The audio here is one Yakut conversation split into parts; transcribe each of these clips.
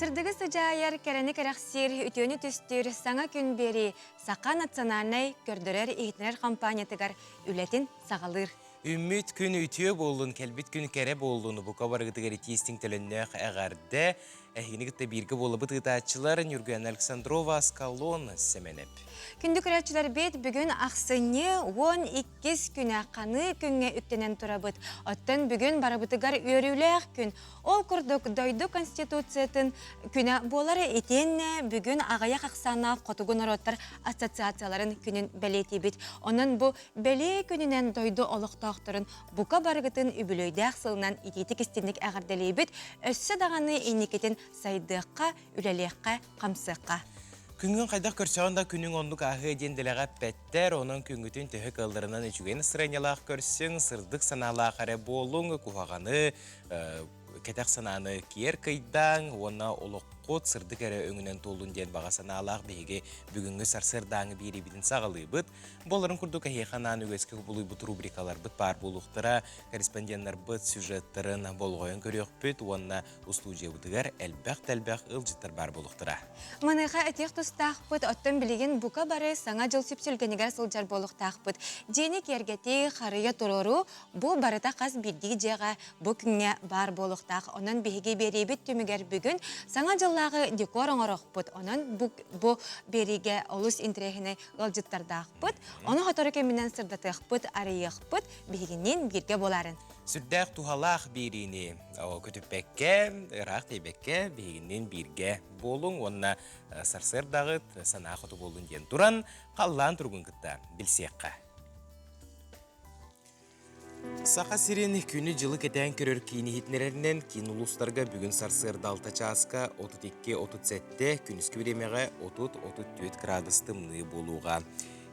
Сырдыгы сыдьаайар, кэрэни кэрэхсиир, үтүөнү түстүүр саҥа күн биэрии Саха национальнай көрдөрөр-иһитинэр компаниятыгар үлэтин саҕалыыр. Үүммүт күн үтүө буоллун, кэлбит күн кэрэ буоллун, бука барыгытыгар итии-истиҥ төлөннөөх эҕэрдэ. Эһигини кытта бииргэ буолабыт ыытааччылар Ньургуяна Александрова, Аскалон Сэмэнэп. Күндү көрөөччүлэрбит, бүгүн ахсынньы 12 күнэ ханыы күҥҥэ үктэнэн турабыт. Оттон бүгүн барыбытыгар үөрүүлээх күн. Ол курдук, дойду Конституциятын күнэ буолар итиэннэ бүгүн аҕыйах ахсааннаах хотугу норуоттар ассоциацияларын күнүн бэлиэтиибит. Онон бу бэлиэ күнүнэн дойду олохтоохторун бука барыгытын үбүлүөйдээх сылынан итиитик-истинник эҕэрдэлиибит, өссө даҕаны инникитин сайдыахха, үлэлиэххэ, хамсыахха. Күҥҥүн хайдах көрсөҕүн да күнүҥ оннук ааһыа диэн дэлэҕэ эппэттэр, онон күҥҥүтүн төһө кыалларынан үчүгэй настарыанньалаах көрсүҥ, сырдык санаалаах эрэ буолуҥ, куһаҕаны, кэтэх санааны киэр кыйдааҥ уонна олоххут сырдык эрэ өҥүнэн туоллун диэн баҕа санаалаах биһиги бүгүҥҥү сарсыардааҥы биэриибитин саҕалыыбыт. Буоларын курдук эһиэхэ анаан үгэскэ кубулуйбут рубрикаларбыт баар буолуохтара, корреспонденнарбыт сюжеттарын болҕойон көрүөхпүт уонна устуудьуйабытыгар элбэх да элбэх ыалдьыттар баар буолуохтара. Маныаха этиэх тустаахпыт, оттон билигин бука бары Саҥа дьыл сүпсүлгэнигэр сылдьар буолуохтаахпыт. Дьиэни киэргэтии, харыйа туруоруу бу барыта хас биирдии дьиэҕэ бу күҥҥэ баар буолуохтаах. Онон биһиги биэриибит түмүгэр бүгүн Саҥа дьыллааҕы декор оҥоруохпут. Онон бу, бу биэриигэ олус интэриэһинэй ыалдьыттардаахпыт. Ону сотору кэминэн сырдатыахпыт, арыйыахпыт, биһигинниин бииргэ буоларын. Сүрдээх туһалаах биэриини көтүппэккэ, ыраах тэйбэккэ биһигинниин бииргэ буолуҥ уонна сарсыардаҕыт санаа хоту буоллун диэн туран, халлаан туругун кытта билсиэххэ. Саха сирин күнү-дьылы кэтээн көрөр киин иһитиннэрэринэн, киин улуустарга бүгүн сарсыарда 6 чааска 32-37, күнүскү бириэмэҕэ 30-34 кыраадыс тымныы буолуоҕа.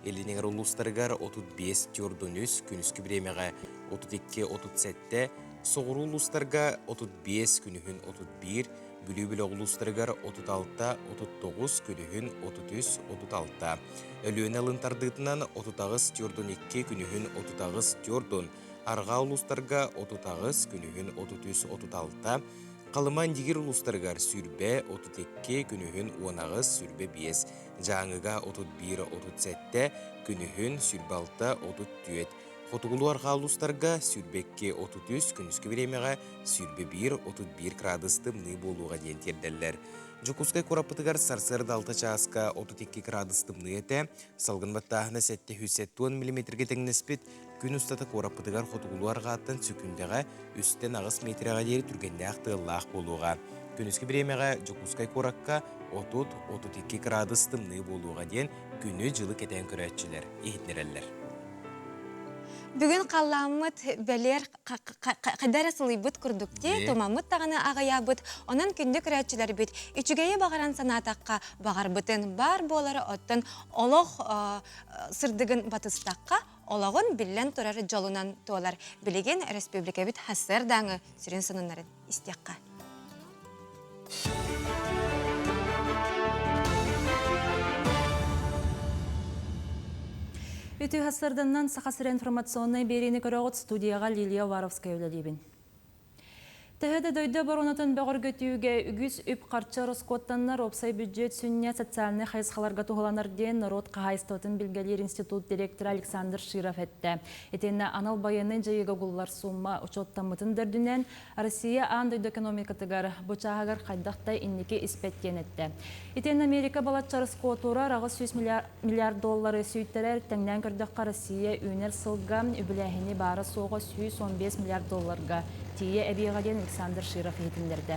Илин эҥэр улуустарыгар 35-43, күнүскү бириэмэҕэ 32-37, соҕуруу улуустарга 35, күнүһүн 31, Бүлүү бөлөх улуустарыгар 36-39, күнүһүн 33-36. Өлүөнэ алын тардыытынан 38-42, күнүһүн 38-40, арҕаа улуустарга 38, күнүһүн 33-36, Халыма Индигир улуустарыгар 20-32, күнүһүн 18-25, Дьааҥыга 31-37, күнүһүн 26-34, Хотугулуу-арҕаа улуустарга 22-33, күнүскү бириэмэҕэ 21-31 кыраадыс тымныы буолуоҕа диэн тиэрдэллэр. Дьокуускай куораппытыгар сарсыарда 6 чааска 32 кыраадыс тымныы этэ, салгын баттааһына 770 миллиметргэ тэҥнэспит, күн устата куораппытыгар хотугулуу-арҕааттан сөкүүндэҕэ үстэн аҕыс миэтэрэҕэ диэри түргэннээх тыаллаах буолуоҕа. Күнүскү бириэмэҕэ Дьокуускай куоракка 30-32 кыраадыс тымныы буолуоҕа диэн күнү-дьылы кэтээн көрөөччүлэр иһитиннэрэллэр. Бүгүн халлааммыт бэлиэр хайда эрэ сылыйбыт курдук дии, тумаммыт даҕаны аҕыйаабыт. Онон күндү көрөөччүлэрбит, үчүгэйи баҕаран санаатахха, баҕарбытын баар буолар, оттон олох сырдыгын батыстахха, олоҕун биллэн турар дьолунан туолар. Билигин республикабыт сарсыардааҥы сүрүн сонуннарын истиэххэ. Үтүө сарсыарданнан Саха сирэ информационнай биэриини көрөҕүт студияҕа Лилия Уваровская үлэлиибин. Төһө да дойду оборонатын бөҕөргөтүүгэ үгүс үп-харчы ороскуоттаннар, уопсай бүддьүөт сүнньэ социальнай хайысхаларга туһуланар диэн норуот хаһаайыстыбатын билгэлиир институт директора Александр Широв эттэ. Итиэннэ анал байыаннай дьайыыга угуллар суумма учуоттаммытын да үрдүнэн, Россия аан дойду экономикатыгар бу чааһыгар хайдах да инники испэт диэн эттэ. Итиэннэ Америка балачча ороскуотура 800 миллиард доллары сүүйтэрэр, тэҥнээн көрдөххө Россия үүнэр сылга үбүлээһини баара-суоҕа 115 миллиард долларга тиийэ эбиэҕэ диэн Александр Широв иһитиннэрдэ.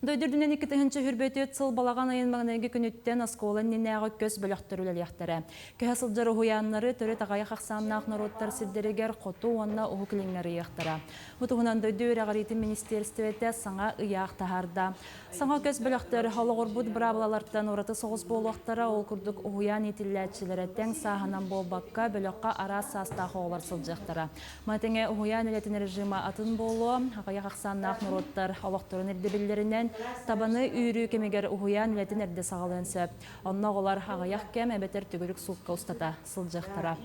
Дойду үрдүнэн 2024 сыл балаҕан ыйын маҥнайгы күнүттэн оскуола иннинээҕи көс бөлөхтөр үлэлиэхтэрэ. Көһө сылдьар уһуйааннары төрүт аҕыйах ахсааннаах норуоттар сирдэригэр хоту уонна Уһук Илиҥҥэ арыйыахтара. Бу туһунан дойду үөрэҕириитин министиэристибэтэ саҥа ыйаах таһаарда. Саҥа көс бөлөхтөр олоҕурбут быраабылалартан ураты соҕус буолуохтара, ол курдук уһуйаан иитиллээччилэрэ тэҥ сааһынан буолбакка, бөлөххө араас саастаах оҕолор сылдьыахтара. Маны тэҥэ уһуйаан үлэтин режима атын буолуо, аҕыйах ахсааннаах норуоттар олохторун ирдэбиллэринэн табаны үүрүү кэмигэр уһуйаан үлэтин эрдэ саҕалыан сөп. Онно оҕолор аҕыйах кэм эбэтэр төгүрүк суукка устата сылдьыахтара.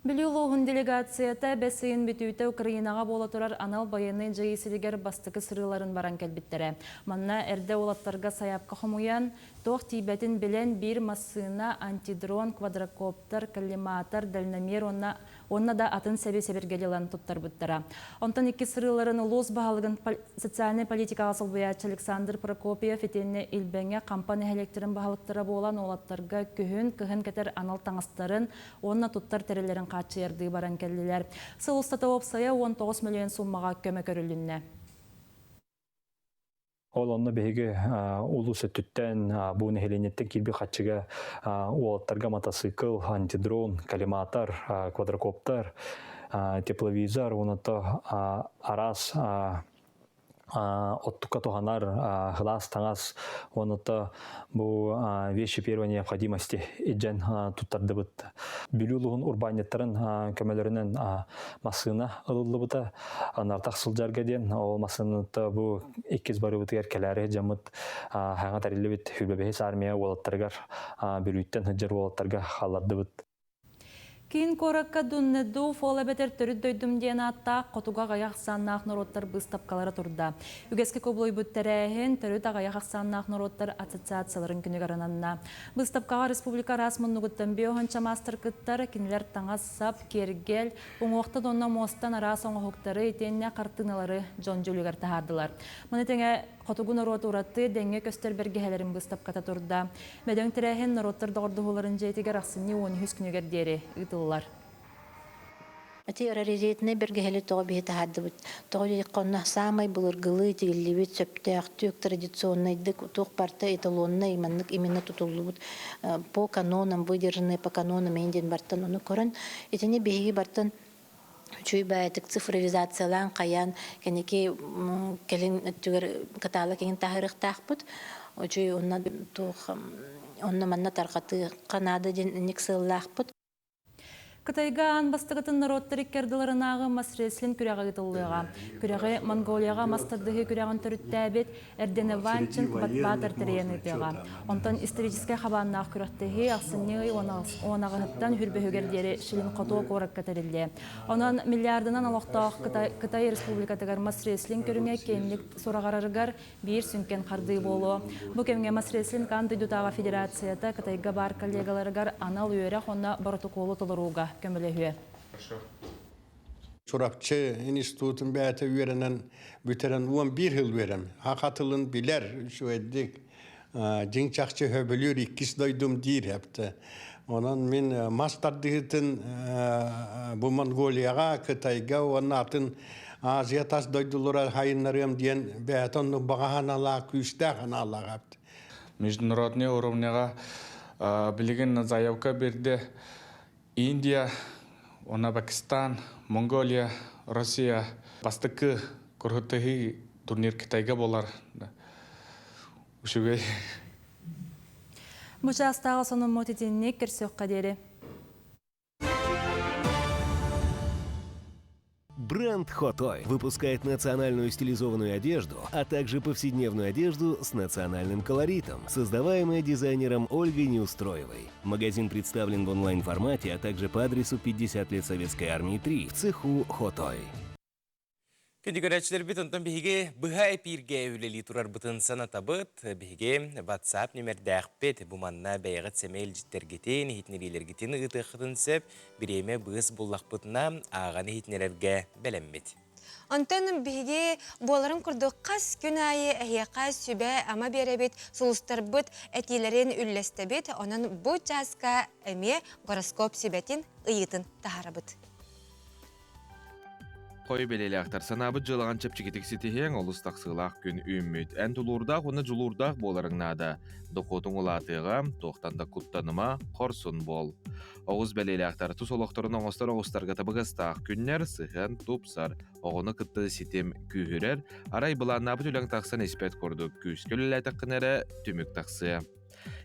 Бүлүү улууһун делегацията бэс ыйын бүтүүтэ Украинаҕа буола турар анал байыаннай дьайыы сиригэр бастакы сырыыларын баран кэлбиттэрэ. Манна эрдэ уолаттарга сайаапка хомуйан, туох тиийбэтин билэн, биир массыына, антидрон, квадрокоптер, коллиматор, дальномер уонна уонна да атын сэби-сэбиргэли ылан туттарбыттара. Онтон икки сырыыларын улуус баһылыгын социальнай политикаҕа солбуйааччы Александр Прокопьев итиэннэ Илбэҥэ Хампа нэһилиэктэрин баһылыктара буолан уолаттарга күһүн, кыһын кэтэр анал таҥастарын уонна туттар тэриллэрин хааччыйардыы баран кэллилэр. Сыл устата уопсайа 19 мөлүйүөн сууммаҕа көмө көрүлүннэ. Ол онно биһиги улуус өттүттэн бу нэһилиэнньэттэн киирбит хаччыга уолаттарга матасыыкыл, антидрон, коллиматор, квадрокоптер, тепловизор уонна араас оттукка туһанар сылаас таҥас уонна бу вещи первой необходимости илдьэн туттардыбыт. Бүлүү улууһун урбаанньыттарын көмөлөрүнэн массыына ылыллыбыта. Нартах сылдьарга диэн ол массыыната бу иккис барыбытыгар кэлээри дьаммыт хаҥа тэриллибит Хүлбэбэһис армия уолаттарыгар Бүлүүттэн сылдьар уолаттарга хааллардыбыт. Киин куоракка Дуннеду фол эбэтэр төрүт дойдум диэн ааттаах хотуга аҕыйах ахсааннаах норуоттар быыстапкалара турда. Үгэскэ кубулуйбут тэрээһин төрүт аҕыйах ахсааннаах норуоттар ассоциацияларын күнүгэр ананна. Быыстапкаҕа республика араас муннугуттан биоһонча маастар кыттар, кинилэр таҥас-сап, киэргэл, уҥуохтан уонна муостан араас оҥоһуктары итиэннэ хартыыналары дьон дьүүлүгэр таһаардылар. Маны тэҥэ хотугу норуот ураты дэҥҥэ көстөр бэргэһэлэрин быыстапката турда. Бөдөҥ тэрээһин норуоттар доҕордоһууларын дьиэтигэр ахсынньы 13 күнүгэр диэри ыытыллар. Ити раритетнай бэргэһэли тоҕо биһи таһаардыбыт. Тоҕо диэтэххэ онно саамай былыргылыы тигиллибит, сөптөөхтүк, традиционнайдык туох барыта эталоннай маннык именно тутуллубут по канонам, выдержанные по канонам эйин диэн бартан ону көрөн итини биһиги бартан үчүгэй баайытык цифровизациялаан хайаан кэнники кэлин өттүгэр каталог иҥин таһаарыахтаахпыт. Үчүгэй онно туох онно манна тарҕатыахха наада диэн инник сыаллаахпыт. Кытайга аан бастакытын норуоттар икки ардыларынааҕы мас-рестлинг күрэҕэ ыытыллыаҕа. Күрэҕи Монголияҕа мас тардыһыы күрэҕин төрүттээбит Эрденеванчин Батбаатар тэрийэн ыытыаҕа. Онтон историческай хабааннаах күрэхтэһии ахсынньы ый уонаҕыһыттан Хүрбөһүгэр диэри Шилин-Хотуо куоракка тэриллиэ. Онон миллиардынан олохтоох Кытай Республикатыгар мас-рестлинг көрүҥэ киэҥник сураҕырарыгар биир сүҥкэн хардыы буолуо. Бу кэмҥэ мас-рестлинг аан дойдутааҕы федерацията Кытайга баар коллегаларыгар анал үөрэх уонна боротокуолу толорууга көмөлөһүө. Чурапчы институтун бэйэтэ үөрэнэн бүтэрэн 11 жыл үөрэм. Саха тылын билэр үчүгэйдик. Дьиҥ чахчы хөбүлүүр иккис дойдум диир эпте. Онон мин мас тардыһыытын бу Монголияҕа, Кытайга уонна атын Азия тас дойдулара хайыннарыам диэн бэйэтэ оннук баҕа санаалаах, күүстээх санаалаах эбит. Международный уровняҕа билигин заявка берди Индия, уонна Пакистан, Монголия, Россия бастакы курһутыһыы турнир Китайга буолар. Үчүгэй. Бу чаастааҕы сонуммут итинник көрсүөххэ диэри. Бренд Хотой выпускает национальную стилизованную одежду, а также повседневную одежду с национальным колоритом, создаваемая дизайнером Ольгой Неустроевой. Магазин представлен в онлайн-формате, а также по адресу 50 лет Советской Армии 3 в цеху Хотой. Күндү көрөөччүлэрбит, онтон биһиги быһа эпииргэ үлэлии турарбытын санатабыт. Биһиги WhatsApp нүмердээхпит. Бу манна бэйэҕит сэмэй илдьиттэргитин, иһитиннэриилэргитин ыытыаххытын сөп. Бириэмэ быыс буллахпытына, ааҕан иһитиннэрэргэ бэлэммит. Онтон биһиги буоларын курдук хас күн аайы эһиэхэ сүбэ-ама биэрэбит, сулустарбыт этиилэрин үллэстэбит. Онон бу чааска эмиэ гороскоп сүбэтин, ыйыытын таһаарабыт. Хой бэлиэлээхтэр санаабыт дьыалаҕын чэпчэкитик ситиһиэҥ олус тахсыылаах күн үүммүт. Эн тулуурдаах уонна дьулуурдаах буоларыҥ наада. Дохуотуҥ улаатыаҕа, туохтан да куттаныма, хорсун буол. Оҕус бэлиэлээхтэр тус олохторун оҥостор оҕустарга табыгастаах күннэр, сыһыан тупсар, оҕону кытта ситим күүһүрэр, арай былааннаабыт үлэҥ тахсан испэт курдук, күүскэ үлэлээтэххинэ эрэ түмүк тахсыа.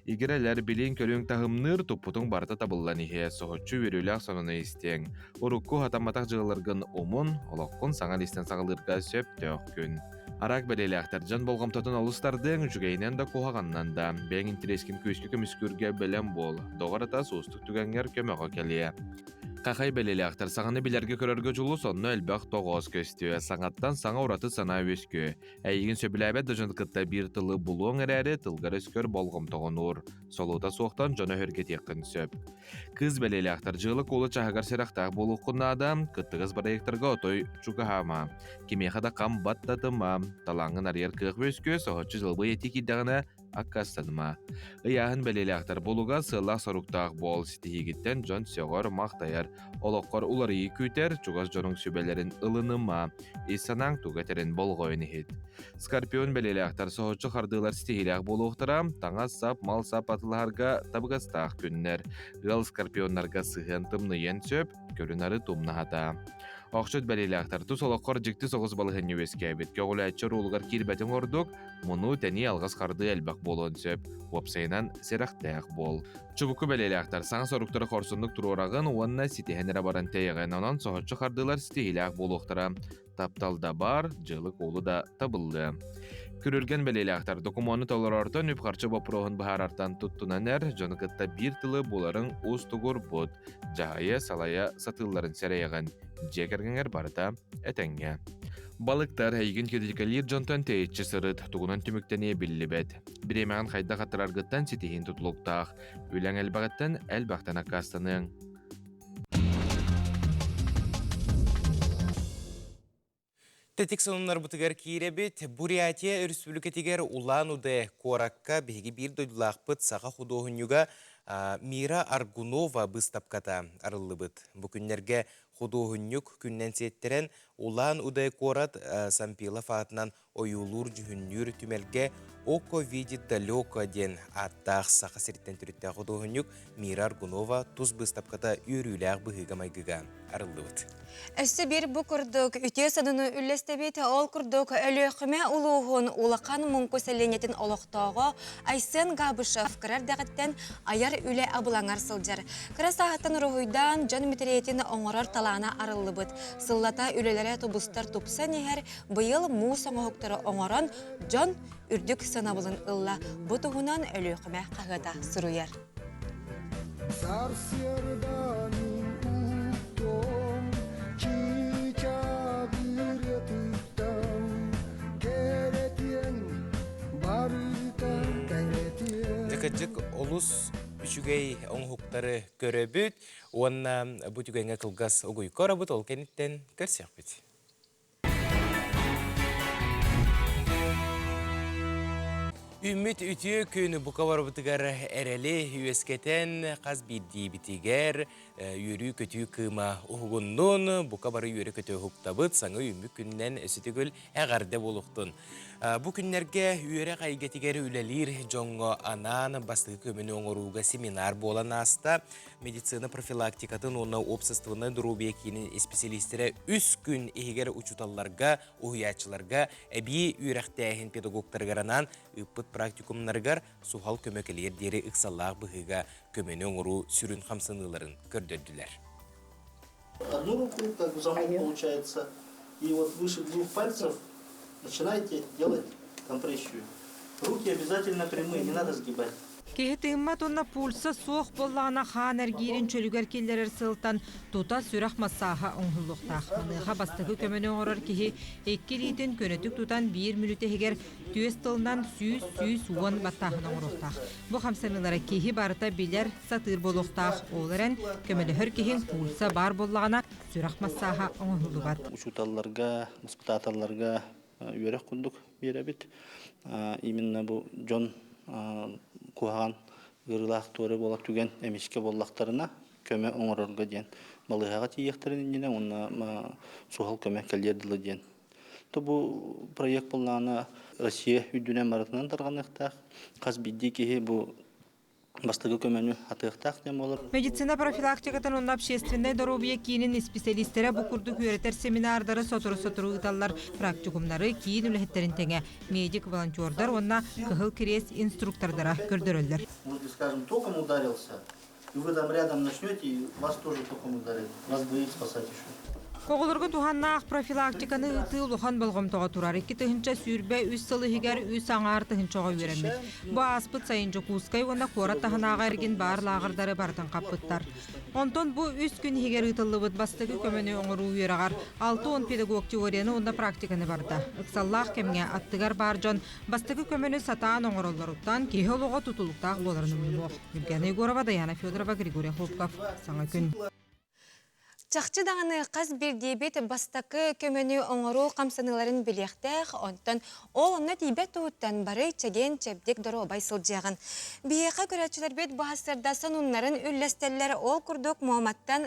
Игирэлэр билиҥ-көрүҥ таһымныыр, туппутуҥ барыта табыллан иһиэ, соһуччу үөрүүлээх сонуну истиэҥ. Урукку хатамматах дьыалаларгын умун, олоххун саҥа лиистэн саҕалыырга сөптөөх күн. Араак бэлиэлээхтэр дьон болҕомтотун олус тардыаҥ, үчүгэйинэн да куһаҕанынан да. Бэйэҥ интэриэскин күүскэ көмүскүүргэ бэлэм буол. Доҕор атас уустук түгэҥҥэр көмөҕө кэлиэ. Хахай бэлиэлээхтэр саҥаны билэргэ-көрөргө дьулус, онно элбэх тоҕоос көстүө, саҥаттан саҥа ураты санаа үөскүө. Эйигин сөбүлээбэт да дьон кытта биир тылы булуоҥ эрээри, тылгар-өскөр болҕомтоҕун уур. Солуута суохтан дьону өһүргэтиэххин сөп. Кыыс бэлиэлээхтэр дьыала-куолу чаһыгар сэрэхтээх буолуоххун наада, кыттыгас бырайыактарга отой чугаһаама. Кимиэхэ да хам баттатыма, талааҥҥын арыйар кыах үөскүө, соһуччу дьылбый этии киирдэҕинэ, аккаастаныма. Ыйааһын бэлиэлээхтэр булуга сыаллаах-соруктаах буол, ситиһиигиттэн дьон сөҕөр-махтайар, олоххор уларыйыы күүтэр, чугас дьонуҥ сүбэлэрин ылыныма, ис санааҥ тугу этэрин болҕойон иһит. Скорпион бэлиэлээхтэр соһуччу хардыылар ситиһиилээх буолуохтара, таҥас-сап, мал-сап атылаһарга табыгастаах күннэр. Ыал скорпионнарга сыһыан тымныйыан сөп, көрүнары тумнаһата. Охчут бэлиэлээхтэр тус олоххор дьикти соҕус балаһыанньа үөскээбит. Көҕүлээччи оруолугар киирбэтиҥ ордук, муну тэнии алҕас хардыы элбэх буолуон сөп. Уопсайынан, сэрэхтээх буол. Чубуку бэлиэлээхтэр саҥа соруктары хорсуннук туруораҕын уонна ситиһэн эрэ баран тэйэҕин. Онон соһуччу хардыылар ситиһиилээх буолуохтара. Таптал да баар, дьыалы-куолу да табыллыа. Күрүлгэн бэлиэлээхтэр докумуону толорортон үп-харчы боппуруоһун быһаарартан туттунан эр, дьону кытта биир тылы буларыҥ уустугурбут, дьаһайа, салайа сатыылларын сэрэйэҕин. Дьиэ кэргэҥэр барыта этэҥҥэ. Балыктар эйигин критикалиир дьонтон тэйиччи сырыт, тугунан түмүктэниэ биллибэт. Бириэмэҕин хайдах аттараргыттан ситиһиин тутулуктаах. Үлэҥ элбэҕиттэн элбэхтэн аккаастаныаҥ. Тэтик сонуннарбытыгар киирэбит. Бурятия Өрөспүүбүлүкэтигэр Улан-Удэ куоракка биһиги биир дойдулаахпыт саха худуоһунньуга Мира Аргунова быыстапката арыллыбыт. Бу күннэргэ худуоһунньук күннэн сиэттэрэн Улан-Удэ куорат Сампилов аатынан ойуулуур-дьүһүннүүр түмэлгэ «Око видит далеко» диэн ааттаах Саха сириттэн төрүттээх худуоһунньук Мира Аргунова тус быыстапката үөрүүлээх быһыыга-майгыга арыллыбыт. Өссө биир бу курдук үтүө сонуну үллэстэбит. Ол курдук Өлүөхүмэ улууһун Улахан Муҥку сэлиэнньэтин олохтооҕо Айсен Габышев кыра эрдэҕиттэн айар үлэ абылаҥар сылдьар. Кыра сааһыттан уруһуйдаан дьон мэтириэтин оҥорор талаана арыллыбыт. Сыллата үлэлэрэ тубустар тупсан иһэр Быйыл муус оҥоһуктары оҥорон, дьон үрдүк сыанабылын ылла. Бу туһунан Өлүөхүмэ хаһыата суруйар. Дьэ, олус үчүгэй оҥоһуктары көрөбүт уонна бу түгэҥҥэ кылгас угуйка оробут, ол кэнниттэн көрсүөхпүт. Үүммүт үтүө күн бука барыбытыгар эрэли үөскэтэн, хас биирдиибитигэр үөрүү-көтүү кыыма уһугуннун, бука бары үөрэ-көтө уһуктабыт, саҥа үүммүт күнүнэн өссө эҕэрдэ буолуохтун. Бу күннэргэ үөрэх эйгэтигэр үлэлиир дьоҥҥо анаан бастакы көмөнү оҥорууга семинар буолан ааста. Медицина профилактикатын уонна уопсастыбаннай доруобуйа киинин исписэлиистэрэ үс күн иһигэр учууталларга, уһуйааччыларга эбии үөрэхтээһин педагогтарыгар анаан ыыппыт практикумнарыгар суһал көмө кэлиэр диэри ыксаллаах быһыыга көмөнү оҥоруу сүрүн хамсаныыларын көрдөрдүлэр. Одну руку, как бы замок получается, и вот выше двух пальцев начинаете делать компрессию. Руки обязательно прямые, не надо сгибать. Киһи тыыммат уонна пульса суох буоллаҕына хаан эргиирин чөлүгэр киллэрэр сылтан тута сүрэх массааһа оҥоһуллуохтаах. Маныаха бастакы көмөнү оҥорор киһи икки илиитин көнөтүк тутан биир мүнүүтэ иһигэр түөс тылынан 100-110 баттааһын оҥоруохтаах. Бу хамсаныылара киһи барыта билэр, сатыыр буолуохтаах. Ол эрэн көмөлөһөр киһиҥ пульса баар буоллаҕына сүрэх массааһа оҥоһуллубат. Учууталларга, воспитателларга үөрэх курдук биэрэбит. Именно бу дьон куһаҕан ыарыылаах туора буолар түгэн эмискэ буоллахтарына көмө оҥорорго диэн балыыһаҕа тиийиэхтэрин иннинэ уонна суһал көмө кэлиэр дылы диэн. То бу проект буоллаҕына Россия үрдүнэн барытынан тарҕаныахтаах. Хас биирдии киһи бу бастакы көмөнү атыахтаах диэн буолар. Медицина профилактикатын уонна общественнай доруобуйа киинин исписэлиистэрэ бу курдук үөрэтэр семинардары сотору-сотору ыыталлар. Практикумнары киин үлэһиттэрин тэҥэ медик-волонтердар уонна Кыһыл Кириэс инструктордара көрдөрөллөр. Может, скажем, током ударился, и вы там рядом начнете, и вас тоже током ударит, вас двоих спасать еще. Оҕолорго туһаннаах профилактиканы ыытыы улахан болҕомтоҕо турар. 2023 сыл иһигэр үс аҥаар тыһыынча оҕо үөрэммит. Бу ааспыт сайын Дьокуускай уонна куорат таһынааҕы эргин баар лааҕырдары барытын хаппыттар. Онтон бу үс күн иһигэр ыытыллыбыт бастакы көмөнү оҥоруу үөрэҕэр 60 педагог теорияны уонна практиканы барда. Ыксаллаах кэмҥэ аттыгар баар дьон бастакы көмөнү сатаан оҥороллоруттан киһи олоҕо тутулуктаах буоларын умнумуох. Евгения Егорова, Даяна Федорова, Григорий Охлопков. Саҥа күн. Чахчы даҕаны хас биирдиибит бастакы көмөнү оҥоруу хамсаныыларын билиэхтээх, онтон ол онно тиийбэт туһуттан бары чэгиэн-чэбдик доруобай сылдьыаҕын. Биһиэхэ көрөөччүлэрбит бу сарсыарда сонуннарын үллэстэллэр, ол курдук Муоматтан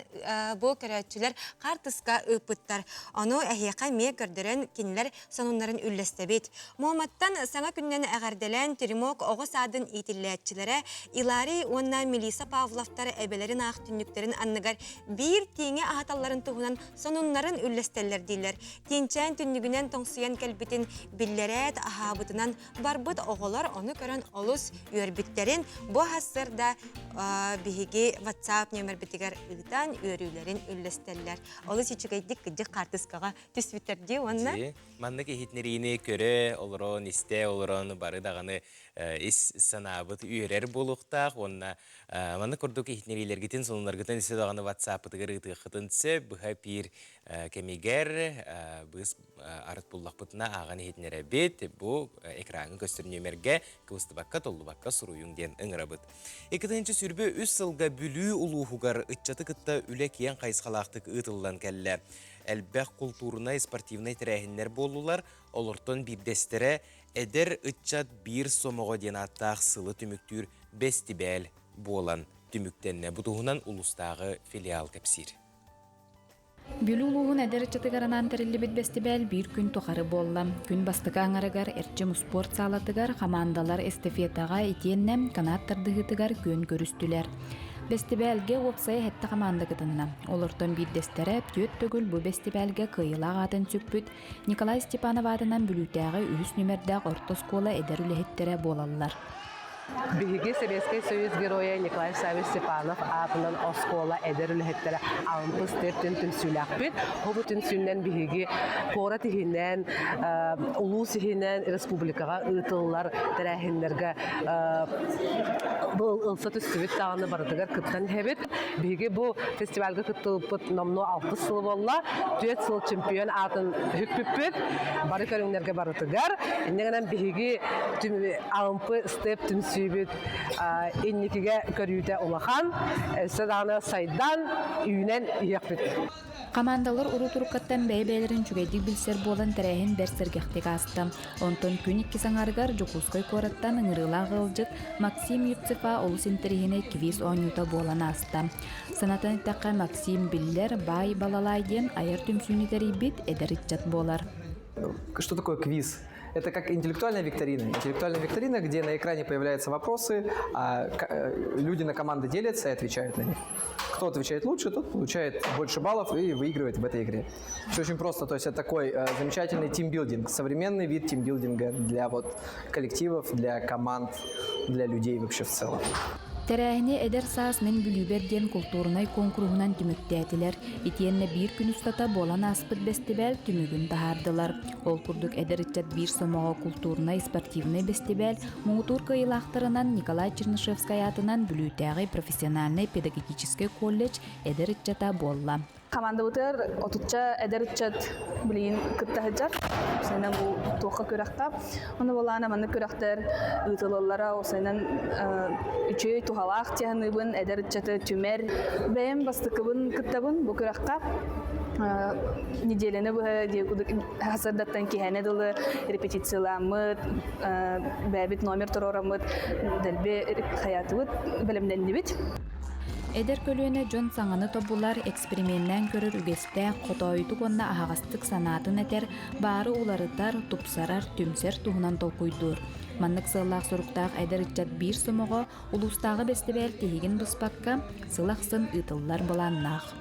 бу көрөөччүлэр хаартыска ыыппыттар. Ону эһиэхэ эмиэ көрдөрөн кинилэр сонуннарын үллэстэбит. Муоматтан саҥа күнүнэн эҕэрдэлээн Теремок оҕо саадын иитиллээччилэрэ Иларий уонна Мелиса Павловтар эбэлэрин аах түннүктэрин анныгар биир тииҥи аһаталларын туһунан сонуннарын үллэстэллэр дииллэр. Тиинчээн түннүгүнэн тоҥсуйан кэлбитин биллэрээт аһаабытынан барбыт оҕолор ону көрөн олус үөрбүттэрин бу сарсыарда биһиги WhatsApp нүөмэрбитигэр ыытан үөрүүлэрин үллэстэллэр. Олус үчүгэйдик кыдьык хаартыскаҕа түспүттэр дии уонна Маннык иһитинэриини көрө олорон, истэ олорон бары даҕаны ис санаабыт үөрэр буолуохтаах уонна маннык курдук иһитинэриилэргитин, сонуннаргытын истэ даҕаны WhatsApp-ытыгар ыытыаххытын сөп. Быһа эпиир кэмигэр быыс арыт буллахпытына ааҕан иһитинэрэбит. Бу экраҥҥа көстөр нүөмэргэ кыбыстыбакка, толлубакка суруйуҥ диэн ыҥырабыт. 2023 сылга Бүлүү улууһугар ыччаты кытта үлэ киэҥ хайысхалаахтык ыытыллан кэллэ. Элбэх култуурунай, спортивнай тэрээһиннэр буоллулар. Олортон биирдэстэрэ Эдэр ыччат биир сомоҕо диэн ааттаах сылы түмүктүүр бэстибээл буолан түмүктэннэ. Бу туһунан улуустааҕы филиал кэпсиир. Бүлүү улууһун эдэр ыччатыгар анаан тэриллибит бэстибээл биир күн тухары буолла. Күн бастакы аҥарыгар Эрчим успуорт саалатыгар хамаандалар эстафетаҕа итиэннэ канат тардыһыытыгар күөн көрүстүлэр. Бэстибээлгэ уопсайа сэттэ хамаанда кытынна. Олортон биирдэстэрэ түөрт төгүл бу бэстибээлгэ кыайыылаах аатын сүкпүт Николай Степанов аатынан Бүлүүтээҕи үһүс нүмердээх орто оскуола эдэр үлэһиттэрэ буолаллар. Биһиги Советскай Союз Геройа Николай Саввич Степанов аатынан оскуола эдэр үлэһиттэрэ Алымпыс төртүн түмсүүлээхпит. Бу түмсүүнэн биһиги куорат иһинэн, улуус иһинэн республикаҕа ыытыллар тэрээһиннэргэ бу ылса түстүбүт даҕаны барытыгар кыттан иһэбит. Биһиги бу фестивальга кыттыбыппыт номнуо алтыс сыл буолла. Түөрт сыл чемпион аатын үһүкпүппүт. Бары көрүҥнэргэ барытыгар. Инньэ гынан биһиги Алымпы степ түмсүүбүт инникигэ көрүүтэ улахан. Өссө даҕаны сайдан, үүнэн иһиэхпит. Хамаандалар урут-уруккаттан бэйэ-бэйэлэрин үчүгэйдик билсэр буолан тэрээһин бэрт сэргэхтик ааста. Онтон күн иккис аҥаарыгар Дьокуускай куораттан ыҥырыылаах ыалдьыт Максим Юрцева олус интэриэһинэй квиз оонньуута буолан ааста. Санатан эттэххэ, Максим биллэр баай балалай диэн айар түмсүүнү тэрийбит эдэр ыччат буолар. Что такое квиз? Это как интеллектуальная викторина. Интеллектуальная викторина, где на экране появляются вопросы, а люди на команды делятся и отвечают на них. Кто отвечает лучше, тот получает больше баллов и выигрывает в этой игре. Все очень просто. То есть это такой замечательный тимбилдинг, современный вид тимбилдинга для вот коллективов, для команд, для людей вообще в целом. Тэрээһини Эдэр саас мин Бүлүүбэр диэн култуурунай куонкуруһунан түмүктээтилэр. Итиэннэ биир күн устата буолан ааспыт бэстибээл түмүгүн таһаардылар. Ол курдук эдэр ыччат биир сомоҕо култуурунай спортивнай бэстибээл муҥутуур кыайыылаахтарынан Николай Чернышевскай аатынан Бүлүүтээҕи профессиональнай педагогическай колледж эдэр ыччата буолла. Хамаандабытыгар отучча эдэр ыччат билигин кытта сылдьар. Усайынан бу туохха күрэххэ. Ону буолаана маннык күрэхтэр ыытылаллара усайынан үчүгэй туһалаах дии эдэр ыччаты түмэр. Бэйэм бастакыбын кыттабын бу күрэххэ. Неделяны быһа сарсыардаттан киэһэни дылы репетицияламмыт, бэйэбит номер туруораммыт, дэлби хайаатыбыт, бэлэмнэннибит. Эдэр көлүөнэ дьон саҥаны тобулар, эксперименнээн көрөр үгэстээх, хотоойутук уонна аһаҕастык санаатын этэр, баары уларытар, тупсарар, түмсэр туһунан толкуйдуур. Маннык сыаллаах-соруктаах эдэр ыччат биир сомоҕо улуустааҕы бэстибээл тиһигин быспакка сыл ахсын ыытыллар былааннаах.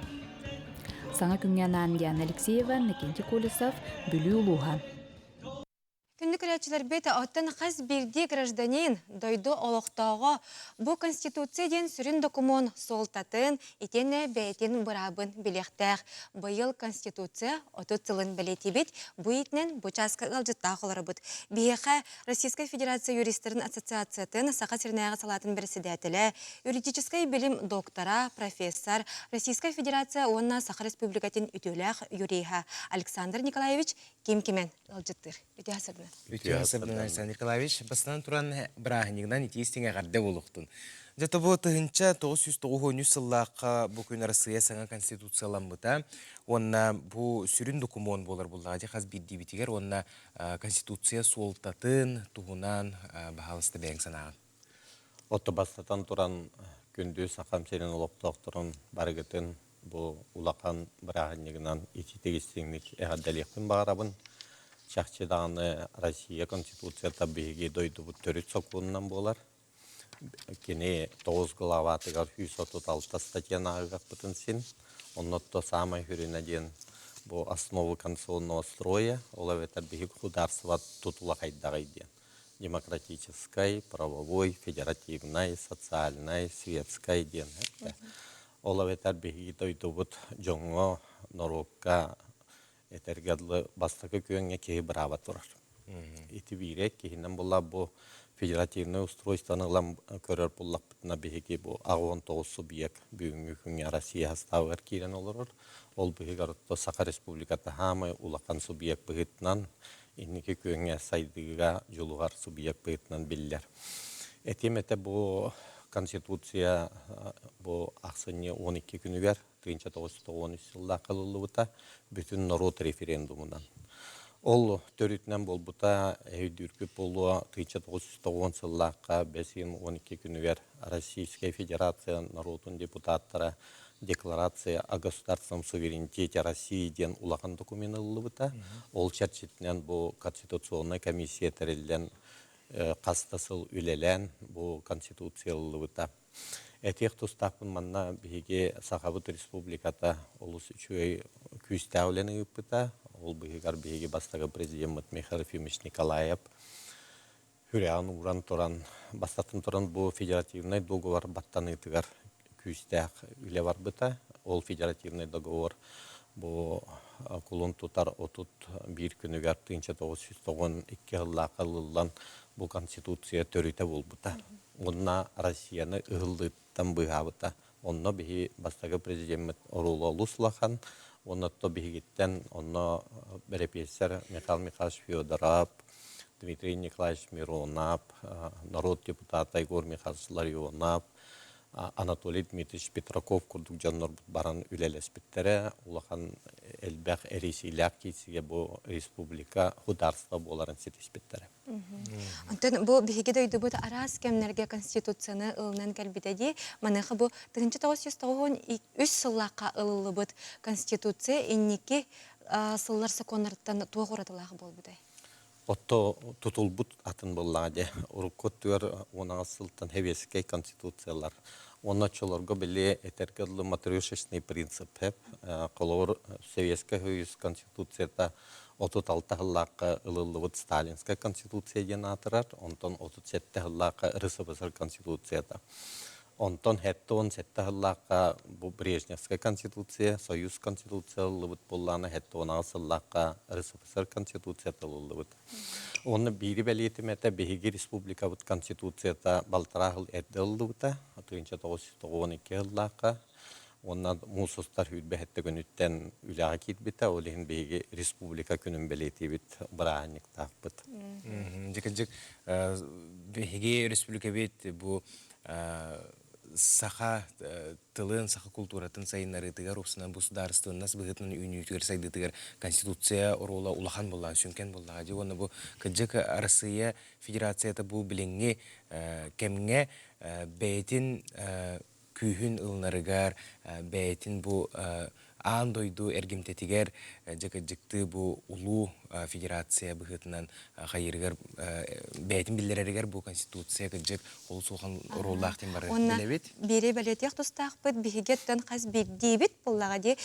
Саҥа күҥҥэ анаан Диана Алексеева, Иннокентий Колесов, Бүлүү улууһа. Күндү. көрөөччүлэрбит, оттон хас биирдии гражданин, дойду олохтооҕо бу Конституция диэн сүрүн докумуон суолтатын итиэннэ бэйэтин быраабын билиэхтээх. Быйыл Конституция 30 сылын бэлиэтиибит. Бу иитинэн бу чааска ыалдьыттаах олоробут. Биһиэхэ Российскай Федерация юристарын ассоциациятын Саха сиринээҕи салаатын бэрэссэдээтэлэ, юридическай билим доктора, профессор, Российскай Федерация уонна Саха Республикатын үтүөлээх юриһа Александр Николаевич Ким-Кимэн ыалдьыттыыр. Үтүө сырдынан. Үтүө сырдынан, Александр Николаевич. Бастатан туран, бырааһынньыгынан итии-истиҥ эҕэрдэ буолуохтун. Дьэ, тобу 1993 сыллаахха бу күн Арассыыйа саҥа конституцияламмыта уонна бу сүрүн докумуон буолар буллаҕа дьэ хас биирдиибитигэр уонна Конституция суолтатын туһунан баһаалыста бэйэҥ санааҕын. Отто бастатан туран күндү Сахам сирин олохтоохторун барыгытын бу улахан бырааһынньыгынан итиитик-истиҥник эҕэрдэлиэхпин баҕарабын. Чахчы даҕаны Россия Конституцията биһиги дойдубут төрүт сокуонунан буолар. Кини тоҕус главатыгар 136 статьяны ааҕыахпытын син. Оннотто саамай сүрүнэ диэн бу основы конституционного строя, ол эбэтэр биһиги государство тутула хайдаҕый диэн. Демократическай, правовой, федеративнай, социальнай, светскай диэн. Ол эбэтэр биһиги дойдубут дьоҥҥо, норуокка этэргэ дылы бастакы күөҥҥэ киһи бырааба турар. Ити биирэ киһинэн буолла бу федеративнай устройствоны ылан көрөр буллахпытына биһиги бу 69 субъект бүгүҥҥү күҥҥэ Россия састаабыгар киирэн олорор. Ол быһыгар отто Саха Республиката хаамай улахан субъект быһыытынан инники күөҥҥэ сайдыыга дьулуһар субъект быһыытынан биллэр. Этим этэ бу Конституция бу ахсынньы 12 күнүгэр 1993 сыллаахха ылыллыбыта бүтүн норуот референдумунан. Ол төрүтүнэн буолбута өйдүүргүт буолуо 1990 сыллаахха бэс ыйын 12 күнүгэр Российская Федерация норуотун депутаттара Декларация о государственном суверенитете России диэн улахан документ ылыллыбыта. Ол чэрчитинэн бу Конституционнай комиссия тэриллэн хас да сыл үлэлээн бу Конституция ылыллыбыта. Этиэх тустаахпын манна биһиги Сахабыт Республиката олус үчүгэй күүстээх үлэни ыыппыта. Ол быыһыгар биһиги бастакы президеммит Михаил Ефимович Николаев сүрэҕин ууран туран, бастатан туран бу федеративнай договор баттаныытыгар күүстээх үлэ барбыта. Ол федеративнай договор бу кулун тутар 31 күнүгэр 1992 сыллаахха ылыллан бу Конституция төрүтэ буолбута. Уонна Россияны ыһыллыыттан быыһаабыта. Онно биһи бастакы президеммит оруола олус улахан. Уонна то биһигиттэн онно бэрэпиэссэр Михаил Михайлович Федоров, Дмитрий Николаевич Миронов, норуот депутата Егор Михайлович Ларионов, Анатолий Дмитриевич Петраков курдук дьоннорбут баран үлэлэспиттэрэ. Улахан элбэх эрийсиилээх киирсиигэ бу республика государство буоларын ситиспиттэрэ. Онтон бу биһиги дойдубут араас кэмнэргэ Конституцияны ылынан кэлбитэ дии. Маныаха бу 1993 сыллаахха ылыллыбыт Конституция инники сыллар сокуоннарыттан туох уратылаах буолбутай? Отто тутулбут атын буоллаҕа дии. Урукку өттүгэр 18 сылтан Сэбиэскэй конституциялар. Уонна оччолорго били этэргэ дылы матрешечный принцип Холобур, Сэбиэскэй Союз Конституцията 36 сыллаахха ылыллыбыт Сталинскай конституция диэн аатырар, онтон 37 сыллаахха РСФСР конституцията. Онтон 77 сыллаахха бу Брежневскай конституция, Союз конституция ылыллыбыт буоллаҕына, 78 сыллаахха РСФСР конституцията ылыллыбыт. Уонна биири бэлиэтим этэ, биһиги республикабыт конституцията балтараа сыл эрдэ ылыллыбыта, 1992 сыллаахха. Уонна муус устар сүүрбэһэттэ күнүттэн үлэҕэ киирбитэ, ол иһин биһиги республика күнүн бэлиэтиибит, бырааһынньыктаахпыт. Дьикирдьик биһиги республикабыт бу саха тылын, саха култууратын сайыннарыытыгар, упсунан бу судаарыстыбаннас быһыытынан үүнүүтүгэр, сайдыытыгар Конституция оруола улахан буоллаҕа, сүҥкэн буоллаҕа дии. Уонна бу кырдьык Арассыыйа Федерацията бу билиҥҥи кэмҥэ бэйэтин күүһүн ылынарыгар, бэйэтин бу аан дойду эргимтэтигэр дьэ кырдьыктыы бу улуу федерация быһыытынан хайыырыгар бэйэтин биллэрэригэр бу Конституция кырдьык олус улахан оруоллаах диэн бары билэбит. Биири бэлиэтиэх тустаахпыт биһиги хас биирдиибит буоллаҕа дии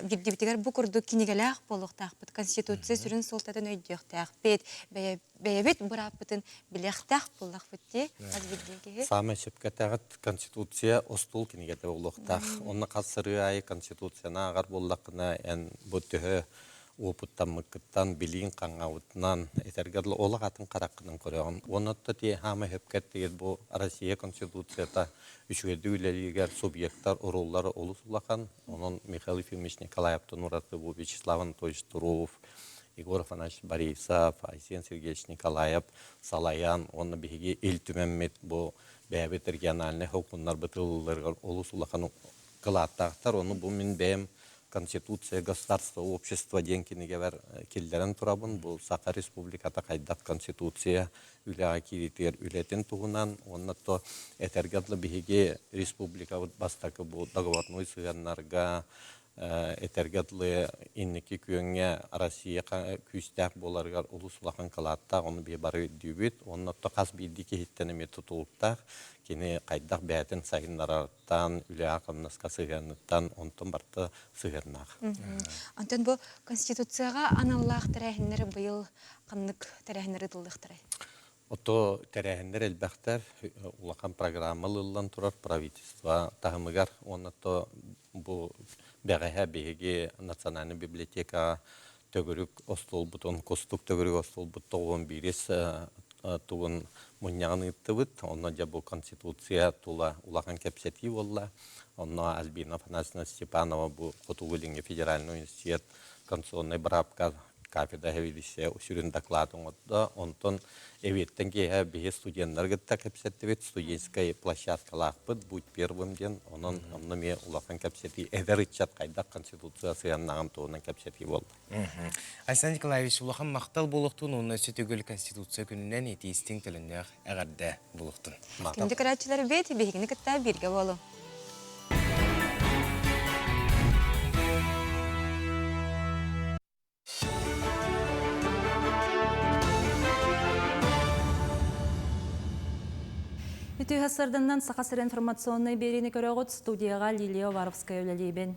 биирдиибитигэр бу курдук кинигэлээх буолуохтаахпыт Конституция сүрүн суолтатын өйдүөхтээхпит бэйэбит бырааппытын билиэхтээх буоллахпыт дии хас биирдии киһи. Саамай сөпкө Конституция остуол кинигэтэ буолуохтаах. Онно хас сырыы аайы Конституцияны ааҕар буоллаххына эн бу төһө уопуттаммыккыттан, билииҥ хаҥаабытынан, этэргэ дылы олох атын хараххынан көрөҕүн. Уонна ти хаама сөпкө эттигит бу Россия Конституцията үчүгэйдик үлэлииригэр субъектар оруоллара олус улахан. Онон Михаил Ефимович Николаевтан ураты бу Вячеслав Анатольевич Туров, Егор Афанасьевич Борисов, Айсен Сергеевич Николаев салайан уонна биһиги Ил Түмэммит бу бэйэбит региональнай сокуоннарбыт ылылларыгар олус улахан кылааттаахтар. Ону бу мин бэйэм Конституция государства общества диэн кинигэбэр киллэрэн турабын. Бу Саха Республиката хайдах Конституция үлэҕэ киириитигэр үлэтин туһунан уонна то этэргэ дылы биһиги республикабыт бастакы бу договорной сыһыаннарга этэргэ дылы инники күөҥҥэ Россия күүстээх буоларыгар олус улахан кылааттаах, ону биһи бары өйдүүбүт. Уонна то хас биирдии киһиттэн эмиэ тутулуктаах, кини хайдах бэйэтин сайыннарарыттан, үлэҕэ-хамнаска сыһыаныттан, онтон барыта сыһыаннаах. Онтон бу Конституцияҕа аналлаах тэрээһиннэр быйыл ханнык тэрээһиннэр ыытыллыахтарай? Ото тэрээһиннэр элбэхтэр, улахан программа ылыллан турар правительство таһымыгар уонна то бу бэҕэһээ биһиги национальнай библиотекаҕа төгүрүк остуолбутун, кустук төгүрүк остуолбут тоҕуон биирис тугун мунньаҕын ыыттыбыт. Онно дьэ бу Конституция тула улахан кэпсэтии буолла. Онно Альбина Афанасьевна Степанова бу Хотугу Илиҥҥи федеральнай университет конституционнай быраапка кафедра сэбиэдиссэйэ сүрүн доклад оҥордо. Онтон эбиэттэн киэһэ биһи студеннары кытта кэпсэттибит. Студенческай площадкалаахпыт «Будь первым» диэн. Онон онно эмиэ улахан кэпсэтии, эдэр ыччат хайдах Конституция сыһыаннаҕын туһунан кэпсэтии буолла. Айсен Николаевич, улахан махтал буолуохтун уонна өссө төгүл Конституция күнүнэн итии-истиҥ төлөннөөх эҕэрдэ буолуохтун. Күндү көрөөччүлэрбит, биһигини кытта бииргэ буолуҥ. Үтүө сарданнан Саха сирэ информационнай биэриини көрөҕүт студияҕа Лилия Уваровская үлэлиибин.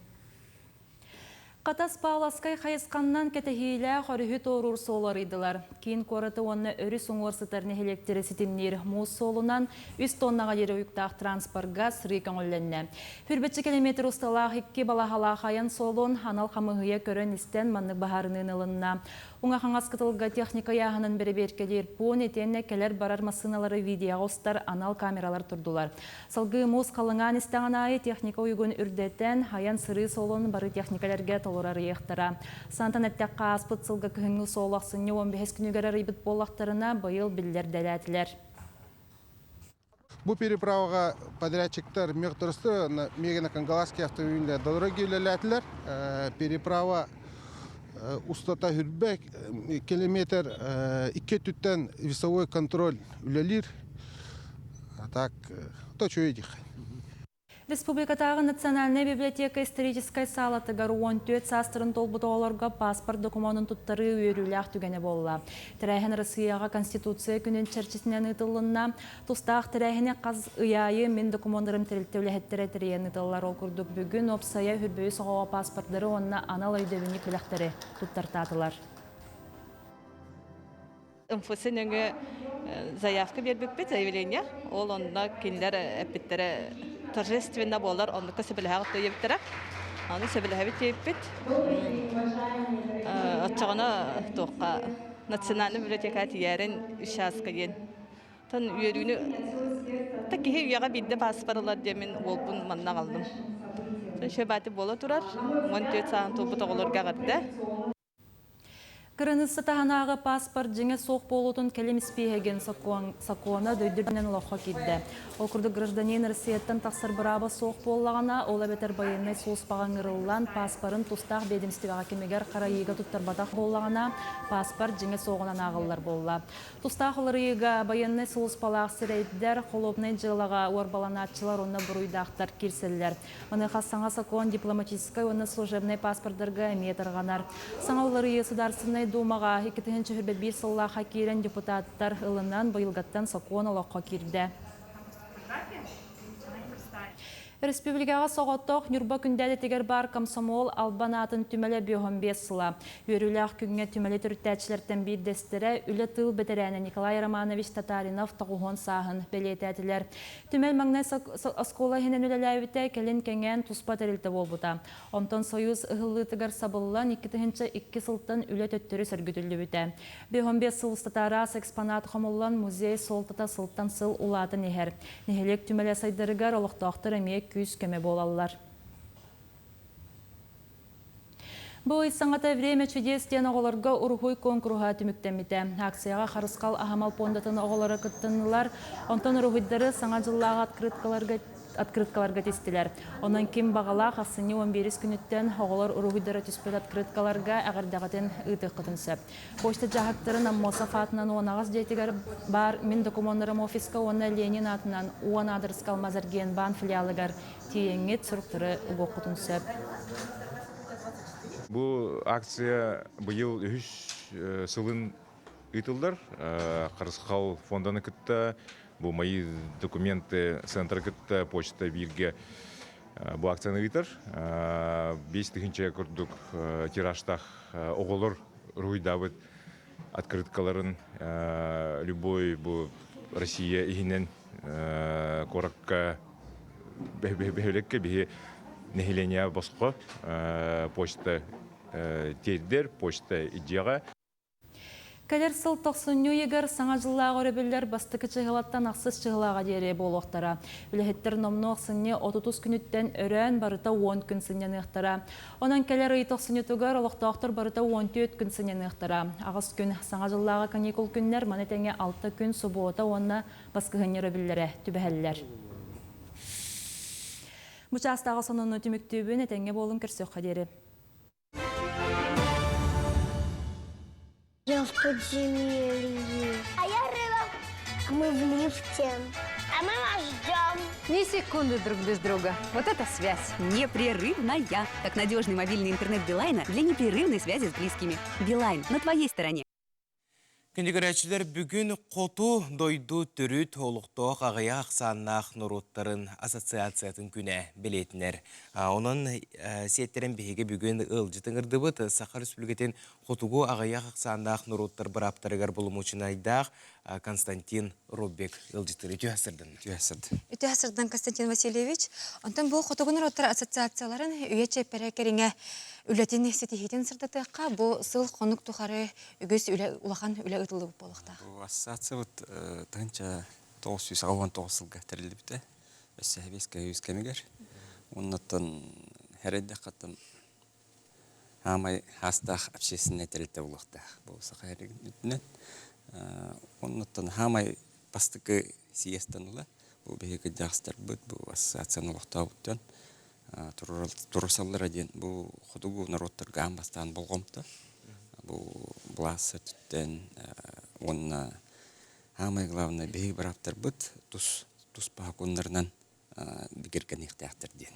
Хатас Павловскай хайысханнан кэтэһиилээх өрүһү туоруур суолу арыйдылар. Киин куораты уонна өрүс уҥуор сытар нэһилиэктэри ситимниир муус суолунан үс тоннаҕа диэри уйуктаах транспорга сырыы көҥүллэннэ. Хүрбэччэ километр усталаах икки балаһалаах айан суолун анал хамыыһыйа көрөн-истэн маннык быһаарыныыны ылынна. Уҥа-хаҥас кытылга техника ыйааһынын бэрэбиэркэлиир пуун итиэннэ кэлэр-барар массыыналары видеоҕа устар анал камералар турдулар. Салгыы муус халыҥаан истэҕин аайы техника уйугун үрдэтэн, айан сырыы суолун бары техникалэргэ толору арыйыахтара. Сантан эттэххэ, ааспыт сылга кыһыҥҥы суол ахсынньы 15 күнүгэр арыйбыт буоллахтарына, быйыл биллэрдэлээтилэр. Бу переправаҕа подрядчиктар Мехторсты Мегино-Кангаласский автомобильные дороги үлэлээтилэр. Переправа устата хүрбэ километр икки өттүттэн весовой контроль үлэлиир. Так, то үчүгэй диэххэ. Республикатааҕы национальнай библиотека историческай саалатыгар 14 саастарын толбут оҕолорго паспорт докумуонун туттарыы үөрүүлээх түгэнэ буолла. Тэрээһин Россияҕа Конституция күнүн чэрчитинэн ыытыллынна. Тустаах тэрээһини хас ый аайы мин докумуоннарым тэрилтэ үлэһиттэрэ тэрийэн ыыталлар. Ол курдук бүгүн уопсайа үрбөйүс оҕоҕо паспордары уонна анал өйдөбүнньүк бэлэхтэри туттартаатылар. МФЦ нөҥүө заявка биэрбиппит, заявление. Ол онно кинилэр эппиттэрэ торжественно буолар, оннукка сөбүлэһэҕит диэбиттэрэ. Аны сөбүлэһэбит диэбиппит. Оччоҕуна туохха национальный библиотека тиийээрин участка диэн. Тон үөрүүнү та киһи үйэҕэ биирдэ пааспар ылар диэмин уолбун манна аҕаллым. Шөбати буола турар. 14 сааһын туолбут оҕолорго эҕэрдэ. Кыраныысса таһынааҕы паспорт дьиҥэ суох буолуутун кэлим испииһэгин сокуона дойду үрдүнэн олоххо киирдэ. Ол курдук гражданин Россияттан тахсар бырааба суох буоллаҕына, ол эбэтэр байыаннай сулууспаҕа ыҥырыллан, пааспарын тустаах биэдэмистибэҕэ кэмигэр харайыыга туттарбатах буоллаҕына, пааспар дьиҥэ суоҕунан ааҕыллар буолла. Тустаах уларыйыыга байыаннай сулууспалаах сирэйдэр, холуобунай дьыалаҕа уорбаланааччылар уонна буруйдаахтар киирсэллэр. Маныаха саҥа сокуон дипломатическай уонна служебнай паспордарга эмиэ тарҕанар. Саҥа уларыйыы судаарыстыбаннай Государственнай Думаҕа 2021 сыллаахха киирэн депутаттар ылынан быйылгаттан сокуон олоххо киирдэ. Республикаҕа соҕотох Ньурба Күндээдэтигэр баар комсомол албан аатын түмэлэ 55 сыла. Үөрүүлээх күҥҥэ түмэли төрүттээччилэртэн биирдэстэрэ үлэ тыыл бэтэрээнэ Николай Романович Татаринов тоҕуһуон сааһын бэлиэтээтилэр. Түмэл маҥнай оскуола иһинэн үлэлээбитэ, кэлин кэҥээн туспа тэрилтэ буолбута. Онтон Союз ыһыллыытыгар сабыллан 2002 сылтан үлэ төттөрү сөргүтүллүбүтэ. 55 сыл устата араас экспонат хомуллан музей суолтата сылтан сыл улаатан иһэр. Нэһилиэк түмэлэ сайдарыгар олохтоохтор эмиэ күүс-көмө буолаллар. Бу ый саҥата «Время чудес» диэн оҕолорго уруһуй куонкуруһа түмүктэммитэ. Акцияҕа Харысхал аһымал пуондатын оҕолоро кыттыннылар. Онтон уруһуйдары Саҥа дьыллааҕы открыткаларга открыткаларга тистилэр. Онон ким баҕалаах ахсынньы 11 күнүттэн оҕолор уруһуйдара түспүт открыткаларга эҕэрдэҕитин ыытыаххытын сөп. Почта дьаһыктарын Аммосов аатынан 18 дьиэтигэр баар Мин докумуоннарым офиска уонна Ленин аатынан 10 аадырыска Алмазэргиэнбаан филиалыгар тиийэҥҥит суруктары угуоххутун сөп. Бу акция быйыл үһүс сылын ыытыллар. Харысхал фонданы кытта, бу мои документы центры кытта почта бииргэ бу акцияны ыытар. 5000 курдук тиражтаах оҕолор уруһуйдаабыт открыткаларын любой бу Россия иһинэн куоракка бөһүөлэккэ биһи нэһилиэнньэ босхо почта тиэрдэр, почта идиэҕэ. Кэлэр сыл тохсунньу ыйыгар Саҥа дьыллааҕы өрөбүллэр бастакы чыһылаттан ахсыс чыһылааҕа диэри буолуохтара. Үлэһиттэр номнуо ахсынньы отутус күнүттэн өрөөн барыта уон күн сынньаныахтара. Онон кэлэр ый тохсунньутугар олохтоохтор барыта 14 күн сынньаныахтара. Аҕыс күн Саҥа дьыллааҕы каникул күннэр маны тэҥэ алта күн субуота уонна баскыһыанньа өрөбүллэрэ түбэһэллэр. Бу чаастааҕы сонуну түмүктүүбүн, этэҥҥэ буолун көрсүөххэ диэри. Я в подземелье. А я рыба. Мы в лифте. А мы вас ждем. Ни секунды друг без друга. Вот это связь. Непрерывная. Как надежный мобильный интернет Билайна для непрерывной связи с близкими. Билайн на твоей стороне. Күндү көрөөччүлэр бүгүн хоту дойду төрүт олохтоох аҕыйах ахсааннаах норуоттарын ассоциациятын күнэ бэлиэтинэр. Онон сиэттэрэн биһиги бүгүн ыалдьыт ыҥырдыбыт Саха Республикатын хотугу аҕыйах ахсааннаах норуоттар бырааптарыгар боломуочунайдаах Константин Роббек ыалдьыттыр. Үтүө сырдын. Үтүө сырдын. Үтүө сырдын Константин Васильевич. Онтон бу хотугу норуоттар ассоциацияларын үйэ чиэппэрэ кэриҥэ үлэтин ситиһиитин сырдатыахха бу сыл хонук тухары үгүс үлэ улахан үлэ ыытыллыбыт буолуохтаах. Бу ассоциациябыт 1989 сылга тэриллибитэ. Өссө Сэбиэскэй Союз кэмигэр. Оннуттан хэрэйдэххаттан аамай хаастаах общественнай тэрилтэ буолуохтаах. Бу саха үрдүнэн. Оннуттан хаамай бастакы съезтэн ыла бу биһиги кырдьаҕастарбыт бу ассоциацияны олохтообуттан турусаллара диэн бу хотугу норуоттарга аан бастаан болҕомто бу былаас өттүттэн уонна самое главное биһиги бырааптарбыт тус туспа сокуоннарынан бигэргэниэхтээхтэр диэн.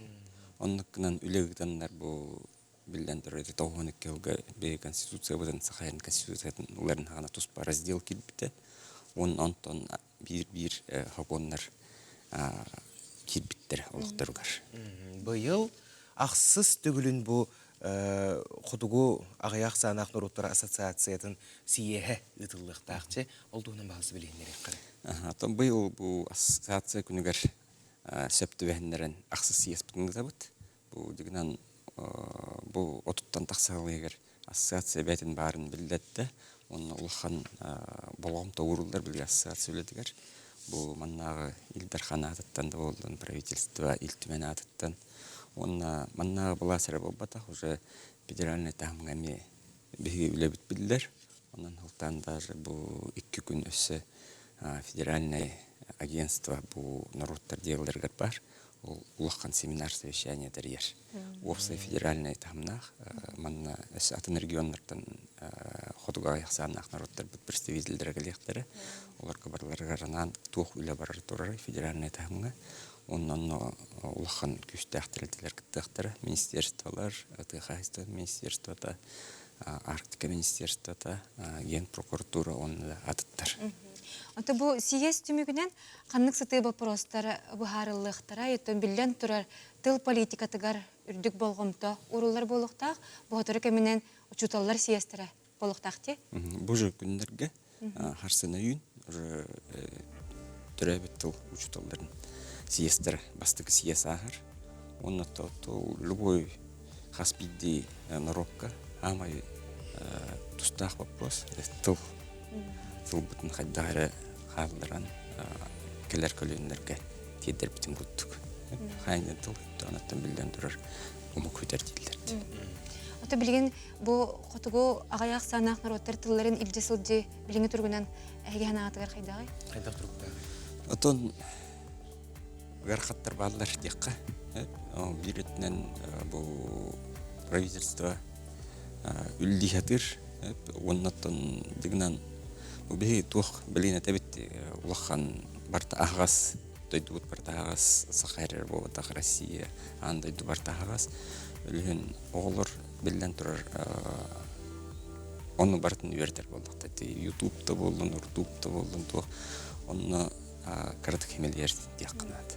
Оннук гынан үлэ ыытаннар бу биллэн турар ити 92 сылга биһиги конституциябытын Саха конституциятын ыларын саҕана туспа раздел киирбитэ. Уонна онтон биир-биир сокуоннар киирбиттэр олохторугар. Быйыл ахсыс төгүлүн бу Хотугу аҕыйах саанах норуоттара ассоциациятын сийиэһэ ыытыллыахтаах. Чэ, ол туһунан баһылсы билиһиннэриэххэ. Оттон быйыл бу ассоциация күнүгэр сөп түбэһиннэрэн ахсыс сийиэспитин ыытабыт. Бу дигинэн бу отуттан тахса сыл ассоциация бэйэтин баарын биллэрдэ. Уонна улахан болҕомто ууруллар били ассоциация үлэтигэр. Бу маннааҕы Ил Дархан аатыттан да буоллун, правительство Ил Түмэн аатыттан уонна маннааҕы былаас эрэ буолбатах, уже федеральнай таһымҥа эмиэ биһиги үлэбит биллэр. Онон һылтаан даже бу икки күн өссө федеральнай агентство бу норуоттар дьыалаларыгар баар. Ол улахан семинар совещание тэрийэр. Уопсай федеральнай таһымнаах манна өссө атын регионнартан хотуга ахсааннаах норуоттарбыт представителлэрэ кэлиэхтэрэ. Олорго барыларыгар анаан туох үлэ барар турарый федеральнай таһымҥа. Онно онно улахан күүстээх тэрилтэлэр кыттыахтара. Министерстволар, тыа хаһаайыстыбатын министерствота, Арктика министерствота, Генпрокуратура уонна да атыттар. Ото бу съезд түмүгүнэн ханнык сытыы боппуруостар быһаарыллыахтара, оттон биллэн турар тыл политикатыгар үрдүк болҕомто ууруллар буолуохтаах, бу сотору кэминэн учууталлар съезтэрэ буолуохтаах дии. Бу же күннэргэ харсына үүн уже төрөөбүт тыл учууталларын съезтэрэ бастакы съезд ааһар. Уонна то любой хас биирдии норуокка аамай тустаах вопрос тыл тылбытын хайдах эрэ хаалларан кэлэр көлүөннэргэ тиэрдэрбитин курдук. Хайа тыл онуттан биллэн турар омук хүтэр дииллэр. Ото билигин бу хотугу аҕыйах сааннаах норуоттар тылларын илдьэ сылдьыы билиҥҥи туругунан эһиги санаатыгар хайдаҕый? Хайдах туруктааҕый? Отон ыарахаттар бааллар диэххэ. Биир өттүнэн бу правительство үллиһатыр уоннаттан дыгынан бу биһи туох билин этэбит улахан барта аһаҕас дойдубут барта аһаҕас саха эрэр буолбатах Россия аан дойду барта аһаҕас үлүһүн оҕолор биллэн турар ону барытын үөрэтэр буоллахта ютуб да буоллун рутуб да буоллун туох онно кыратык химэлиэр диэххэ наада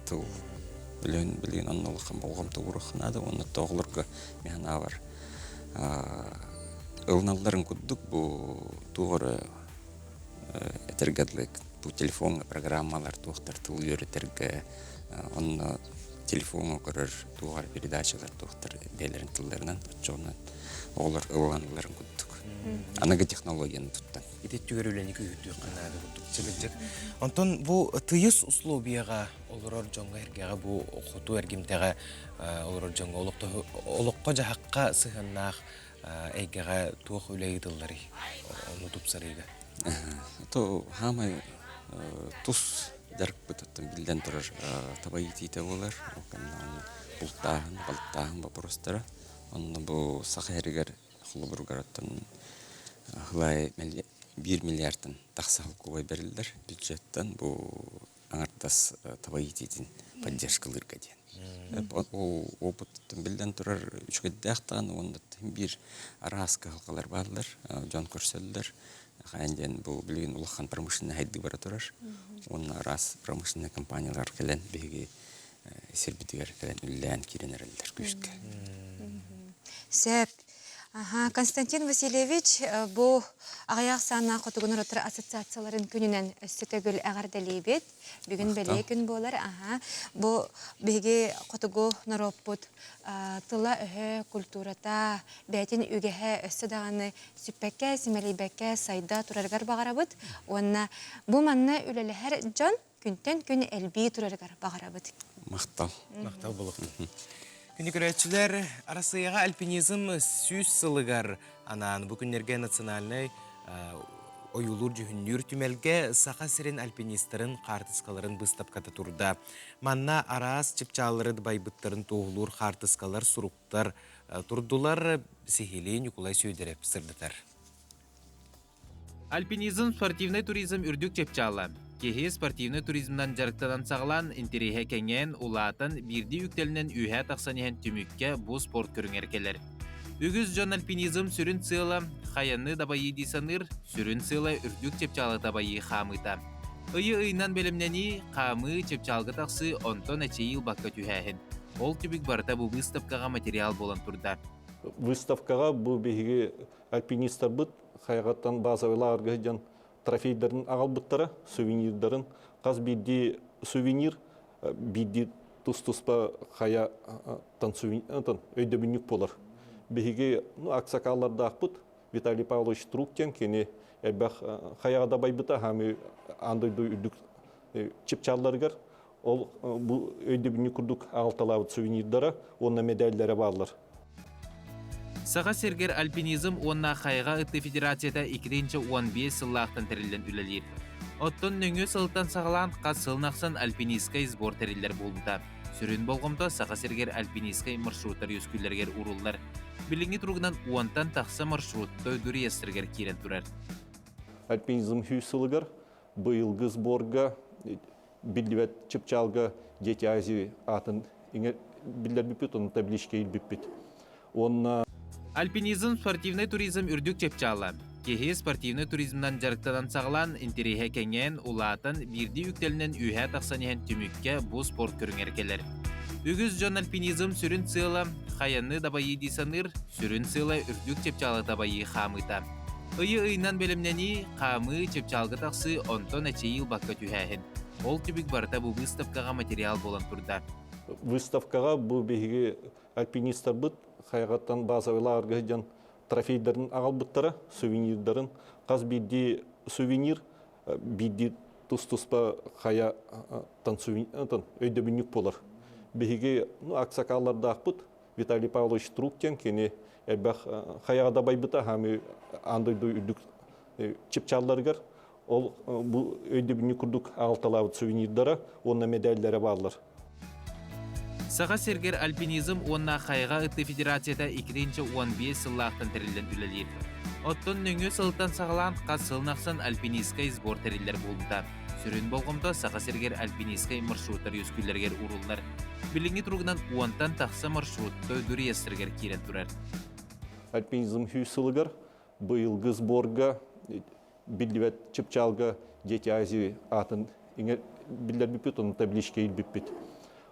тыл билигин билигин онно улахан болҕомто ууруохха наада уонна оҕолорго мин санаабар ылыналларын курдук бу туох эрэ этэргэ дылы бу телефоҥҥа программалар туохтар тыл үөрэтэргэ онно телефоҥҥа көрөр туох эрэ передачалар туохтар бэйэлэрин тылларынан оччоҕуна оҕолор ылланалларын курдук аныгы технологияны туттан ити өттүгэр үлэни күүһүрдүөххэ наада курдук чыгырдьык онтон бу тыйыс условияҕа олорор дьоҥҥо эргэҕэ бу хоту эргимтэҕэ олорор дьоҥҥо олоххо-дьаһахха сыһыаннаах эйгэҕэ туох үлэ ыытылларый ону тупсарыыга то хаамай тус дьарыкпыт оттон биллэн турар таба иитиитэ буолар бултааһын балтааһын боппуруостара онно бу саха сиригэр холобуругар оттон хылай биир миллиардтан тахса холкуобай бэриллэр бюджеттан бу аҥардас таба иитиитин поддержкалыырга диэн. Ол опыттан биллэн турар үчүгэйдээх даҕаны уонна биир араас кыһалҕалар бааллар, дьон көрсөллөр. Хайан диэн бу билигин улахан промышленнай хайдыы бара турар. Уонна араас промышленнай компаниялар кэлэн биһиги сирбитигэр кэлэн үллээн киирэн эрэллэр күүскэ. Сөп. Аха, Константин Васильевич, бу аҕыйах сааннаах хотугу норуоттар ассоциацияларын күнүнэн өссө төгүл эҕэрдэлиибит. Бүгүн бэлиэ күн буолар. Аха, бу биһиги хотугу норуоппут тыла-өһө, культурата, бэйэтин үгэһэ өссө даҕаны сүппэккэ, симэлийбэккэ сайда турарыгар баҕарабыт. Уонна бу манна үлэлэһэр дьон күнтэн күн элбии турарыгар баҕарабыт. Махтал. Махтал буолуохтун. Күнү көрөөччүлэр, Арассыыйаҕа альпинизм 100 сылыгар анаан бу күннэргэ национальнай ойуулуур-дьүһүннүүр түмэлгэ Саха сирин альпинистарын хаартыскаларын быыстапката турда. Манна араас чыпчааллары дыбайбыттарын туоһулуур хаартыскалар, суруктар турдулар. Сиһилии Ньукулай Сүөдэрэп сырдатар. Альпинизм спортивнай туризм үрдүк чыпчаала. Киһи спортивнай туризмынан дьарыктанан саҕалаан, интэриэһэ кэҥээн, улаатан, биирдии үктэлинэн үөһээ тахсан иһэн түмүккэ бу спорт көрүҥэр кэлэр. Үгүс дьон альпинизм сүрүн сыала хайаны дабайыы дии саныыр, сүрүн сыала үрдүк чыпчаалы дабайыы хаамыыта. Ыйы ыйынан бэлэмнэнии, хаамыы, чыпчаалга тахсыы, онтон эчэйии ылбакка түһээһин. Ол түмүк барыта бу быыстапкаҕа материал буолан турда. Выставкаҕа бу биһиги альпинистарбыт хайаҕаттан базовый лааҕырга сылдьан трофейдарын аҕалбыттара, сувенирдарын. Хас биирдии сувенир биирдии тус-туспа хайаттан өйдөбүнньүк буолар. Биһиги ну, аксакаллардаахпыт Виталий Павлович Труктин кини элбэх хайаҕа дабайбыта, хаамыы аан дойду үрдүк чыпчаалларыгар ол бу өйдөбүнньүк курдук аҕалталаабыт сувенирдара уонна медаллэрэ бааллар. Саха сиргэр альпинизм уонна хайҕа ытыы федерацията 2015 сыллаахтан тэриллэн үлэлиир. Оттон нөҥүө сылтан саҕалаан хас сылын ахсын альпинистскай сбор тэриллэр буолбута. Сүрүн болҕомто Саха сиригэр альпинистскай маршруттар үөскүүллэригэр ууруллар. Билиҥҥи туругунан уонтан тахса маршрут дойду реестригэр киирэн турар. Альпинизм сүүс сылыгар быйылгы сборга биллибэт чыпчаалга Дети Азии аатын биллэрбиппит, онно табличка иилбиппит. Уонна. Альпинизм спортивнай туризм үрдүк чыпчаала. Киһи спортивнай туризмынан дьарыктанан саҕалаан, интэриэһэ кэҥээн, улаатан, биирдии үктэлинэн үөһэ тахсан иһэн түмүккэ бу спорт көрүҥэр кэлэр. Үгүс дьон альпинизм сүрүн сыала хайаны дабайыы дии саныыр, сүрүн сыала үрдүк чыпчаалы дабайыы хаамыыта. Ыйы ыйынан бэлэмнэнии, хаамыы, чыпчаалга тахсыы, онтон эчэйии ылбакка түһээһин. Ол түбүк барыта бу выставкаҕа материал буолан турда. Выставкаҕа бу биһиги альпинистарбыт хайаҕаттан базовый лааҕырга сылдьан трофейдарын аҕалбыттара, сувенирдарын. Хас биирдии сувенир биирдии тус-туспа хайаттан өйдөбүнньүк буолар. Биһиги ну, аксакаллардаахпыт Виталий Павлович Трук диэн кини элбэх хайаҕа дабайбыта, хаамыы аан дойду үрдүк чыпчаалларыгар ол бу өйдөбүнньүк курдук аҕалталаабыт сувенирдара уонна медаллара бааллар. Саха сиргэр альпинизм уонна хайҕа ытыы федерацията 2015 сыллаахтан тэриллэн үлэлиир. Оттон нөҥүө сылтан саҕалаан хас сылын ахсын альпинистскай сбор тэриллэр буолбута. Сүрүн болҕомто Саха сиригэр альпинистскай маршруттар үөскүүллэригэр ууруллар. Билиҥҥи туругунан уонтан тахса маршрут дойду реестригэр киирэн турар. Альпинизм сүүс сылыгар быйылгы сборга биллибэт чыпчаалга Дети Азии аатын биллэрбиппит, онно табличка илбиппит.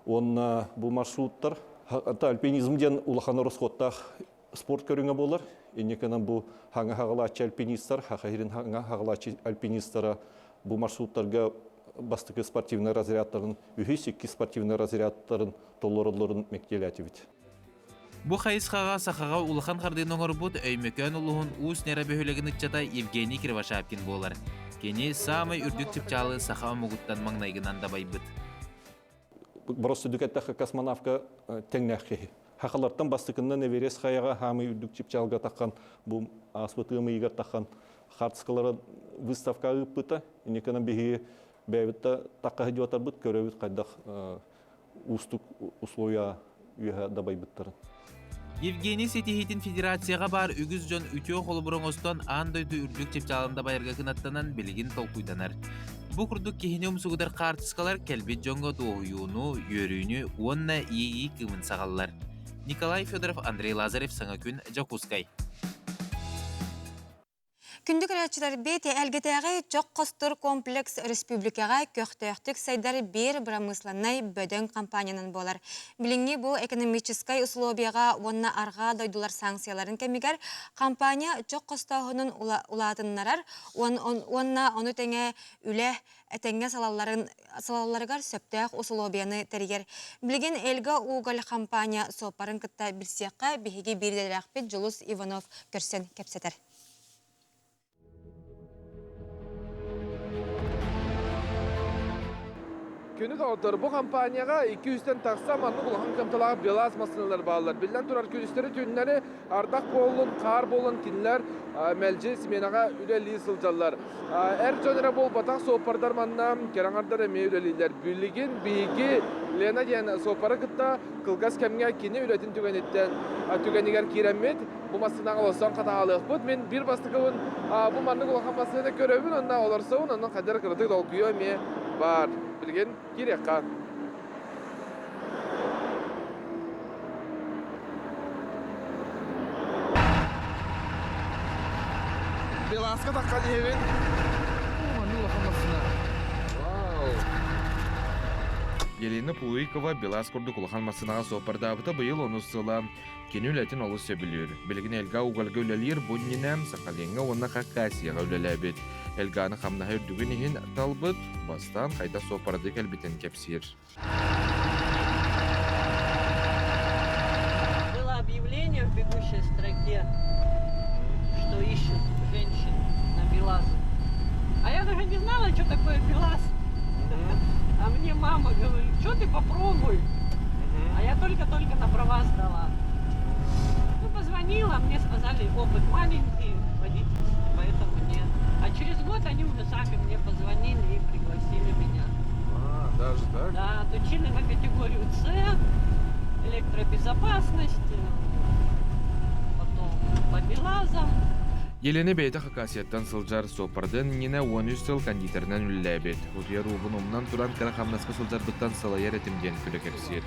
Уонна бу маршруттар альпинизм диэн улахан ороскуоттаах спорт көрүҥэ буолар. Инникинэн бу хаҥа хаҕалааччы альпинистар, хаха иһирин хаҥа хаҕалааччы альпинистара бу маршруттарга бастакы спортивнай разрядтарын, үһүс, икки спортивнай разрядтарын толороллорун мэктиэлээтибит. Бу хайысхаҕа сахаҕа улахан хардыыны оҥорбут Өймөкөөн улууһун Уус Нера бөһүөлэгин ыччата Евгений Кривошапкин буолар. Кини саамай үрдүк чыпчаалы саха омугуттан маҥнайгынан дабайбыт. Просто дүкэттэххэ космонавка тэҥнээх киһи. Хахалартан бастакыннан Эверест хайаҕа хаамый үрдүк чыпчаалга таххан бу ааспыт ыам ыйыгар таххан хартыскалара выставка ыыппыта. Инникинэн биһиги бэйэбит да тахха сылдьыбатарбыт көрөбүт хайдах уустук условия үөһэ дабайбыттарын. Евгений ситиһиитин федерацияҕа баар үгүс дьон үтүө холобур оҥостон аан дойду үрдүк чыпчаалын дабайарга кынаттанан билигин толкуйданар. Бу курдук киһини умсугутар хаартыскалар кэлбит дьоҥҥо дуоһуйууну, үөрүүнү уонна иэйии кыымын саҕаллар. Николай Федоров, Андрей Лазарев, Саҥа күн, Дьокуускай. Күндү көрөөччүлэрбит, Элгэтээҕи чох хостуур комплекс республикаҕа көхтөөхтүк сайдар биир бырамыысыланнай бөдөҥ компаниянан буолар. Билиҥҥи бу экономическай условияҕа уонна арҕаа дойдулар санкцияларын кэмигэр компания чох хостооһунун улаатыннарар уонна ону тэҥэ үлэ этэҥҥэ салалларын салалларыгар сөптөөх усулуобуйаны тэрийэр. Билигин Эльга Уголь компания суоппарын кытта билсиэххэ биһиги биир идэлээхпит Дьулус Иванов көрсөн кэпсэтэр. Күнү доҕоттор, бу компанияҕа 200-тэн тахса маннык улахан кыамталаах БелАЗ массыыналар бааллар. Биллэн турар, күнүстэри-түүннэри ардах буоллун, хаар буоллун кинилэр мэлдьи сменаҕа үлэлии сылдьаллар. Эр дьон эрэ буолбатах, суоппардар манна кэрэ аҥардар эмиэ үлэлииллэр. Билигин биһиги Лена диэн суоппары кытта кылгас кэмҥэ кини үлэтин түгэниттэн түгэнигэр киирэммит, бу массыынаҕа олорсон хатаалыахпыт. Мин биир бастакыбын бу маннык улахан массыынаны көрөбүн уонна олорсобун, онон хайдах кыратык долгуйуо эмиэ баар. Билигин киириэххэ. Беласка таххан иһэбин. Маннык улахан массыына. Вау! Елена Пулыкова Белаз курдук улахан массыынаҕа суоппардаабыта быйыл онус сыла. Кини үлэтин олус сөбүлүүр. Билигин Эльга угольга үлэлиир, бу иннинэ Сахалиҥҥа уонна Хакасияҕа үлэлээбит. Эльганы хамнаһа үрдүгүн иһин талбыт, бастаан хайдах суоппардыы кэлбитин кэпсиир. Было объявление в бегущей строке, что ищут женщин на БелАЗ. А я даже не знала, что такое БелАЗ. А мне мама говорит, что ты попробуй. А я только-только на права сдала. Ну, позвонила, мне сказали, опыт маленький, водительский, поэтому нет. А через год они уже сами мне позвонили и пригласили меня. А, даже так? Да, отучили на категорию С, электробезопасность, потом по БелАЗам. Елена бэйэтэ Хакасияттан сылдьар суоппардыан иннинэ 13 сыл кондитерынан үлэлээбит. Утуйар уубун умнан туран кыра хамнаска сылдьарбыттан сылайар этим диэн күлэ кэпсиир.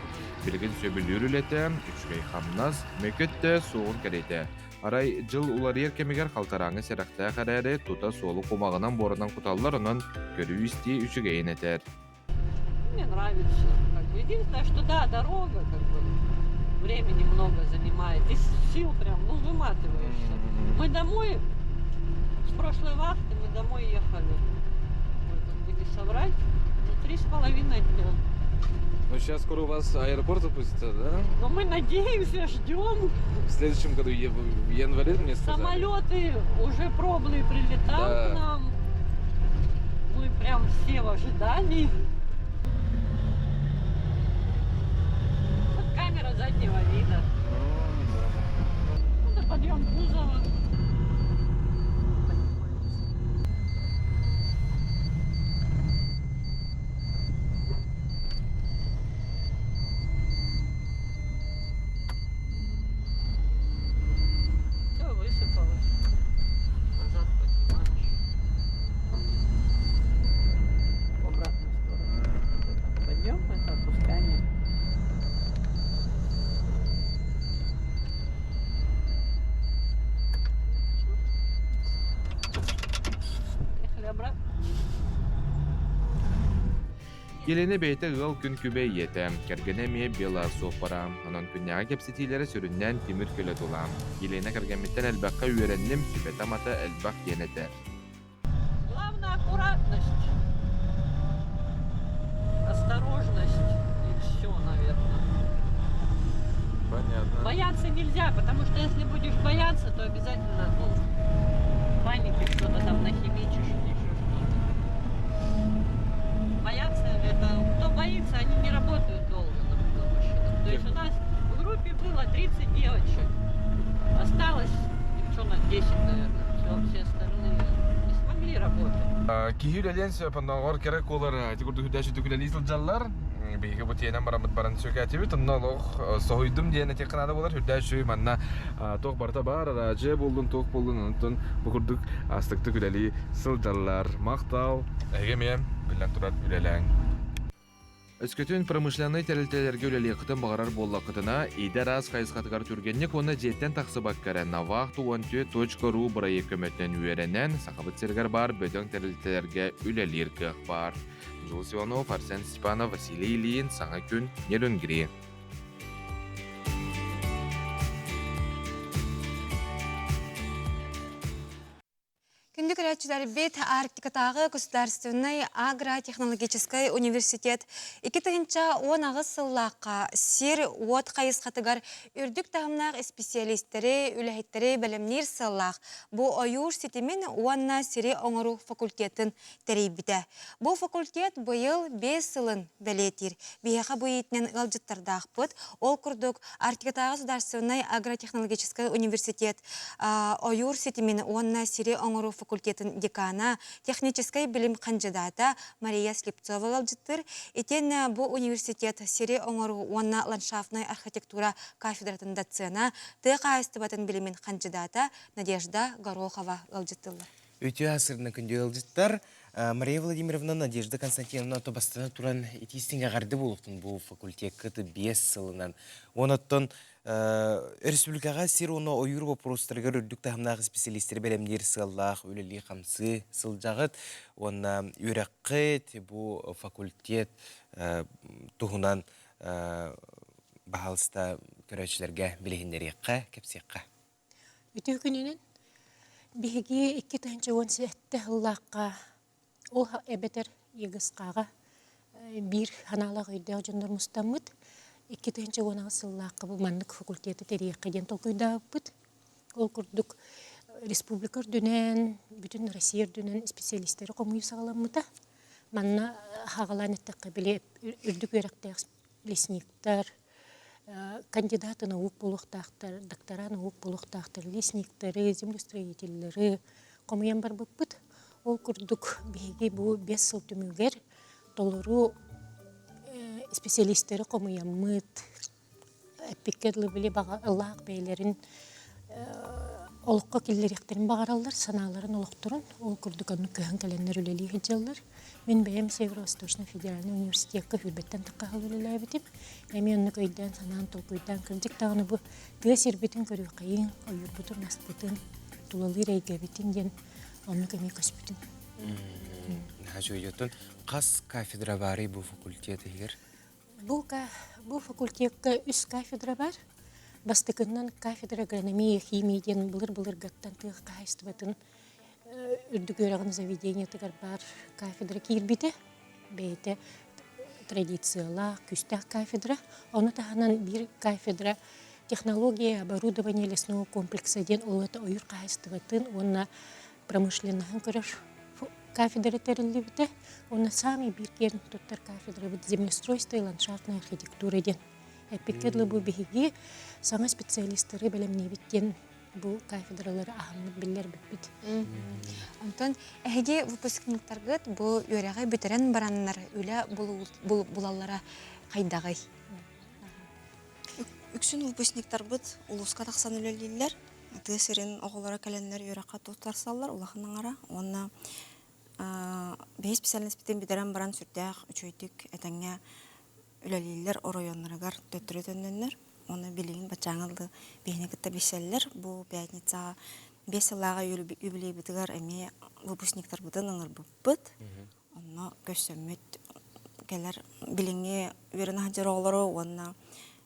Билигин сөбүлүүр үлэтэ, үчүгэй хамнас, мөкүт да суоҕун кэриэтэ. Арай дьыл уларыйар кэмигэр халтарааҥҥа сэрэхтээх эрээри, тута суолу кумаҕынан-буорунан куталлар, онон көрүү-истии үчүгэйин этэр. Мне нравится. Как бы. Единственное, что да, дорога как бы времени много занимает. И сил прям, ну, выматываешься. Мы домой, с прошлой вахты мы домой ехали. Ой, как бы не соврать, ну, 3,5 дня. Ну, сейчас скоро у вас аэропорт запустится, да? Но мы надеемся, ждем. В следующем году, в январе мне сказали. Самолеты уже пробные прилетал Да. к нам. Мы прям все в ожидании. Вот камера заднего вида. Это подъем кузова. Все высыпалось. Назад поднимаешь. В обратную сторону. Вот это подъем, это опускание. Поехали обратно. Елена бэйэтэ ыал күн күбэй ийэтэ, кэргэнэ эмиэ Бела суоппара. Онон күннээҕи кэпсэтиилэрэ сүрүннээн тимир көлө тула. Елена кэргэммиттэн элбэххэ үөрэнним, сүбэтэ-амата элбэх диэн этэр. Главное аккуратность, осторожность и все, наверное. Понятно. Бояться нельзя, потому что если будешь бояться, то обязательно, ну, в панике что-то там нахимичишь или еще что-то. Бояться это, кто боится, они не работают долго на, на машинах. То есть у нас в группе было 30 девочек. Осталось девчонок 10, наверное. Все, все остальные не смогли работать. Киһи үлэлиэн сөп, оннооҕор кэрэ куолар ити курдук үрдээччи үлэлии сылдьаллар. Биһиги бу тиэнэн бараммыт баран сүөкээтибит. Онно олох соһуйдум диэн этиэххэ наада буолар. Үрдээччи манна туох барыта баар, араадьыйа буоллун, туох буоллун, онтон бу курдук астыктык үлэлии сылдьаллар. Махтал! Эһиги эмиэ, биллэн турар, үлэлээҥ. Өскөтүн промышленнай тэрилтэлэргэ үлэлиэххитин баҕарар буоллаххытына, идэ араас хайысхатыгар түргэнник уонна дьиэттэн тахсыбакка эрэ Навахту 14.ru бырайыак көмөтүнэн үөрэнэн, Сахабыт сиригэр баар бөдөҥ тэрилтэлэргэ үлэлиир кыах баар. Дьулус Иванов, Арсен Степанов, Василий Ильин, Саҥа күн, Нерюнгри. Күндү көрөөччүлэрбит Арктикатааҕы государственнай агротехнологическай университет 2018 сыллаахха сир-уот хайысхатыгар үрдүк таһымнаах исписэлиистэри, үлэһиттэри бэлэмниир сыаллаах бу ойуур ситимин уонна сири оҥоруу факультетын тэрийбитэ. Бу факультет быйыл 5 сылын бэлиэтиир. Биһиэхэ бу иитинэн ыалдьыттардаахпыт. Ол курдук, Арктикатааҕы государственнай агротехнологическай университет ойуур ситимин уонна сири оҥоруу факультетын декана, техническэй билим хандьыдаата Мария Слепцова ыалдьыттыыр. Итиэннэ бу университет сири оҥоруу уонна ландшафтнай архитектура кафедратын доцена, тыа хаһаайыстыбатын билимин хандьыдаата Надежда Горохова ыалдьыттыыллар. Үтүө асырына күндү ыалдьыттар. Мария Владимировна Надежда Константиновна тобастана туран итиистиҥ эҕэрдэ буолуохтун бу факультекка биэс сылынан. Оноттон республикаҕа сир уонна ойуур боппуруостарыгар үрдүк таһымнаах специалистери бэлэмниир сыаллаах үлэлии-хамсыы сылдьаҕыт уонна үөрэххит бу факультет туһунан баһаалыста көрөөччүлэргэ билиһиннэриэххэ, кэпсиэххэ. Үтүө күнүнэн биһиги 2017 сыллаахха ол эбэтэр ЕГСК-ҕа биир санаалаах өйдөөх дьоннор мустаммыт 2018 сыллаахха бу маннык факультеты тэрийиэххэ диэн толкуйдаабыппыт. Ол курдук республика үрдүнэн, бүтүн Россия үрдүнэн специалистары хомуйуу саҕаламмыта. Манна хаҕалаан эттэххэ, били үрдүк үөрэхтээх лесниктар, кандидаты наук буолуохтаахтар, доктора наук буолуохтаахтар, лесниктары, землестроителлары хомуйан барбыппыт. Ол курдук биһиги бу 5 сыл түмүгэр толору специалистеры хомуйаммыт, эппиккэ дылы били баҕалаах бэйэлэрин. Олоххо киллэриэхтэрин баҕараллар, санааларын олохторун ол курдук оннук көһөн кэлэннэр үлэлии сылдьаллар. Мин бэйэм Северо-Восточный федеральный университекка сүүрбэттэн тахха сыл үлэлээбитим. Эмиэ оннук өйдөөн-санаан, толкуйдаан кырдьык даҕаны бу тыа сирбитин көрүөххэйиҥ, ойуурбутун, маспытын, тулалыыр эйгэбитин диэн оннук эмиэ көспүтүм. Наһаа үчүгэй. Оттон хас кафедра баарый бу факультет иһигэр? Бу, бу факультекка үс кафедра бар. Бастакыннан кафедра агрономия, химия диэн былыр-былыргаттан тыа хаһаайыстыбатын үрдүк үөрэҕин заведениетыгар баар кафедра киирбитэ. Бэйэтэ традициялаах, күүстээх кафедра. Ону таһынан биир кафедра технология оборудование лесного комплекса диэн ол это ойуур хаһаайыстыбатын уонна промышленноһын көрөр кафедра тэриллибитэ. Уонна саамай биир киэн туттар кафедрабыт землеустройство и ландшафтная архитектура диэн. Эппиккэ дылы бу биһиги саҥа специалистары бэлэмниибит диэн бу кафедралары аһаммыт биллэрбиппит. Онтон эһиги выпускниктаргыт бу үөрэҕи бүтэрэн бараннар үлэ булаллара хайдаҕый? Үксүн выпускниктарбыт улууска тахсан үлэлииллэр. Тыа сирин оҕолоро кэлэннэр үөрэххэ туттарсаллар улахан аҥара. Уонна биһи специальностьпытын бүтэрэн баран сүрдээх үчүгэйдик этэҥҥэ үлэлииллэр оройуоннарыгар төттөрү төннөннөр. Уонна билигин баччааҥҥа дылы биһини кытта билсэллэр. Бу пятницаҕа биэс сыллааҕы юбилейбытыгар эмиэ выпускниктарбытын ыҥырбыппыт. Онно көрсөммүт кэлэр билиҥҥи үөрэнэ сылдьар оҕолору уонна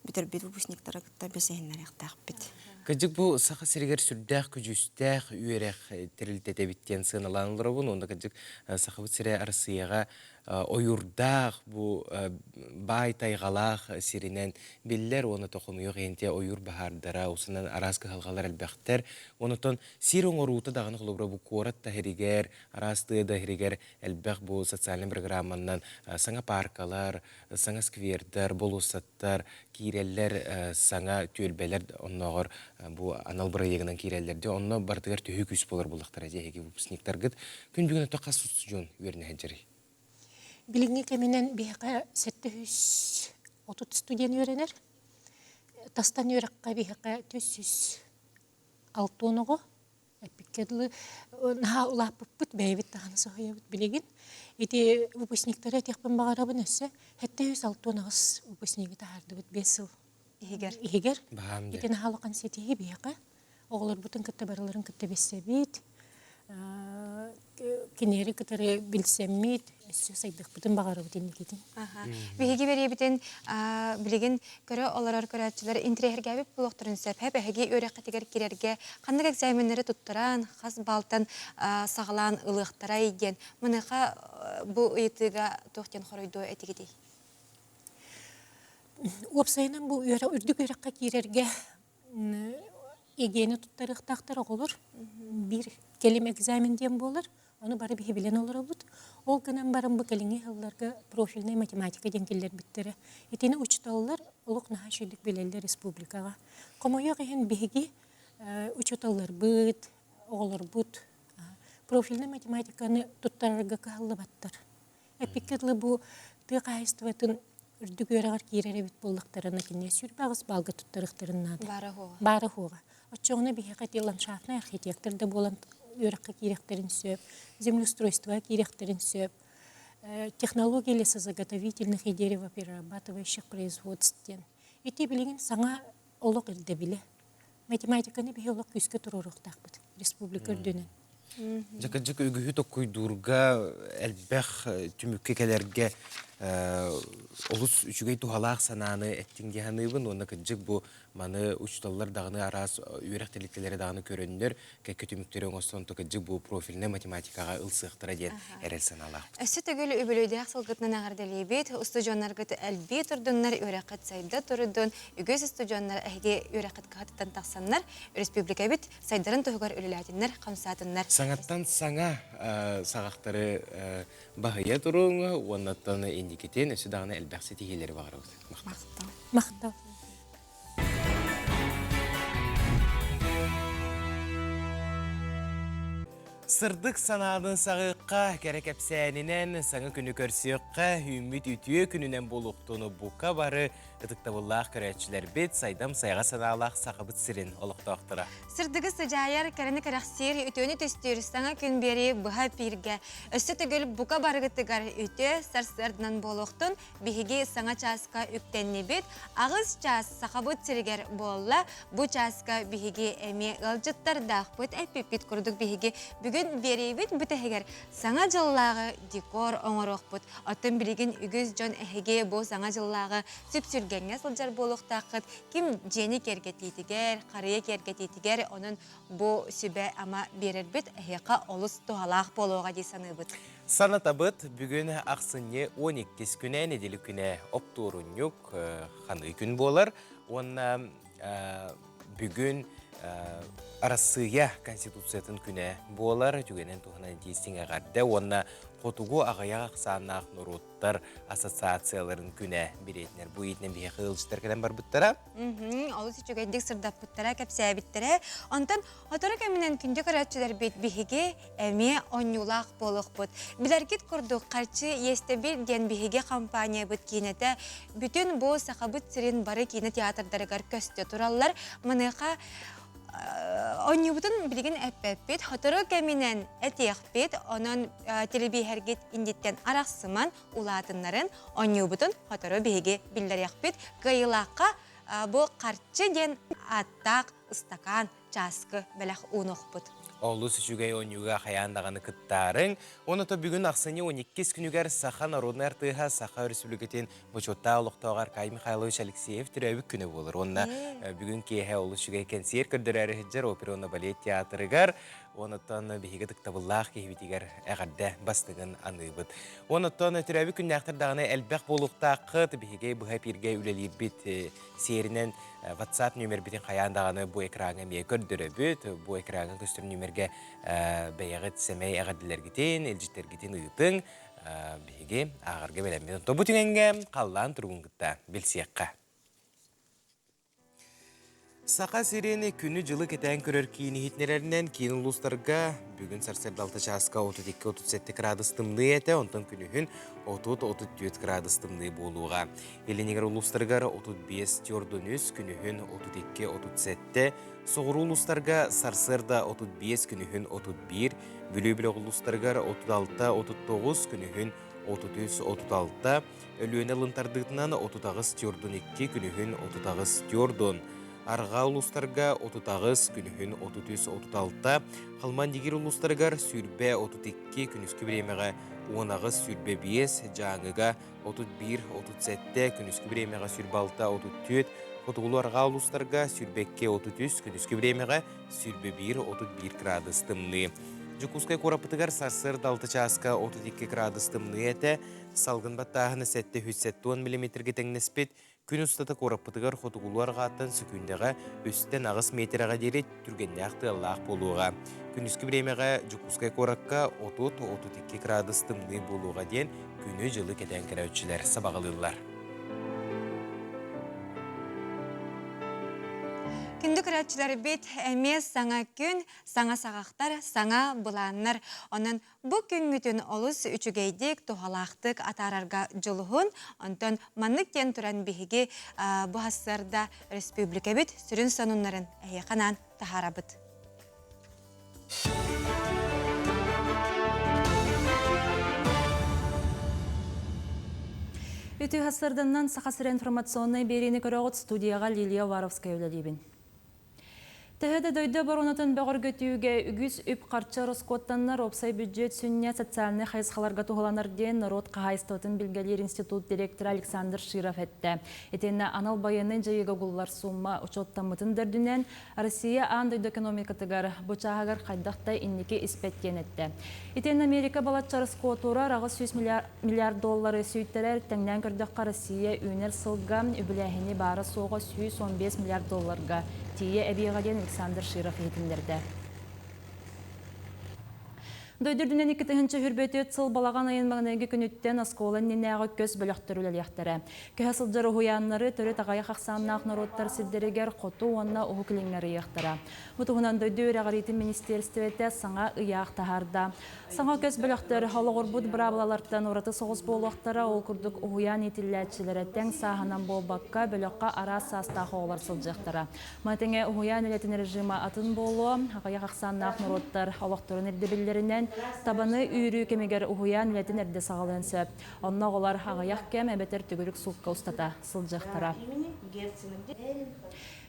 бүтэрбит выпускниктары кытта билсиһиннэриэхтээхпит. Кырдьык бу Саха сиригэр сүрдээх күдьүүстээх үөрэх тэрилтэтэ эбит диэн сыаналаан олоробун. Уонна кырдьык Сахабыт сирэ Арассыыйаҕа ойуурдаах, бу баай тайҕалаах сиринэн биллэр уонна тохомуйуох иһинтиэ ойуур баһаардара, усунан араас кыһалҕалар элбэхтэр. Онотон сир оҥоруута даҕаны холобура бу куорат да иһигэр, араас тыа да иһигэр элбэх бу социальнай программанан саҥа паркалар, саҥа сквердэр, болуоссаттар киирэллэр, саҥа түөлбэлэр оннооҕор бу анал бырайыагынан киирэллэр дии. Онно барытыгар төһүү күүс буолар буоллахтара дии эһиги выпускниктаргыт. Күн бүгүн өтө хас устудьуон үөрэнэ сылдьарый? Билиҥҥи кэминэн биһиэхэ 730 студент үөрэнэр. Тастан үөрэххэ биһиэхэ 460 оҕо. Эппиккэ дылы, наһаа улааппыппыт, бэйэбит даҕаны соһуйабыт билигин. Ити выпускниктары этиэхпин баҕарабын өссө 768 выпускнигы таһаардыбыт биэс сыл иһигэр. Иһигэр. Ити наһаа улахан ситиһии биһиэхэ. Оҕолорбутун кытта барыларын кытта билсэбит, кинилэри кытары билсэммит, өссө сайдыахпытын баҕарабыт инникитин. Биһиги бэриэбитин билигин көрө олорор көрөөччүлэр интириэһиргээбит буолуохтарын сөп. Хэп эһиги үөрэххитигэр киирэргэ ханнык экзаменнары туттаран, хас баалтан саҕалаан ылыахтарай диэн маныаха бу ыйытыыга туох диэн хоруйдуо этигитий? Уопсайынан бу үрдүк үөрэххэ киирэргэ ЕГЭ-ни туттарыахтаахтар оҕолор. Биир кэлим экзамен диэн буолар. Ону бары биһи билэн олоробут. Ол гынан баран бу кэлиҥҥи сылларга профильнай математика диэн киллэрбиттэрэ. Итини учууталлар олох наһаа үчүгэйдик билэллэр республикаҕа. Хомойуох иһин биһиги учууталларбыт, оҕолорбут профильнай математиканы туттарарга кыһаллыбаттар. Эппиккэ дылы бу тыа хаһаайыстыбатын үрдүк үөрэҕэр киирэр эбит буоллахтарына кинини 28 баалга туттарыахтарын наада. Баара суоҕа. Оччоҕуна биһиэхэ ити ландшафтнай архитектор да буолан үөрэххэ киириэхтэрин сөп, землеустройствоҕа киириэхтэрин сөп, технология лесозаготовительных и деревоперерабатывающих производств диэн. Ити билигин саҥа олох ирдэбилэ. Математиканы биһи олох күүскэ туруоруохтаахпыт республика үрдүнэн. Дьэ кырдьык үгүһү токкуйдуурга элбэх түмүккэ кэлэргэ олус үчүгэй туһалаах санааны эттиҥ дии саныыбын уонна кырдьык бу маны учууталлар даҕаны араас үөрэх тэрилтэлэрэ даҕаны көрөннөр кэккэ түмүктэри оҥостон кырдьык бу профильнай математикаҕа ылсыахтара диэн эрэл санаалаахпыт. Өссө төгүл үбүлүөйдээх сылгытынан эҕэрдэлиибит. Устудьуоннаргыт элбии турдуннар, үөрэххит сайда турдун, үгүс устудьуоннар эһиги үөрэххит кыһатыттан тахсаннар, республикабыт сайдарын туһугар үлэлээтиннэр, хамсаатыннар. Саҥаттан саҥа саҕахтары баһыйа туруҥ уоннаттан инникитин өссө даҕаны элбэх ситиһиилэри баҕарабыт. Махтал. Махтал. Сырдык санааны саҕыахха, кэрэ кэпсээнинэн саҥа күнү көрсүөххэ, үүммүт үтүө күнүнэн буолуохтуну бука бары ытыктабыллаах көрөөччүлэрбит, сайдам сайаҕа санаалаах Сахабыт сирин олохтоохторо. Сырдыгы сыдьаайар, кэрэни кэрэхсиир, үтүөнү түстүүр саҥа күн биэрии быһа эпииргэ өссө төгүл бука барыгытыгар үтүө сарсыарданан буолуохтун биһиги саҥа чааска үктэннибит. Аҕыс чаас Сахабыт сиригэр буолла. Бу чааска биһиги эмиэ ыалдьыттардаахпыт, эппиппит курдук биһиги бүгүн биэриибит бүтэһигэр Саҥа дьыллааҕы декор оҥоруохпут. Оттон билигин үгүс дьон эһиги бу Саҥа дьыллааҕы сүпсүлгэҥҥэ сылдьар буолуохтааххыт. Ким дьиэни киэргэтиитигэр, харыйа киэргэтиитигэр, онон бу сүбэ-ама биэрэрбит эһиэхэ олус туһалаах буолуоҕа дии саныыбыт. Санатабыт, бүгүн ахсынньы 12 күнэ, нэдиэлэ күнэ оптуорунньук, ханыы күн буолар. Уонна бүгүн Арассыыйа Конституциятын күнэ буолар. Түгэнин туһунан этиистиҥ эҕэрдэ уонна хотугу аҕыйах ахсааннаах норуоттар ассоциацияларын күнэ билиэтинэр. Бу иитинэн биһиэхэ ыалдьыттар кэлэн барбыттара. Олус үчүгэйдик сырдаппыттара, кэпсээбиттэрэ. Онтон сотору кэминэн күндү көрөөччүлэрбит биһиги эмиэ онньуулаах буолуохпут. Билэргит курдук, Харчы иэстэбил диэн биһиги компаниябыт киинэтэ бүтүн бу Сахабыт сирин бары киинэ театрдарыгар көстө тураллар. Маныаха оонньуубутун билигин эппэппит, сотору кэминэн этиэхпит, онон телебииһэргит инниттэн арахсыман улаатыннарын оонньуубутун сотору биһиги биллэриэхпит. Кыайыылаахха бу харчы диэн ааттаах ыстакаан чааскы бэлэх уунуохпут. Олус үчүгэй оонньууга хайаан даҕаны кыттаарыҥ. Онон бүгүн ахсынньы 12 күнүгэр Саха народнай артыыһа Саха Өрөспүүбүлүкэтин бочуоттаах олохтооҕо Аркадий Михайлович Алексеев төрөөбүт күнэ буолар. Уонна бүгүн киэһэ олус үчүгэй кэнсиэр көрдөрөөрү сылдьар опера уонна балет театрыгар. Онон биһиги ытыктабыллаах киһибитигэр эҕэрдэ бастыҥын аныыбыт. Онон төрөөбүт күннээхтэр даҕаны элбэх буолуохтааххыт. Биһиги быһа эпииргэ үлэлиирбит сиэринэн WhatsApp нүөмэрбитин хайаан даҕаны бу экраҥҥа эмиэ көрдөрөбүт. Бу экраҥҥа көстөр нүөмэргэ бэйэҕит сэмэй эҕэрдэлэргитин, илдьиттэргитин ыытыҥ. Биһиги ааҕарга бэлэммит. Онтон бу түгэҥҥэ халлаан туругун кытта билсиэххэ. Саха сирин күнү-дьылы кэтээн көрөр киин иһитиннэрэринэн киин улуустарга бүгүн сарсыарда 6 чааска 32-37 градус тымныы этэ, онтон күнүһүн 30-34 градус тымныы буолуоҕа. Илинигэр улуустарыгар 35 төрдүнүс, күнүһүн 32-37, соҕуруу улуустарга сарсыарда 35, күнүһүн 31, Бүлүү бөлөх улуустарыгар 36-39, күнүһүн 33-36, Өлүөнэ ылын тардыытынан 38 төрдүн 2, күнүһүн 38 төрдүн. Арҕаа улуустарга 38, күнүһүн 33-36, Халман-Дигир улуустарыгар сүүрбэ 32, күнүскү бириэмэҕэ 18 сүүрбэ 5, Дьааҥыга 31 37, күнүскү бириэмэҕэ 26 34, Хотугулуу-Арҕаа улуустарга 22 33, күнүскү бириэмэҕэ 21 31 градус тымныы. Дьокуускай куораппытыгар сарсыарда 6 чааска 32 градус тымныы этэ, салгын баттааһына 770 миллиметргэ тэҥнэспит, Күн устата куораппытыгар хотугулуу арҕааттан сөкүүндэҕэ үстэн аҕыс миэтэрэҕэ диэри түргэннээх тыаллаах буолуоҕа. Күнүскү бириэмэҕэ Дьокуускай куоракка 30-32 градус тымныы буолуоҕа диэн күнү-дьылы кэтээн көрөөччүлэр сабаҕалыыллар. Күндү көрөөччүлэрбит, эмиэ саҥа күн, саҥа саҕахтар, саҥа былааннар. Онон Бу күҥҥүтүн олус үчүгэйдик, туһалаахтык атаарарга дьулуһун. Онтон маннык диэн туран биһиги бу сарсыарда республикабыт сүрүн сонуннарын эһиэхэ анаан таһаарабыт. Үтүө сарсыарданнан Саха сирэ информационнай биэриини көрөҕүт студияҕа Лилия Уваровская үлэлиибин. Төһө да дойду оборонатын бөҕөргөтүүгэ үгүс үп-харчы ороскуоттаннар, уопсай бүддьүөт сүнньэ социальнай хайысхаларга туһуланар диэн норуот хаһаайыстыбатын билгэлиир институт директора Александр Широв эттэ. Итиэннэ анал байыаннай дьайыыга угуллар суумма учуоттаммытын да үрдүнэн, Россия аан дойду экономикатыгар бу чааһыгар хайдах да инники испэт диэн эттэ. Итиэннэ Америка балачча ороскуотура 800 миллиард доллары сүүйтэрэр, тэҥнээн көрдөххө, Россия үүнэр сылга үбүлээһини баара-суоҕа 115 миллиард долларга тиийэ эбиэҕэ диэн Александр Широв иһитиннэрдэ. Дойду үрдүнэн 2024 сыл балаҕан ыйын маҥнайгы күнүттэн оскуола иннинээҕи көс бөлөхтөр үлэлиэхтэрэ. Көһө сылдьар уһуйааннары төрүт аҕыйах ахсааннаах норуоттар сирдэригэр хоту уонна Уһук Илиҥҥэ арыйыахтара. Бу туһунан дойду үөрэҕириитин министиэристибэтэ саҥа ыйаах таһаарда. Саҥа көс бөлөхтөр олоҕурбут быраабылалартан ураты соҕус буолуохтара, ол курдук уһуйаан иитиллээччилэрэ тэҥ сааһынан буолбакка, бөлөххө араас саастаах оҕолор сылдьыахтара. Маны тэҥэ уһуйаан үлэтин режима атын буолуо, аҕыйах ахсааннаах норуоттар олохторун ирдэбиллэринэн табаны үүрүү кэмигэр уһуйаан үлэтин эрдэ саҕалыан сөп. Онно оҕолор аҕыйах кэм эбэтэр төгүрүк суукка устата сылдьыахтара.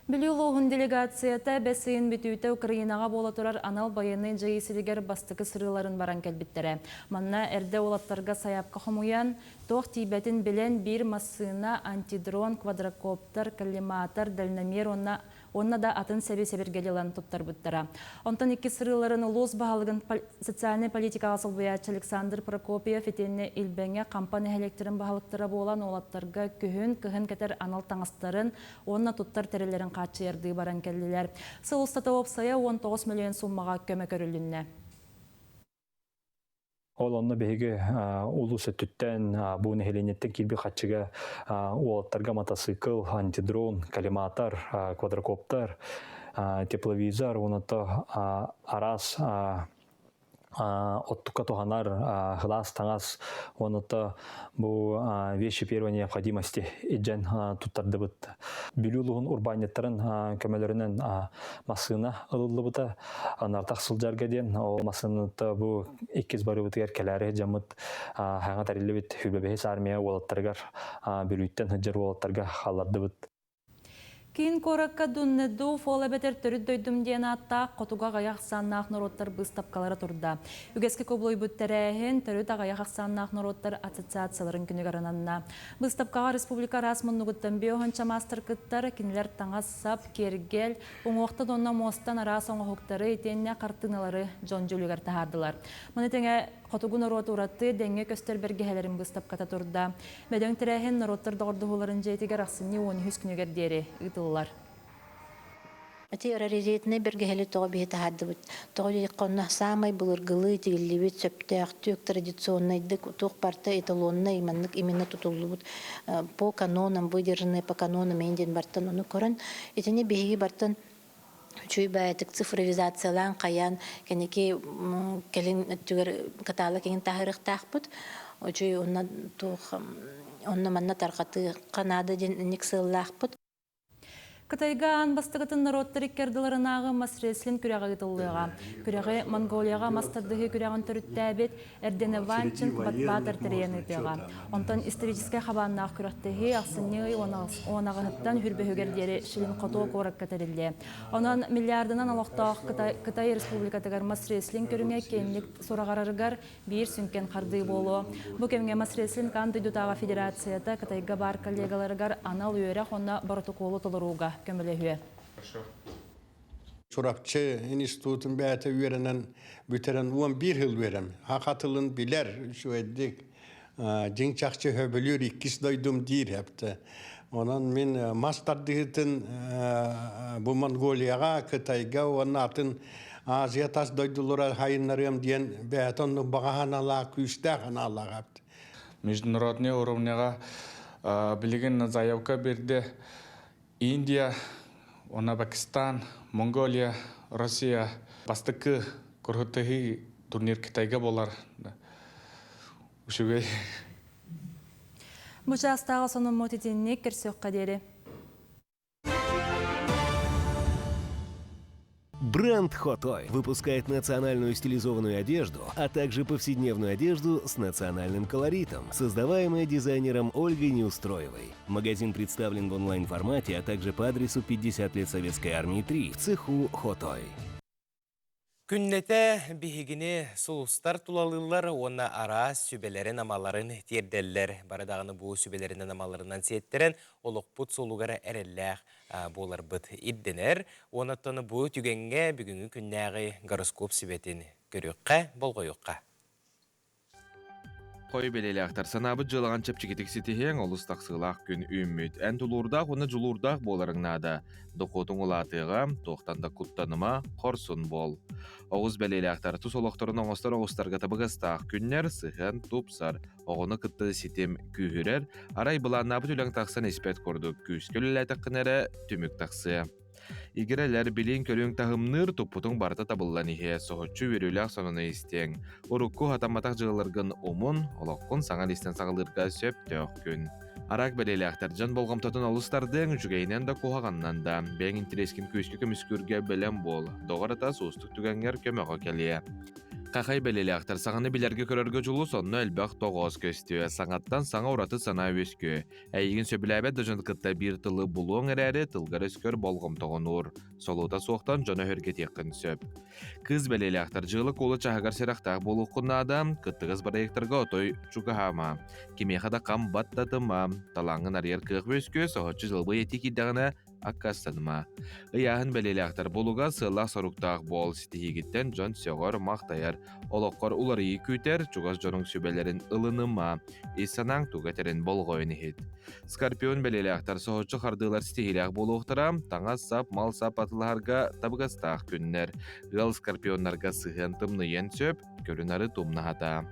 Бүлүү улууһун делегацията бэс ыйын бүтүүтэ Украинаҕа буола турар анал байыаннай дьайыы сиригэр бастакы сырыыларын баран кэлбиттэрэ. Манна эрдэ уолаттарга сайаапка хомуйан, Туох тиийбэтин билэн, биир массыына, антидрон, квадрокоптер, коллиматор, дальномер уонна уонна да атын сэби-сэбиргэли ылан туттарбыттара. Онтон иккис сырыыларын улуус баһылыгын социальнай политикаҕа солбуйааччы Александр Прокопьев итиэннэ Илбэҥэ Хампа нэһилиэктэрин баһылыктара буолан уолаттарга күһүн, кыһын кэтэр анал таҥастарын уонна туттар тэриллэрин хааччыйардыы баран кэллилэр. Сыл устата уопсайа 19 мөлүйүөн сууммаҕа көмө көрүлүннэ. Ол онно биһиги улуус өттүттэн бу нэһилиэнньэттэн киирбит хаччыга уолаттарга матасыыкыл, антидрон, коллиматор, квадрокоптер, тепловизор уонна араас оттукка туһанар хылаас таҥас уонна бу вещи первой необходимости илдьэн туттардыбыт. Бүлүү улууһун урбаанньыттарын көмөлөрүнэн массыына ылыллыбыта. Анартах сылдьарга диэн ол массыыната бу иккис барыбытыгар кэлээри дьаммыт хаҥа тэриллибит Хүбэбэһис армия уолаттарыгар Бүлүүттэн сылдьар уолаттарга хааллардыбыт. Киин куоракка Дуннеду фол эбэтэр төрүт дойдум диэн ааттаах хотуга аҕыйах ахсааннаах норуоттар быыстапкалара турда. Үгэскэ кубулуйбут тэрээһин төрүт аҕыйах ахсааннаах норуоттар ассоциацияларын күнүгэр ананна. Быыстапкаҕа республика араас муннугуттан биоһонча маастар кыттар, кинилэр таҥас-сап, киэргэл, уҥуохтан уонна муостан араас оҥоһуктары итиэннэ хартыыналары дьон дьүүлүгэр таһаардылар. Маны тэҥэ хотугу норуот ураты дэҥҥэ көстөр бэргэһэлэрин быыстапката турда. Бөдөҥ тэрээһин норуоттар доҕордоһууларын дьиэтигэр ахсынньы 13 күнүгэр диэри ыытыллар. Ити раритетнай бэргэһэли тоҕо биһи таһаардыбыт. Тоҕо диэтэххэ онно саамай былыргылыы тигиллибит сөптөөхтүк, традиционнайдык туох барыта эталоннай маннык именно тутуллубут по канонам, выдержанные по канонам эйин диэн бартан ону көрөн итини биһиги бартан үчүгэй баайытык цифровизациялаан хайаан кэнники кэлин өттүгэр каталог иҥин таһаарыахтаахпыт. Үчүгэй онно туох онно манна тарҕатыахха наада диэн инник сыаллаахпыт. Кытайга аан бастакытын норуоттар икки ардыларынааҕы мас-рестлинг күрэҕэ ыытыллыаҕа. Күрэҕи Монголияҕа мас тардыһыы күрэҕин төрүттээбит Эрдене Ванчин Батбаатар тэрийэн ыытыаҕа. Онтон историческай хабааннаах күрэхтэһии ахсынньы ый уон аҕыһыттан хүрбөһүгэр диэри Шилин-Хотуо куоракка тэриллиэ. Онон миллиардынан олохтоох Кытай Республикатыгар мас-рестлинг көрүҥэ киэҥник сураҕарарыгар биир сүҥкэн хардыы буолуо. Бу кэмҥэ мас-рестлинг аан дойдутааҕы федерацията Кытайга баар коллегаларыгар анал үөрэх уонна боротокуолу толорууга көмөлөһүө. Чурапчы институтун бэйэтэ үөрэнэн бүтэрэн 11 жыл үөрэм. Саха тылын билэр үчүгэйдик дьиҥ чахчы хөбүлүүр иккис дойдум диир эпте. Онон мин мас тардыһыытын бу Монголияҕа, Кытайга уонна атын Азия тас дойдулара хайыннарыам диэн бэйэтэ оннук баҕа санаалаах, күүстээх санаалаах эбит. Международный уровняҕа билигин заявка берди Индия, уонна Пакистан, Монголия, Россия бастакы курһутыһыы турнир Китайга буолар. Үчүгэй. Бу чаастааҕы сонуммут итинник көрсүөххэ диэри. Бренд Хотой выпускает национальную стилизованную одежду, а также повседневную одежду с национальным колоритом, создаваемая дизайнером Ольгой Неустроевой. Магазин представлен в онлайн-формате, а также по адресу 50 лет Советской Армии 3 в цеху Хотой. Күннэтэ биһигини сулустар тулалыыллар уонна араас сүбэлэрин-амаларын тиэрдэллэр. Бары даҕаны бу сүбэлэринэн-амаларынан сиэттэрэн олохпут суолугар эрэллээх буоларбыт ирдэнэр. Уонна бу түгэҥҥэ бүгүҥҥү күннээҕи гороскоп сүбэтин көрүөххэ, болҕойуохха. Хой бэлиэлээхтэр санаабыт дьыалаҕын чэпчэкитик ситиһиэҥ, олус тахсыылаах күн үүммүт. Эн тулуурдаах уонна дьулуурдаах буоларыҥ наада. Дохуотуҥ улаатыаҕа, туохтан да куттаныма, хорсун буол. Оҕус бэлиэлээхтэр тус олохторун оҥостор оҕустарга табыгастаах күннэр, сыһыан тупсар, оҕону кытта ситим күүһүрэр, арай былааннаабыт үлэҥ тахсан испэт курдук, күүскэ үлэлээтэххинэ эрэ түмүк тахсыа. Игирэлэр билииҥ-көрүүҥ таһымныыр, туппутуҥ барыта табыллан иһиэ, соһуччу үөрүүлээх сонуну истиэҥ. Урукку хатамматах дьыалаларгын умун, олоххун саҥа лиистэн саҕалыырга сөптөөх күн. Араак бэлиэлээхтэр дьон болҕомтотун олус тардыаҥ, үчүгэйинэн да куһаҕанынан да. Бэйэҥ интэриэскин күүскэ көмүскүүргэ бэлэм буол. Доҕор атас уустук түгэҥҥэр көмөҕө кэлиэ. Хахай бэлиэлээхтэр саҥаны билэргэ-көрөргө дьулус, онно элбэх тоҕоос көстүө, саҥаттан саҥа ураты санаа үөскүө. Эйигин сөбүлээбэт да дьон кытта биир тылы булуоҥ эрээри, тылгар-өскөр болҕомтоҕун уур. Солуута суохтан дьону өһүргэтиэххин сөп. Кыыс бэлиэлээхтэр дьыала-куолу чаһыгар сэрэхтээх буолуоххун наада, кыттыгас бырайыактарга отой чугаһаама. Кимиэхэ да хам баттатыма, талааҥҥын арыйар кыах үөскүө, соһуччу дьылбый этии киирдэҕинэ, аккаастаныма. Ыйааһын бэлиэлээхтэр булуга сыаллаах-соруктаах буол, ситиһиигиттэн дьон сөҕөр-махтайар, олоххор уларыйыы күүтэр, чугас дьонуҥ сүбэлэрин ылыныма, ис санааҥ тугу этэрин болҕойон иһит. Скорпион бэлиэлээхтэр соһуччу хардыылар ситиһиилээх буолуохтара, таҥас-сап, мал-сап атылаһарга табыгастаах күннэр. Ыал скорпионнарга сыһыан тымныйыан сөп, көрүнары тумнаһата.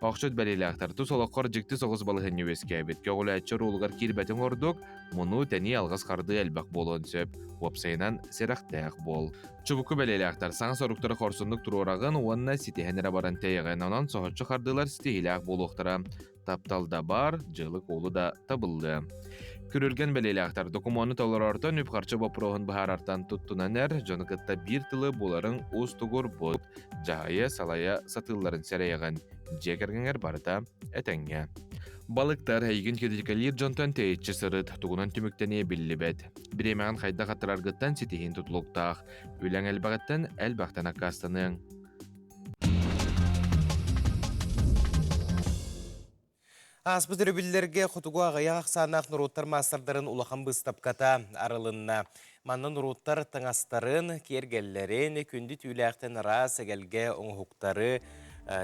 Охчут бэлиэлээхтэр тус олоххор дьикти соҕус балаһыанньа үөскээбит, көҕүлээччи оруолугар киирбэтиҥ ордук, муну тэнии алҕас хардыы элбэх буолуон сөп, уопсайынан сэрэхтээх буол. Чубуку бэлиэлээхтэр саҥа соруктары хорсуннук туруораҕын уонна ситиһэн эрэ баран тэйэҕин, онон соһуччу хардыылар ситиһиилээх буолуохтара. Таптал да баар, дьыалы-куолу да табыллыа. Күрүлгэн бэлиэлээхтэр докумуону толорортон үп-харчы боппуруоһун быһаарартан туттунан эр, дьону кытта биир тылы буларыҥ уустугурбут, дьаһайа, салайа сатыылларын сэрэйэҕин. Дьиэ кэргэҥэр барыта этэҥҥэ. Балыктар эйигин критикалиир дьонтон тэйиччи сырыт, тугунан түмүктэниэ биллибэт. Бириэмэҕин хайдах аттараргыттан ситиһиин тутулуктаах. Үлэҥ элбэҕиттэн элбэхтэн аккаастаныаҥ. Ааспыт өрөбүллэргэ хотугу аҕыйах ахсааннаах норуоттар маастардарын улахан быыстапката арылынна. Манна норуоттар таҥастарын, киэргэллэрин, күндү түүлээхтэн араас эгэлгэ оҥоһуктары,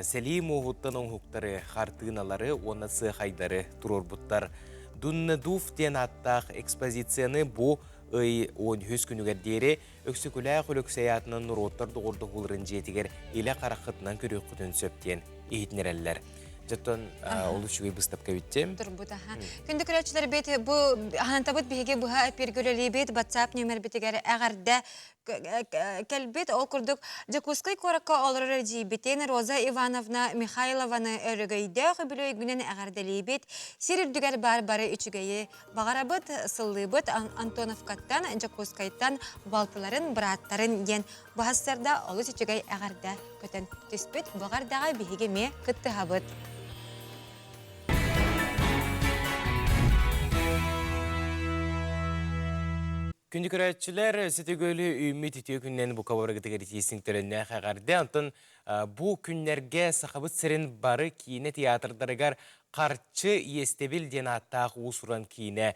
сэлии муоһуттан оҥоһуктары, хартыыналары уонна сыахайдары туруорбуттар. Дуннедув диэн ааттаах экспозицияны бу ый 13 күнүгэр диэри Өксөкүлээх Өлөксөй аатынан норуоттар доҕордоһууларын дьиэтигэр илэ хараххытынан көрүөххүтүн сөп диэн иһитиннэрэллэр. Дьоттон олус үчүгэй быыстапка эбиттим. Турбут аха. Күндү көрөөччүлэрбит бу аһантабыт биһиги быһа эпиргэ үлэлиибит WhatsApp нүөмэрбитигэр эҕэрдэ кэлбит. Ол курдук Дьокуускай куоракка олорор эдьиийбитин Роза Ивановна Михайлованы өрөгөйдөөх үбүлүөйгүнэн эҕэрдэлиибит. Сир үрдүгэр баар бары үчүгэйи баҕарабыт, сыллыыбыт Антоновкаттан, Дьокуускайтан балтыларын, бырааттарын диэн быһассарда олус үчүгэй эҕэрдэ көтөн түспүт. Бу эҕэрдэҕэ биһиги эмиэ кыттыһабыт. Күндү көрөөччүлэр, сүтүгөлү үүммүт үтүө күннэн бука барыгытыгар итиисин төлөннөөх эҕэрдэ. Онтон бу күннэргэ Сахабыт сирин бары киинэ театрдарыгар Харчы иэстэбил диэн ааттаах уус-уран киинэ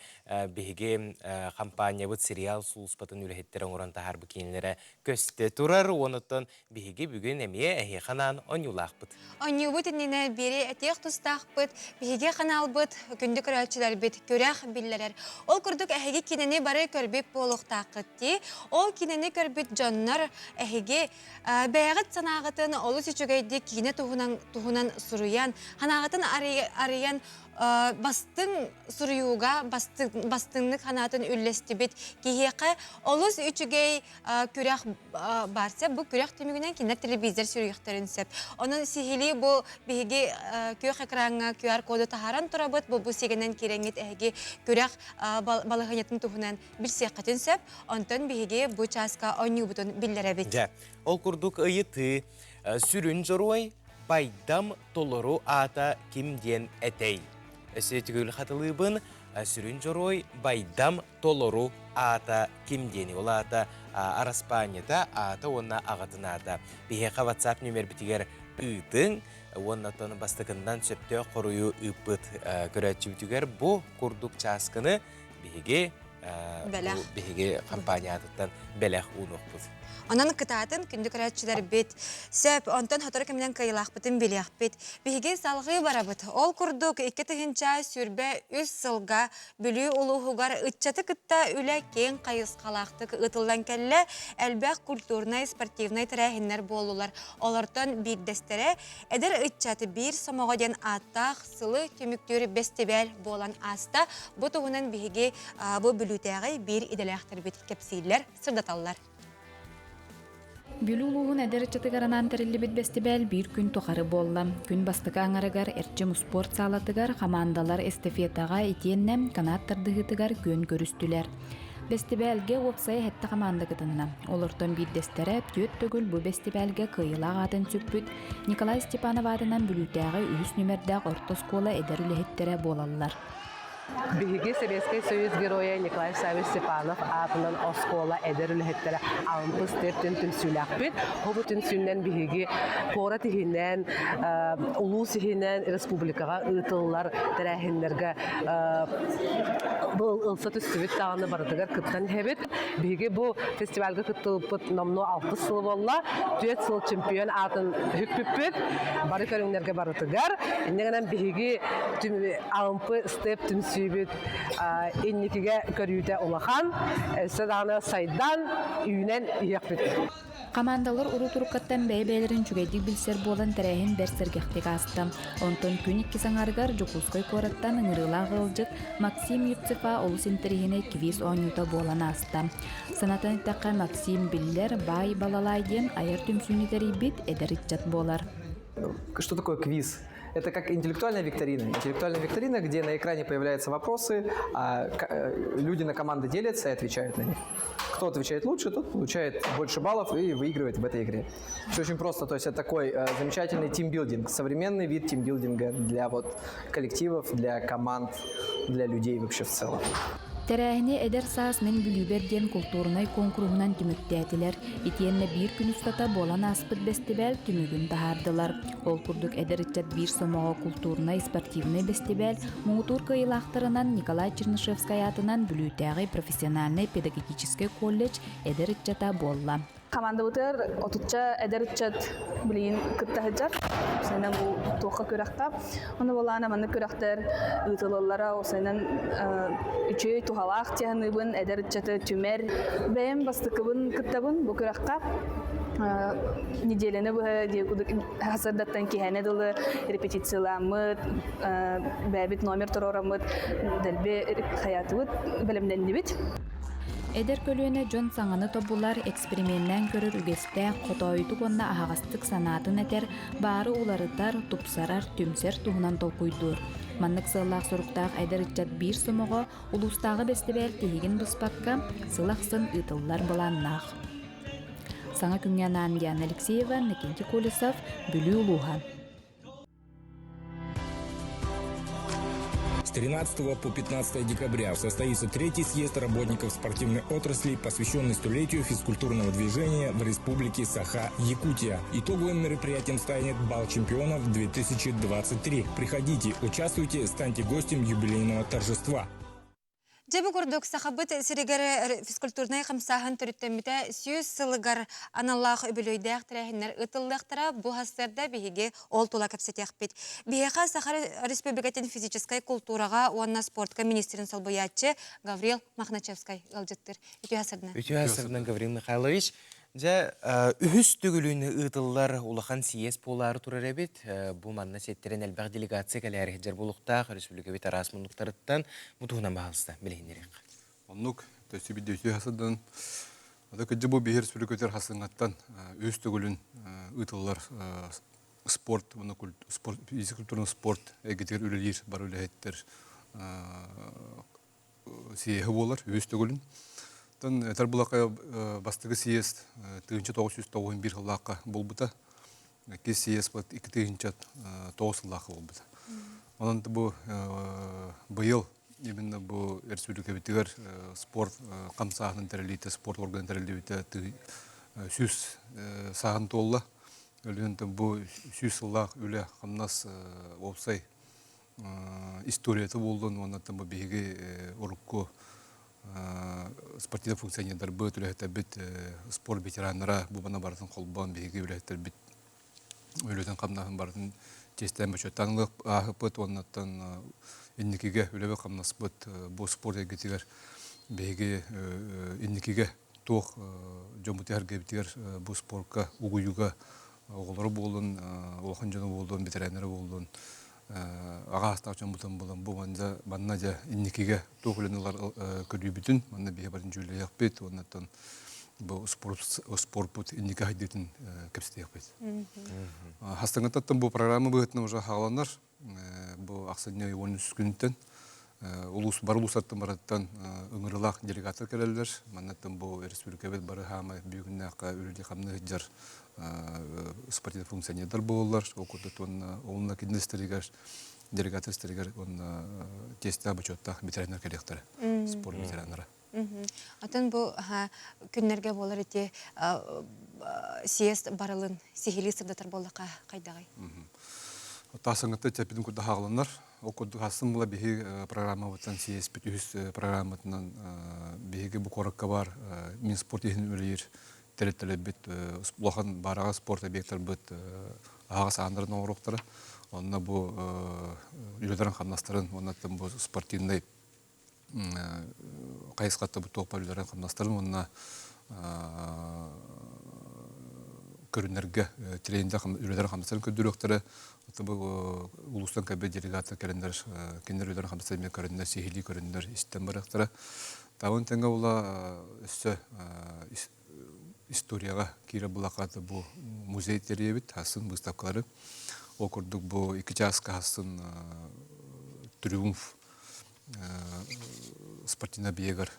биһиги компаниябыт сериал сулууспатын үлэһиттэрэ оҥорон таһаарбыт киинэлэрэ көстө турар. Онуттан биһиги бүгүн эмиэ эһиэхэ анаан оонньуулаахпыт. Оонньуубут иннинэ биэри этиэх тустаахпыт, биһиги ханаалбыт, күндү көрөөччүлэрбит күрэх биллэрэр. Ол курдук эһиги кинини бары көрбүт буолуохтааххыт дии. Ол кинини көрбүт дьоннор эһиги бэйэҕит санааҕытын олус үчүгэйдик киинэ туһунан, туһунан суруйан, санааҕытын арыйан бастыҥ суруйууга бастыҥнык санаатын үллэстибит киһиэхэ олус үчүгэй күрэх баар сөп. Бу күрэх түмүгүнэн кинилэр телевизор сүрүйүөхтэрин сөп. Онон сиһилии бу биһиги күөх экраҥҥа QR-коду таһааран турабыт. Бу бу сигэнэн киирэҥҥит эһиги күрэх балаһыанньатын туһунан билсиэххитин сөп. Онтон биһиги бу чааска оонньуубутун биллэрэбит. Дьэ, ол курдук ыйытыы сүрүн дьоруой Байдам толору аата ким диэн этэй? Өссө түгүл хатылыыбын сүрүн дьоруой Байдам толору аата ким диэни? Ол аата араспаанньата, аата уонна аҕатын аата. Биһиэхэ WhatsApp нүмербитигэр ыытыҥ уонна оттон бастакыннан сөптөөх хоруйу ыыппыт көрөөччүбүтүгэр бу курдук чааскыны биһиги. Бэлэх. Биһиги компаниятыттан бэлэх уунуохпут. Онон кытаатын күндү көрөөччүлэрбит сөп, онтон сотору кэминэн кыайыылаахпытын билиэхпит. Биһиги салҕыы барабыт. Ол курдук 2023 сылга Бүлүү улууһугар ыччаты кытта үлэ киэҥ хайысхалаахтык ыытыллан кэллэ. Элбэх культурнай, спортивнай тэрээһиннэр буоллулар. Олортон биирдэстэрэ эдэр ыччат биир сомоҕо диэн ааттаах сылы түмүктүүр бэстибээл буолан ааста. Бу туһунан биһиги бу Бүлүүтээҕи биир идэлээхтэрбит кэпсииллэр, сырдаталлар. Бүлүү улууһун эдэр ыччатыгар анаан тэриллибит бэстибээл биир күн тухары буолла. Күн бастакы аҥарыгар Эрчим успуорт саалатыгар хамаандалар эстафетаҕа итиэннэ канат тардыһыытыгар күөн көрүстүлэр. Бэстибээлгэ уопсайа сэттэ хамаанда кытынна. Олортон биирдэстэрэ түөрт төгүл бу бэстибээлгэ кыайыылаах аатын сүкпүт Николай Степанов аатынан Бүлүүтээҕи үһүс нүмердээх орто оскуола эдэр үлэһиттэрэ буолаллар. Биһиги Советскай Союз Геройа Николай Саввич Степанов аатынан оскуола эдэр үлэһиттэрэ Алымпыс төртүн түмсүүлээхпит. Бу түмсүүнэн биһиги куорат иһинэн, улуус иһинэн республикаҕа ыытыллар тэрээһиннэргэ ылса түстүбүт даҕаны барытыгар кыттан иһэбит. Биһиги бу фестивальга кыттыбыппыт номнуо алтыс сыл буолла. Түөрт сыл чемпион аатын үппүппүт. Бары көрүҥнэргэ барытыгар. Инньэ гынан биһиги Алампы степ түмсүүбүт инникигэ көрүүтэ улахан, өссө даҕаны сайдан, үүнэн иһиэхпит. Хамаандалар урут-уруккаттан бэйэ-бэйэлэрин үчүгэйдик билсэр буолан тэрээһин бэрт сэргэхтик ааста. Онтон күн иккис аҥаарыгар Дьокуускай куораттан ыҥырыылаах ыалдьыт Максим Юрцева олус интэриэһинэй квиз оонньуута буолан ааста. Санатан эттэххэ, Максим биллэр Баай Балалай диэн айар түмсүүнү тэрийбит эдэр ыччат буолар. Что такое квиз? Это как интеллектуальная викторина. Интеллектуальная викторина, где на экране появляются вопросы, а люди на команды делятся и отвечают на них. Кто отвечает лучше, тот получает больше баллов и выигрывает в этой игре. Все очень просто. То есть это такой замечательный тимбилдинг, современный вид тимбилдинга для вот коллективов, для команд, для людей вообще в целом. Тэрээһини Эдэр саас мин Бүлүүбэр диэн култуурунай куонкуруһунан түмүктээтилэр. Итиэннэ биир күн устата буолан ааспыт бэстибээл түмүгүн таһаардылар. Ол курдук эдэр ыччат биир сомоҕо култуурунай спортивнай бэстибээл муҥутуур кыайыылаахтарынан Николай Чернышевскай аатынан Бүлүүтээҕи профессиональнай педагогическай колледж эдэр ыччата буолла. Хамаандабытыгар отучча эдэр ыччат билигин кытта сылдьар. Осайынан бу туохха күрэххэ. Ону буолаана маннык күрэхтэр ыытылаллара осайынан үчүгэй туһалаах тиһаныыбын эдэр ыччаты түмэр. Бэйэм бастакыбын кыттабын бу күрэххэ. Неделяны быһа хасырдаттан киһэне дылы репетицияламмыт, бэйэбит номер туруораммыт, дэлби хаятыбыт, бэлэмнэннибит. Эдэр көлүөнэ дьон саҥаны тобулар, эксперименнээн көрөр үгэстээх, хотоойутук уонна аһаҕастык санаатын этэр, баары уларытар, тупсарар, түмсэр туһунан толкуйдуур. Маннык сыаллаах-соруктаах эдэр ыччат биир сомоҕо улуустааҕы бэстибээл тиһигин быспакка сыл ахсын ыытыллар былааннаах. Саҥа күҥҥэ анаан Диана Алексеева, Иннокентий Колесов, Бүлүү улууһа. С 13 по 15 декабря состоится третий съезд работников спортивной отрасли, посвященный столетию физкультурного движения в Республике Саха-Якутия. Итоговым мероприятием станет Бал чемпионов 2023. Приходите, участвуйте, станьте гостем юбилейного торжества. Дьэ бу курдук Сахабыт сиригэр физкультурнай хамсааһын төрүттэммитэ 100 сылыгар аналлаах үбүлүөйдээх тэрээһиннэр ыытыллыахтара. Бу сарсыарда биһиги ол тула кэпсэтиэхпит. Биһиэхэ Саха Республикатын физическай култуураҕа уонна спортка министрин солбуйааччы Гаврил Мохначевскай ыалдьыттыыр. Үтүө сарсыарданан. Үтүө сарсыарданан Гаврил Михайлович. Дьэ, үһүс төгүлүн ыытыллар улахан сийиэс буолаары турар эбит. Бу манна сиэттэрэн элбэх делегация кэлээри сылдьар буолуохтаах республикабыт араас муннуктарыттан бу туһунан баһаалыста билиһиннэриэххэ. Оннук, төссө биирдэ үтүө хасыдан Ата кыдьы бу биһир республикатыгар хасыҥаттан үһүс төгүлүн ыытыллар спорт уонна спорт физкультурный спорт эйгэтигэр үлэлиир бары үлэһиттэр съеһэ буолар үһүс төгүлүн. Оттон этэр булакка бастакы съезд 1991 сыллаахха буолбута. Иккис съезд 2009 сыллаахха буолбута. Онон бу быйыл именно бу республикабытыгар спорт хамсааһынын тэрилиитэ, спорт органын тэриллибитэ 100 сааһын туолла. Өлүөн бу 100 сыллаах үлэ хамнас уопсай историята буоллун уонна бу биһиги урукку спортивный функционердарбыт, үлэһиттэрбит, спорт ветераннара бу бана барытын холбоон биһиги үлэһиттэрбит үлэтин хамнаһын барытын чиэстээн бочуоттаан ааһыппыт уоннаттан инникигэ үлэбэ хамнаспыт бу спорт эйгэтигэр биһиги инникигэ туох дьоммутугар эргэбитигэр бу спорка угуйууга оҕолору буоллун, улахан дьону буоллун, ветераннары буоллун аҕа аастаах дьоммутун булан бу манна манна дьэ инникигэ туох үлэни ылар көрүүбүтүн манна биһи барын дьүүллэһиэхпит уоннаттан бу спорт спорпут инники хайдыытын кэпсэтиэхпит. Хастаҥыттан бу программа быһыытынан уже хааланар бу ахсынньы 13 күнтэн улуус бары улуустартан барыттан ыҥырылаах делегаттар кэлэллэр. Маннаттан бу республикабыт бары хаамай бүгүннээххэ үлэлии хамныы сылдьар спортивный функционердар буолаллар. Ол курдук уонна уонна кинилэригэр делегаттар истэригэр уонна тиэстээх бочуоттаах ветераннар кэлиэхтэрэ. Спорт ветераннара. Атын бу күннэргэ буолар ити съезд барылын сиһилии сырдатар буоллаха хайдаҕый? Тасыңытта тэппитин курдук хааланнар. Ол курдук хасын була биһи программабытынан съезпит үһүс программатынан биһиги бу куоракка бар Минспорт иһин үлэлиир тэрилтэлэрбит улахан баараҕа спорт объектарбыт аһаҕас ааннарын оҥоруохтара. Онно бу үлэлэрин хамнастарын уонна бу спортивнай хайысхатта бу туох үлэлэрин хамнастарын уонна көрүнэргэ тренинде үлэлэрин хамнастарын көрдөрүөхтэрэ. Бу улуустан кэлбит делегаттар кэлэннэр кинилэр үлэлэрин хамнастарын эмиэ көрөннөр, сиһилии көрөннөр истэн барыахтара. Табын тэҥэ була өссө историяҕа киирэр булакаата бу музей тэрийэбит хасын выставкалары. Ол курдук бу икки чааска хасын триумф спортивный объегар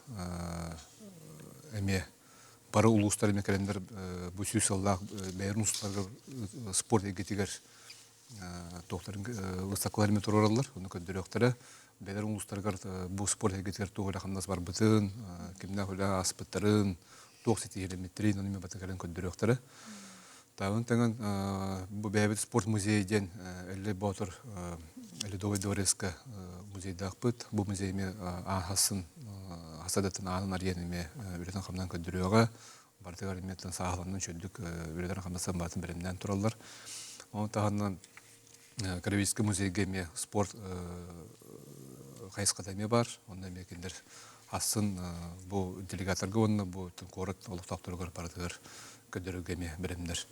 эмиэ бары улуустар эмиэ кэлэннэр бу сүүс сыллаах бэйэр усталарга спорт эйгэтигэр туохтарын выставкалар эмиэ туруораллар, ону көрдөрүөхтэрэ. Бэйэлэр улуустарыгар бу спорт эйгэтигэр туох үлэ хамнас барбытын, кимнээх үлэ ааспыттарын, туох ситиһиилэммиттэрин ону эмиэ бата кэлэн көрдөрүөхтэрэ. Таабын тэҥэн бу бэйэбит спорт музей диэн Эллэй Боотур Ледовый дворецка музейдаахпыт. Бу музей эмиэ ааһасын хасадатын аанын арыйан эмиэ үлэтин хамнан көрдөрүөҕэ. Барытыгар эмиэ сааһыланан үчүгдүк үлэлэрин хамнастан баатын бэлэмнээн тураллар. Ону таһынан Кировический музейга эмиэ спорт хайысхата эмиэ бар. Онно эмиэ кинилэр асын бу делегаторга уонна бу куорат олохтоохторугар барытыгар көрдөрөргө эмиэ бэлэмнэр.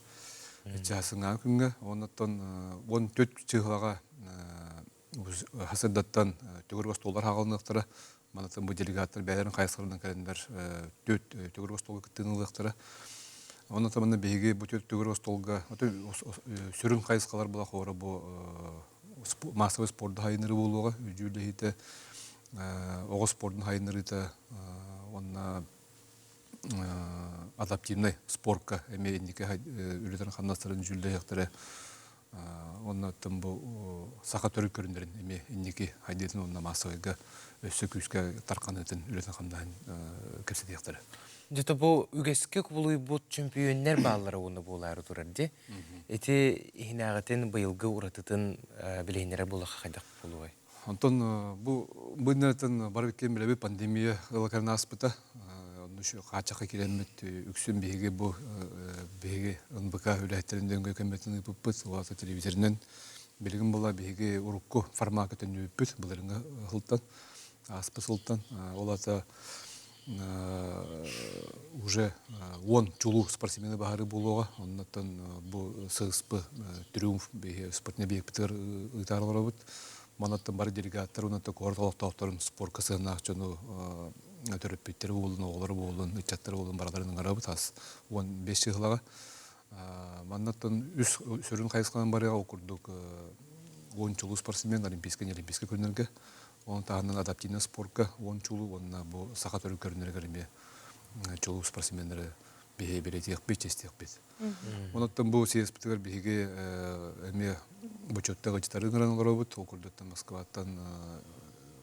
Чаасыҥҥа күҥҥэ оннуттан 14 чыһылаҕа хасырдаттан төгүрүк остуоллар хаалыныахтара. Манатын бу делегаттар бэйэлэрин хайысхаларынан кэлэннэр төрт төгүрүк остуолга кыттыыны ылыахтара. Онон манна биһиги бу төрт төгүрүк остуолга сүрүн хайысхалар була хоро бу массовый спорду хайыныры буолуоҕа, үдьүүлэһиитэ, оҕо спордун хайынырыыта уонна адаптивнай спорка эмиэ инники үлэлэрин хамнастарын дьүүллэһиэхтэрэ. Онно бу саха төрүт көрүннэрин эмиэ инники хайдыытын уонна маассабайга өссө күүскэ тарханыытын үлэтин хамнаһын кэпсэтиэхтэрэ. Дьэ бу үгэскэ кубулуйбут чөмпүйүөннэр бааллара уонна буолаары турар дии. Ити иһинээҕитин быйылгы уратытын билиһиннэрэр буоллахха хайдах буолуой? Онтон бу быыннарыттан бары ким билэбит пандемия ылакарын ааспыта. Онно хааччахха киирэммит үксүн биһиги бу биһиги НБК үлэһиттэрин дөҥгө көмөтүн ыыппыппыт, улаата телевизорынан. Билигин була биһиги урукку формака төннүбүппүт былырыҥҥы сылтан, ааспыт сылтан. Ол ата уже уон чулуу спортсмены баһары буолуоҕа. Оннуттан бу ССП Триумф биһи спортивный объектыгар ыытаар олоробут. Манаттан бары делегаттар уонна куорат олохтоохторун спорка сыһыаннаах дьону төрөппүттэр буоллун, оҕолор буоллун, ыччаттар буоллун барыларын ыҥырабыт ас 15 чыһылаҕа. Маннаттан үс сүрүн хайысханан барыаҕа ол курдук уон чулуу спортсмен олимпийскай, не олимпийскай күннэргэ Оны таһынан адаптивный спорка уон чулуу уонна бу саха төрүт көрүнэригэр эмиэ чулуу спортсменнары биһи бэлиэтиэхпит, чэстиэхпит. Онуттан бу съезпитигэр биһиги эмиэ бочуоттаах ыалдьыттары ыҥыран олоробут. Ол курдуктан Москваттан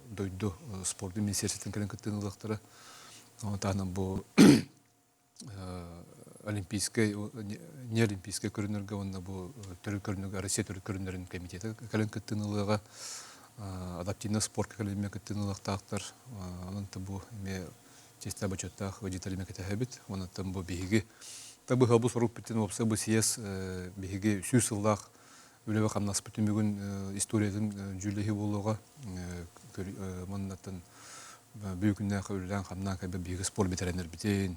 дойду спордун министерствотын кэлэн кыттыыны ылыахтара. Оны таһынан бу олимпийскай не олимпийскай көрүнэргэ уонна бу төрүт көрүнүгэр Россия төрүт көрүнэрин комитета кэлэн кыттыыны ылыаҕа. Адаптивнай спортка кэлимэ кыттыыны ылыахтаахтар. Онон бу эмиэ чиэстээх бочуоттаах ыалдьыттар эмиэ кэтэһэбит. Онон бу биһиги табыһа бу сорук бүтүн уопсай бу съезд биһиги сүүс сыллаах үлэбэ хамнаспыт түмүгүн историятын дьүүллэһии буолуоҕа. Маннаттан бүгүннээх үлэлээн хамнаан кэлбит биһиги спорт бэтэрэннэрбитин,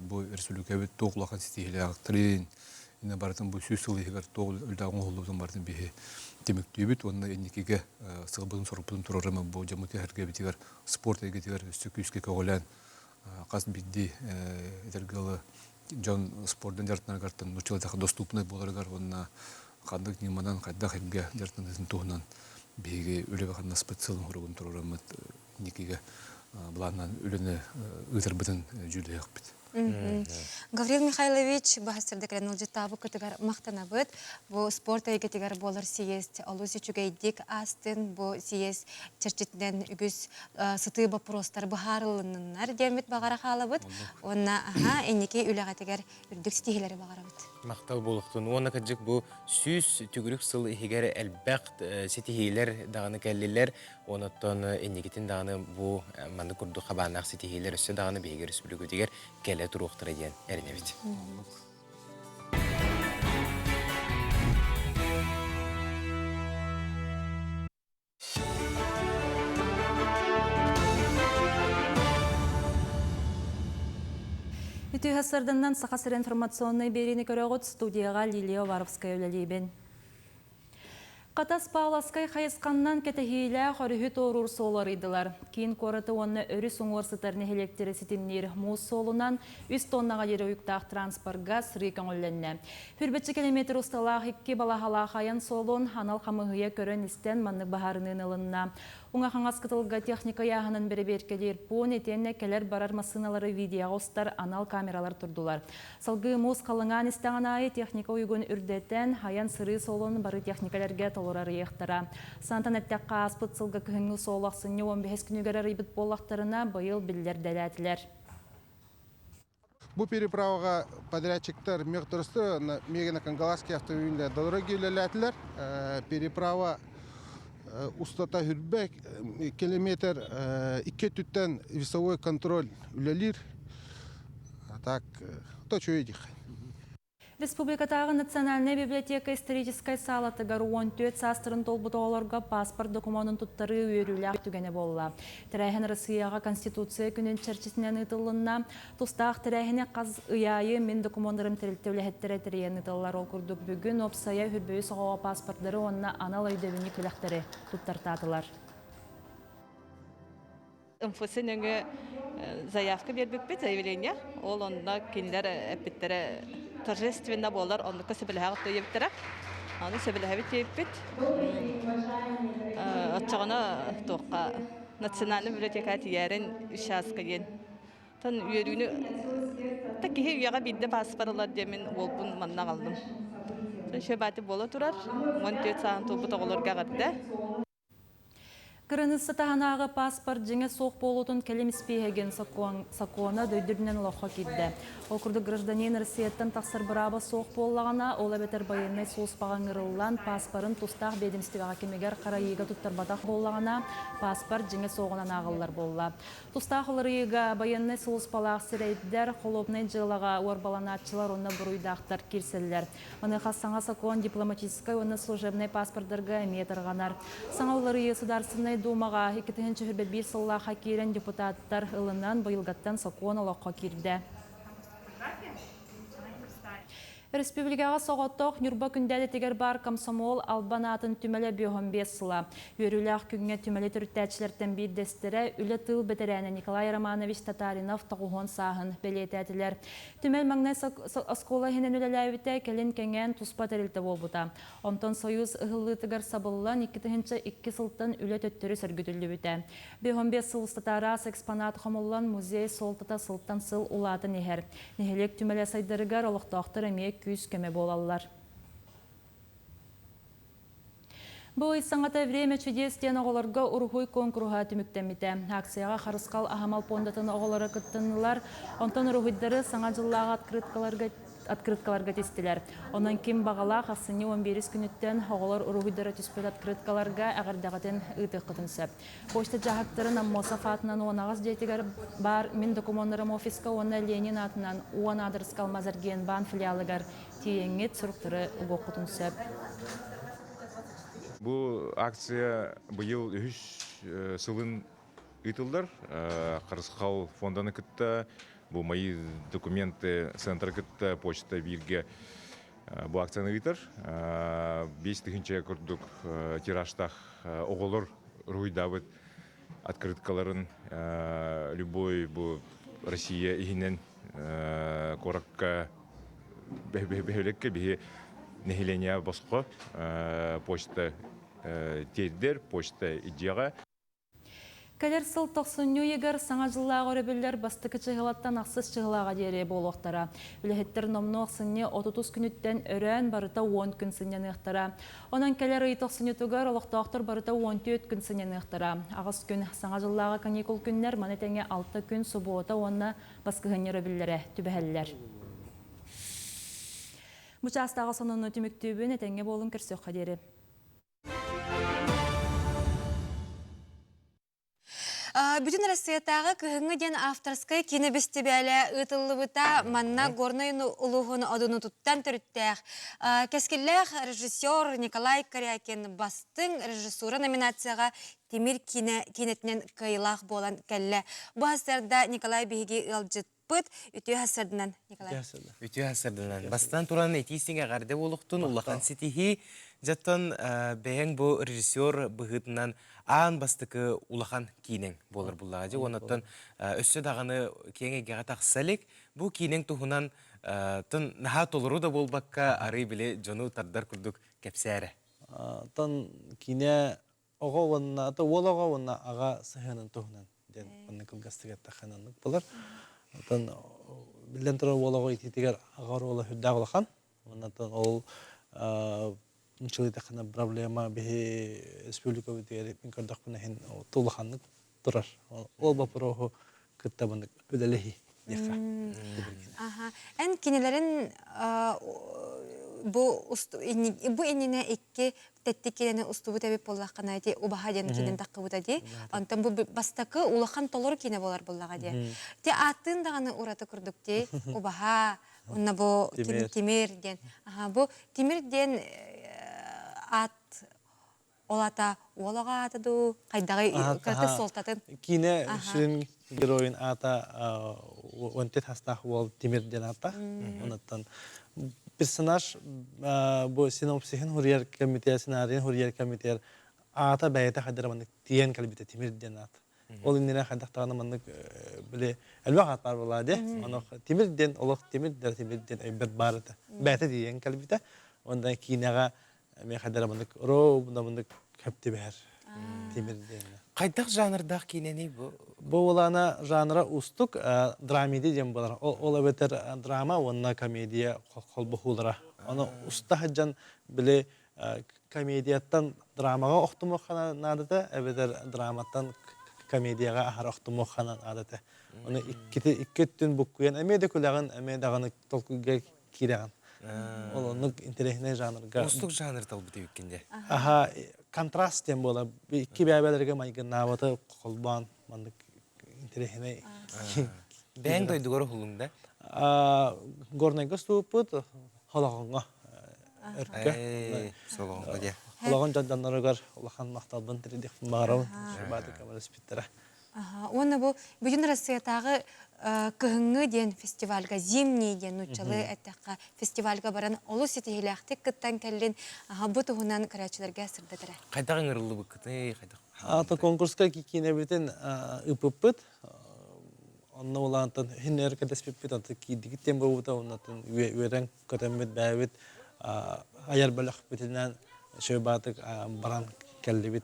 бу республикабыт туох улахан ситиһиилээхтэрин, иннэ барытын бу сүүс сыл иһигэр туох үлэ оҥоһуллубутун барытын биһи түмүктүүбүт уонна инникигэ сыалбытын сорукпутун туруоруммут бу дьоммут эһэргэбитигэр спорт эйгэтигэр өссө күүскэ көҕүлээн хас биирдии этэргэ дылы дьон спордун дьарыктанарыгартан нууччалыы доступнай буоларыгар уонна ханнык ньыманан хайдах илгэ дьарыктаныытын туһунан биһиги үлэбэ-хамнаспыт сылын-хоругун туруораммыт инникигэ былааннаан үлэни ыытарбытын дьүүллэһиэхпит. Гаврил Михайлович, баһастырда кэлэн ылдьыттаабыт кытыгар махтанабыт. Бу спорт эйгэтигэр буолар съезд олус үчүгэйдик аастын. Бу съезд чэрчитинэн үгүс сытыы боппуруостар быһаарылынныннар диэммит баҕара хаалабыт. Уонна аха инники үлэҕитигэр үрдүк ситиһиилэри баҕарабыт. Махтал буолуохтун. Уонна кырдьык бу сүүс түгүрүк сыл иһигэр элбэх ситиһиилэр даҕаны кэллилэр. Онуттан инникитин даҕаны бу маннык курдук хабааннаах ситиһиилэр өссө даҕаны биһиги республикабытыгар кэлэ туруохтара диэн эрэнэбит. Үтүө сарданнан Саха сирэ информационнай биэриини көрөҕүт студияҕа Лилия Уваровская үлэлиибин. Хатас Павловскай хайысханнан кэтэһиилээх өрүһү туоруур суолу арыйдылар. Киин куораты уонна өрүс уҥуор сытар нэһилиэктэри ситимниир муус суолунан үс тоннаҕа диэри уйуктаах транспорга сырыы көҥүллэннэ. Хүрбэччэ километр усталаах икки балаһалаах айан суолун анал хамыыһыйа көрөн-истэн маннык быһаарыныыны ылынна. Уҥа-хаҥас кытылга техника ыйааһынын бэрэбиэркэлиир пуун итиэннэ кэлэр-барар массыыналары видеоҕа устар анал камералар турдулар. Салгыы муус халыҥаан истэҕин аайы техника уйугун үрдэтэн, айан-сырыы суолун бары техникэлэргэ толору арыйыахтара. Сантан эттэххэ, ааспыт сылга кыһыҥҥы суол ахсынньы 15 күнүгэр арыйбыт буоллахтарына, быйыл биллэрдэлээтилэр. Бу переправаҕа подрядчиктар Мехторсты Мегино-Кангаласский автомобильные дороги үлэлээтилэр. Переправа устата хүрбэ километр икки өттүттэн весовой контроль үлэлиир. Так, то үчүгэй диэххэ. Республикатааҕы национальнай библиотека историческай саалатыгар 14 саастарын толбут оҕолорго паспорт докумуонун туттарыы үөрүүлээх түгэнэ буолла. Тэрээһин Россияҕа Конституция күнүн чэрчитинэн ыытыллынна. Тустаах тэрээһини хас ый аайы мин докумуоннарым тэрилтэ үлэһиттэрэ тэрийэн ыыталлар. Ол курдук бүгүн уопсайа үрбөйүс оҕоҕо паспордары уонна анал өйдөбүнньүк бэлэхтэри туттартаатылар. МФЦ нөҥүө заявка биэрбиппит, заявление. Ол онно кинилэр эппиттэрэ торжественно буолар, оннукка сөбүлэһэҕит диэбиттэрэ. Аны сөбүлэһэбит диэбиппит. Оччоҕуна туохха национальный библиотека тиийээрин участка диэн. Тон үөрүүнү та киһи үйэҕэ биирдэ пааспар ылар диэмин уолбун манна аҕаллым. Шөбати буола турар. 14 сааһын туолбут оҕолорго эҕэрдэ. Кыраныысса таһынааҕы паспорт дьиҥэ суох буолуутун кэлим испииһэгин сокуона дойду үрдүнэн олоххо киирдэ. Ол курдук гражданин Россияттан тахсар бырааба суох буоллаҕына, ол эбэтэр байыаннай сулууспаҕа ыҥырыллан, пааспарын тустаах биэдэмистибэҕэ кэмигэр харайыыга туттарбатах буоллаҕына, пааспар дьиҥэ суоҕунан ааҕыллар буолла. Тустаах уларыйыыга байыаннай сулууспалаах сирэйдэр, холуобунай дьыалаҕа уорбаланааччылар уонна буруйдаахтар киирсэллэр. Маныаха саҥа сокуон дипломатическай уонна служебнай паспордарга эмиэ тарҕанар. Саҥа уларыйыы Судаарыстыбаннай Дуумаҕа 2021 сыллаахха киирэн депутаттар ылынан быйылгаттан сокуон олоххо киирдэ. Республикаҕа соҕотох Ньурба Күндээдэтигэр баар комсомол албан аатын түмэлэ 55 сыла. Үөрүүлээх күҥҥэ түмэли төрүттээччилэртэн биирдэстэрэ үлэ тыыл бэтэрээнэ Николай Романович Татаринов тоҕуһуон сааһын бэлиэтээтилэр. Түмэл маҥнай оскуола иһинэн үлэлээбитэ, кэлин кэҥээн туспа тэрилтэ буолбута. Онтон Союз ыһыллыытыгар сабыллан 2002 сылтан үлэ төттөрү сөргүтүллүбүтэ. 55 сыл устата араас экспонат хомуллан музей суолтата сылтан сыл улаатан иһэр. Нэһилиэк түмэлэ сайдарыгар олохтоохтор эмиэ күүс-көмө буолаллар. Бу ый саҥата «Время чудес» диэн оҕолорго уруһуй куонкуруһа түмүктэммитэ. Акцияҕа Харысхал аһымал пуондатын оҕолоро кыттыннылар. Онтон уруһуйдары Саҥа дьыллааҕы открыткаларга открыткаларга тистилэр. Онон ким баҕалаах ахсынньы 11 күнүттэн оҕолор уруһуйдара түспүт открыткаларга эҕэрдэҕитин ыытыаххытын сөп. Почта дьаһыктарын Аммосов аатынан 18 дьиэтигэр баар Мин докумуоннарым офиска уонна Ленин аатынан 10 аадырыска Алмазэргиэнбаан филиалыгар тиийэҥҥит суруктары угуоххутун сөп. Бу акция быйыл үһүс сылын ыытыллар. Харысхал фонданы кытта, бу мои документы центры кытта почта бииргэ бу акцияны ыытар. 5000 курдук тиражтаах оҕолор уруһуйдаабыт открыткаларын любой бу Россия иһинэн куоракка бөһүөлэккэ биһи нэһилиэнньэ босхо почта тиэрдэр, почта идиэҕэ. Кэлэр сыл тохсунньу ыйыгар Саҥа дьыллааҕы өрөбүллэр бастакы чыһылаттан ахсыс чыһылааҕа диэри буолуохтара. Үлэһиттэр номнуо ахсынньы отутус күнүттэн өрөөн барыта уон күн сынньаныахтара. Онон кэлэр ый тохсунньутугар олохтоохтор барыта 14 күн сынньаныахтара. Аҕыс күн Саҥа дьыллааҕы каникул күннэр маны тэҥэ алта күн субуота уонна баскыһыанньа өрөбүллэрэ түбэһэллэр. Бу чаастааҕы сонуну түмүктүүбүн, этэҥҥэ буолун көрсүөххэ диэри. Бүтүн Россиятааҕы кыһыҥҥы диэн авторскай киинэ бэстибээлэ ыытыллыбыта. Манна Горнай улууһун Одунутуттан төрүттээх кэскиллээх режиссер Николай Корякин бастыҥ режиссура номинацияҕа Тимир киинэ киинэтинэн кыайыылаах буолан кэллэ. Бу сарда Николай биһиги ыалдьыппыт. Үтүө сарсыарданан, Николай. Үтүө сарсыарданан. Бастан туран этиисиҥ эҕэрдэ буолуохтун, улахан ситиһии. Дьэттон бэйэҥ бу режиссер быһыытынан аан бастакы улахан киинэҥ буолар буллаҕа дии. Оннуттан өссө даҕаны киэҥ эйгэҕэ тахса илик. Бу киинэҥ туһунан тын наһаа толору да буолбакка, арый били дьону тардар курдук кэпсээрэ. Тон киинэ оҕо уонна ата уол оҕо уонна аҕа сыһыанын туһунан диэн манна кылгастык эттэххэ оннук буолар. Оттон биллэн турар уол оҕо итиитигэр аҕа оруола сүрдээх улахан. Уонна ол нуччалыйдаххына проблема биһи республикабытыгар мин көрдөхпүнэ иһин улаханнык турар. Ол боппуруоһу кытта маннык үлэлэһии диэххэ. Аха. Эн кинилэрин бу бу иннинэ икки тэттик кинини устубут эбит буоллаххына ити убаһа диэн кинин таххыбыта дии. Онтон бу бастакы улахан толору кине болар буллаҕа дии. Ти ааттыын даҕаны ураты курдук дии. Убаһа, онно бу Тимир диэн. Аха, бу Тимир диэн аат Ол аата уол аҕа аата дуу, хайдаҕый кыратык суолтатын? Киинэ сүрүн геройун аата 14 хастаах уол Тимир диэн аата. Онуттан персонаж бу синопсиһын хуруйар комитет, сценарийын хуруйар комитет аата бэйэтэ хайдара маннык тиийэн кэлбитэ Тимир диэн аат. Ол иннинэ хайдах даҕаны маннык били элбэх аат баар буолаа дии. Онох Тимир диэн олох Тимир да Тимир диэн өйбөр баар этэ. Бэйэтэ тиийэн кэлбитэ. Онтон киинэҕэ Эмиэ хайдара маннык ровно маннык хөп түбэһэр тимир диэҥҥэ. Хайдах жанрдаах киинэний бу? Бу улаана жанра уустук драмеди диэн буолар. Ол эбэтэр драма уонна комедия холбоһуулара. Ону уста сылдьан били комедияттан драмаҕа охтумуохха наадата эбэтэр драматтан комедияҕа аһара охтумуохха наадата. Ону иккити икки өттүн буккуйан эмиэ да күлэҕин, эмиэ даҕаны толкуйга киирэҕин. Ол оннук интэриэһинэй жанрга. Уустук жанр талбыт эбиккин дьэ. Аха, контраст диэн буолар. Икки бэйэбэлэргэ майгыннаабаты холбоон маннык интэриэһинэй. Бэйэҥ дойдугар уһулуҥ да? Горнайга устубуппут, Холоҕоҥҥо өркө. Солоҕоҥҥо диэ. Холоҕон дьон-дьонноругар улахан махталбын тириэрдиэхпин баҕарабын. Бааты көмөлөспүттэрэ. Уонна бу Бүтүн Россиятааҕы кыһыҥҥы диэн фестивальга, зимний диэн нууччалыы эттэххэ, фестивальга баран олус ситиһиилээхтик кыттан кэллин. Бу туһунан көрөөччүлэргэ сырдат эрэ. Хайдах ыҥырыллыбыккытый? Хайдах? Ата конкурска киинэбитин ыыппыппыт. Онно улаантан иһин өр кэтэспиппит, аты киирдигит диэн буолбута, оннотон үөрэн көтөммүт бэйэбит айар бөлөхпүтүнэн Шөбаатык баран кэллибит.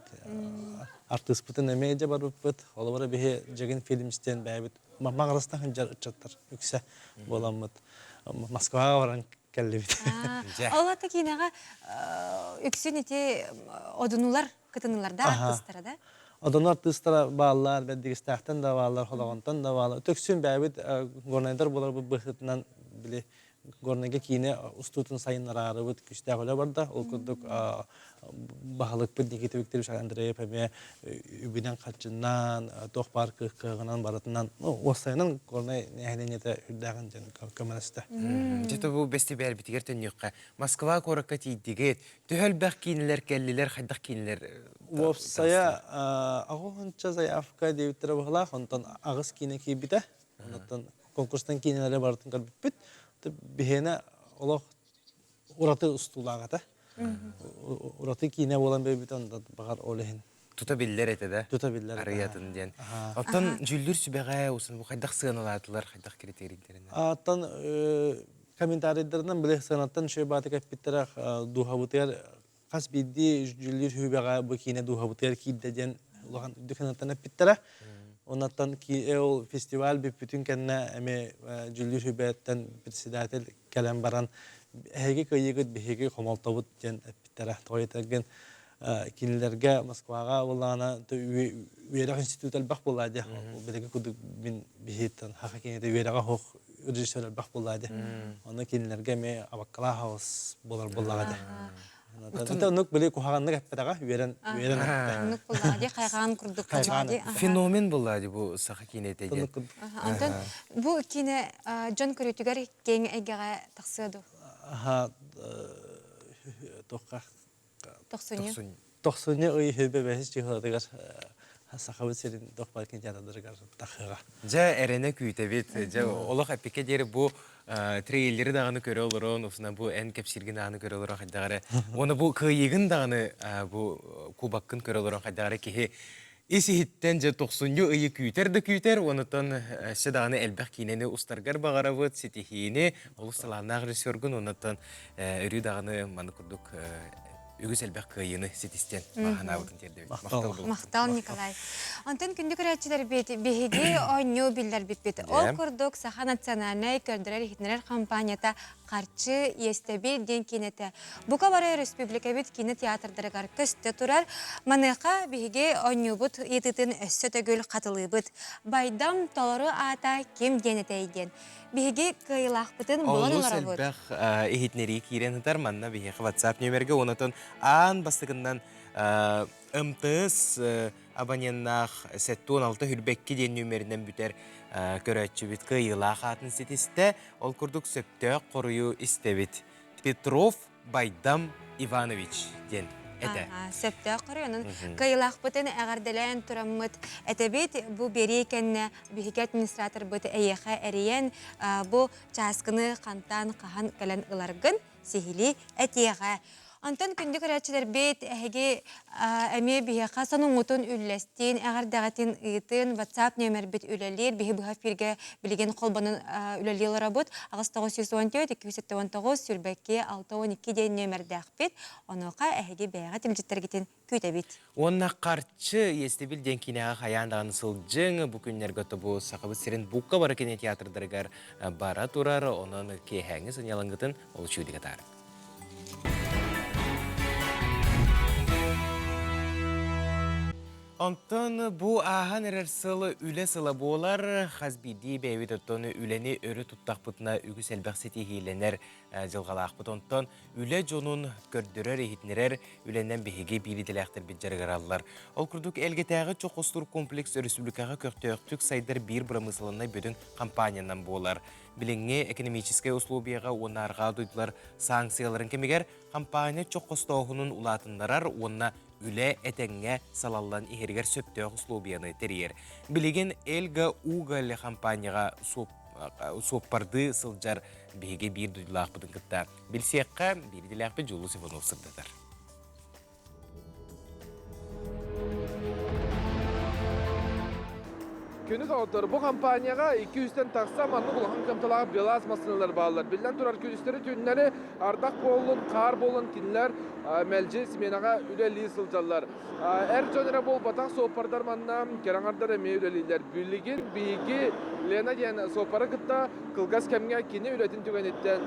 Артыыспытын эмиэ дьэ барбыппыт. Холобура биһи Дьэгин фильмстен бэйэбит маҕарастан сылдьар ыччаттар үксэ буоламмыт Москваҕа баран кэллибит. Ол ата киинэҕэ үксүн ити одунулар кытынылар да артыыстара да? Одуну артыыстара бааллар, бэрдигистээхтэн да бааллар, холоҕонтон да бааллар. Төксүн бэйэбит горнайдар буоларбыт быһыытынан били Горнайга киинэ устуутун сайыннараарыбыт күүстээх үлэ барда. Ол курдук баһылыкпыт Никита Викторович Андреев эмиэ үбүнэн харчынан, туох баар кыаҕынан барытынан, ну, уопсайынан Горнай нэһилиэнньэтэ үрдээҕин дьон көмөлөстө. Дьэ бу бэстибээлбитигэр төннүөххэ. Москва куоракка тиийдигит. Төһө элбэх киинэлэр кэллилэр, хайдах киинэлэр? Уопсайа аҕыһынча заявка диэбиттэрэ быһылаах, онтон аҕыс киинэ киирбитэ. Онтон конкурстан киинэлэри барытын көрбүппүт. Биһиэнэ олох ураты устуулаах этэ. Ураты киинэ буолан биэрбитэ, онтон баҕар ол иһин. Тута биллэр этэ да? Тута биллэр этэ. Арыйатын диэн. Оттон дьүүллүүр сүбэҕэ усын бу хайдах сыаналаатылар, хайдах критерийдэринэн? Оттон комментарийдарынан били сыанаттан үчүгэй баатык эппиттэрэ дууһабытыгар хас биирдии дьүүллүүр сүбэҕэ бу киинэ дууһабытыгар киирдэ диэн улахан үрдүк санаттан эппиттэрэ. Оннаттан ол фестиваль бүппүтүн кэннэ эмиэ дьүүллүүр сүбэттэн председатель кэлэн баран эһиги кыайыыгыт биһиги хомолтобут диэн эппиттэрэ. Тоҕо диэтэргин кинилэргэ Москваҕа буоллаҕына үөрэх института элбэх буоллаа дии. Билиги курдук мин биһиттэн хаха кинитэ үөрэҕэ суох режиссер элбэх буоллаа дии. Онно кинилэргэ эмиэ абаккалаах хаос буолар буоллаҕа дии. Онтон оннук били куһаҕаннык эппэтэҕэ үөрэн үөрэн эттэ. Оннук буоллаҕа дии хайҕаан курдук буоллаҕа дии. Феномен буоллаҕа дии бу саха киинэтэ диэн. Онтон бу киинэ дьон көрүүтүгэр киэҥ эйгэҕэ тахсыа дуо? Аха туохха Тохсунньу. Тохсунньу ый хүбэ бэһис чыһылатыгар Сахабыт сирин дохпар кинотеатрдарыгар тахыаҕа. Дьэ, эрэнэ күүтэбит. Дьэ, олох эппиккэ диэри бу трейлери даҕаны көрө олорон, усуна бу эн кэпсииргин даҕаны көрө олорон хайдах эрэ. Уонна бу кыайыыгын даҕаны бу кубаккын көрө олорон хайдах эрэ киһи ис-иһиттэн дьэ тохсунньу ыйы күүтэр да күүтэр, онутан өссө даҕаны элбэх киинэни устаргар баҕарабыт, ситиһиини, олус талааннаах режиссергун, оннуттан өрүү даҕаны маны курдук үгүс элбэх кыайыыны ситистэн баҕа тиэрдэбит. Махтал. Махтал, Николай. Онтон күндү көрөөччүлэрбит биһиги оонньуу биллэрбиппит. Ол курдук Саха национальнай көрдөрөр-иһитиннэрэр компанията Харчы иэстэбил диэн киинэтэ бука бары өрөспүүбүлүкэбит киинэ театрдарыгар көстө турар. Маныаха биһиги оонньуубут ыйытыытын өссө төгүл хатылыыбыт. Байдам толору аата ким диэн этэй диэн. Биһиги кыайыылаахпытын булан Олус олоробут. элбэх иһитиннэрии киирэн сытар. Манна биһиэхэ WhatsApp нүөмэргэ онотон аан бастакыннан МТС абоненнаах 76 хүрбэкки диэн нүөмэринэн бүтэр көрөөччүбүт кыайыылаах аатын ситистэ. Ол курдук сөптөөх хоруйу истэбит. Петров Байдам Иванович диэн этэ. Сөптөөх хоруй. Онон кыайыылаахпытын эҕэрдэлээн тураммыт этэбит. Бу биэрии кэннэ биһиги администраторбыт эйиэхэ эрийэн бу чааскыны хантан хаһан кэлэн ыларгын сиһилии этиэҕэ. Онтон күндү көрөөччүлэрбит, эһиги эмиэ биһиэхэ сонуҥҥутун үллэстиин, эҕэрдэҕитин ыытын, WhatsApp нүөмэрбит үлэлиир, биһи быһа эфиргэ билигин холбонон үлэлии олоробут. 8914 279 22 612 диэн нүөмэрдээхпит. Онуоха эһиги бэйэҕит илдьиттэргитин күүтэбит. Уонна харчы иэстэбил диэн киинэҕэ хайаан даҕаны сылдьыҥ. Бу күннэргэ тобу Сахабыт сирин букка бары кинотеатрдарыгар бара турар. Онон киэһээҥҥи сынньалаҥҥытын олус үчүгэйдик атаарыҥ. Онтон бу ааһан эрэр сыл үлэ сыла буолар. Хас биирдии бэйэбит оттон үлэни өрө туттахпытына үгүс элбэх ситиһиилэнэр дьылҕалаахпыт. Онтон үлэ дьонун көрдөрөр, иһитиннэрэр үлэнэн биһиги биир идэлээхтэрбит дьарыгыраллар. Ол курдук Элгэтээҕи чох хостуур комплекс өрөспүүбүлүкэҕэ көхтөөхтүк сайдар биир бырамыысыланнай бөдөҥ компаниянан буолар. Билиҥҥи экономическай условияҕа уонна арҕаа дойдулар санкцияларын кэмигэр компания чох хостооһунун улаатыннарар уонна үлэ этэҥҥэ салаллан иһэригэр сөптөөх условияны тэрийэр. Билигин Элга Уголь компанияҕа суоппардыы сылдьар биһиги биир дойдулаахпытын кытта билсиэххэ, биир идэлээхпит Дьулус Иванов сырдатар. Күнү доҕоттор, бу компанияҕа 200-тэн тахса маннык улахан кыамталаах БелАЗ массыыналар бааллар. Биллэн турар, күнүстэри-түүннэри ардах буоллун, хаар буоллун кинилэр мэлдьи сменаҕа үлэлии сылдьаллар. Эр дьон эрэ буолбатах, суоппардар манна кэрэ аҥардар эмиэ үлэлииллэр. Билигин биһиги Лена диэн суоппары кытта кылгас кэмҥэ кини үлэтин түгэниттэн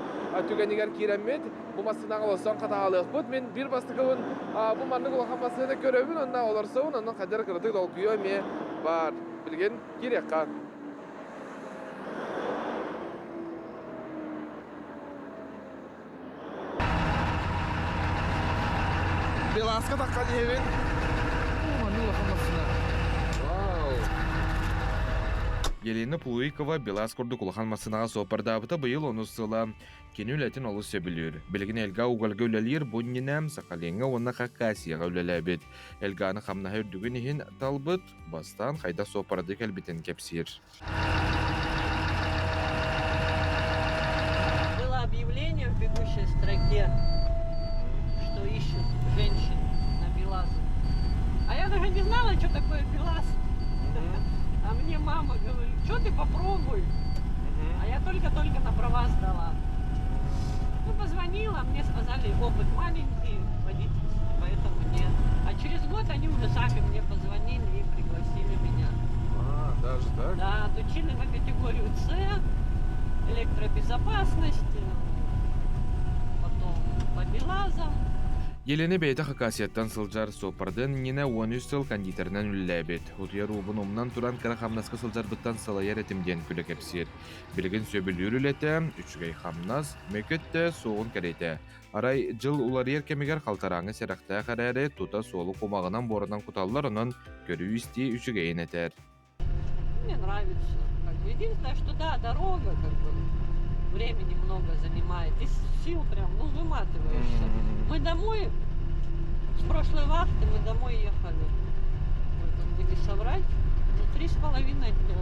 түгэнигэр киирэммит, бу массыынаҕа олорсон хатаалыахпыт. Мин биир бастакыбын бу маннык улахан массыына көрөбүн, онно олорсобун, онон хайдах кыратык долгуйуо эмиэ баар. Билигин киириэххэ. Беласка таххан иһэбин. Манны улахан массыына. Вау! Елена Пулуикова Белаз курдук улахан массыынаҕа суоппардаабыта быйыл онус сыла. Кини үлэтин олус сөбүлүүр. Билигин Эльга угольга үлэлиир, бу иннинэ Сахалиҥҥа уонна Хакасияҕа үлэлээбит. Эльганы хамнаһа үрдүгүн иһин талбыт, бастаан хайдах суоппардыы кэлбитин кэпсиир. Было объявление в бегущей строке, что ищут женщин на БелАЗ. А я даже не знала, что такое БелАЗ. А мне мама говорит, что ты попробуй. А я только-только на права сдала. Ну, позвонила, мне сказали, опыт маленький, водительский, поэтому нет. А через год они уже сами мне позвонили и пригласили меня. А, даже так? Да, отучили на категорию С, электробезопасность, потом по БелАЗам. Елена бэйэтэ Хакасияттан сылдьар суоппардыан иннинэ 13 сыл кондитерынан үлэлээбит. Утуйар уубун умнан туран кыра хамнаска сылдьарбыттан сылайар этим диэн күлэ кэпсиир. Билигин сөбүлүүр үлэтэ, үчүгэй хамнас, мөкүт да суоҕун кэриэтэ. Арай дьыл уларыйар кэмигэр халтарааҥҥа сэрэхтээх эрээри, тута суолу кумаҕынан буоранан куталлар, онон көрүү-истии үчүгэйин этэр. Мне нравится. Как бы. Единственное, что да, дорога как бы времени много занимает. И сил прям, ну, выматываешься. Мы домой, с прошлой вахты мы домой ехали. Ой, как бы не соврать, ну, 3,5 дня.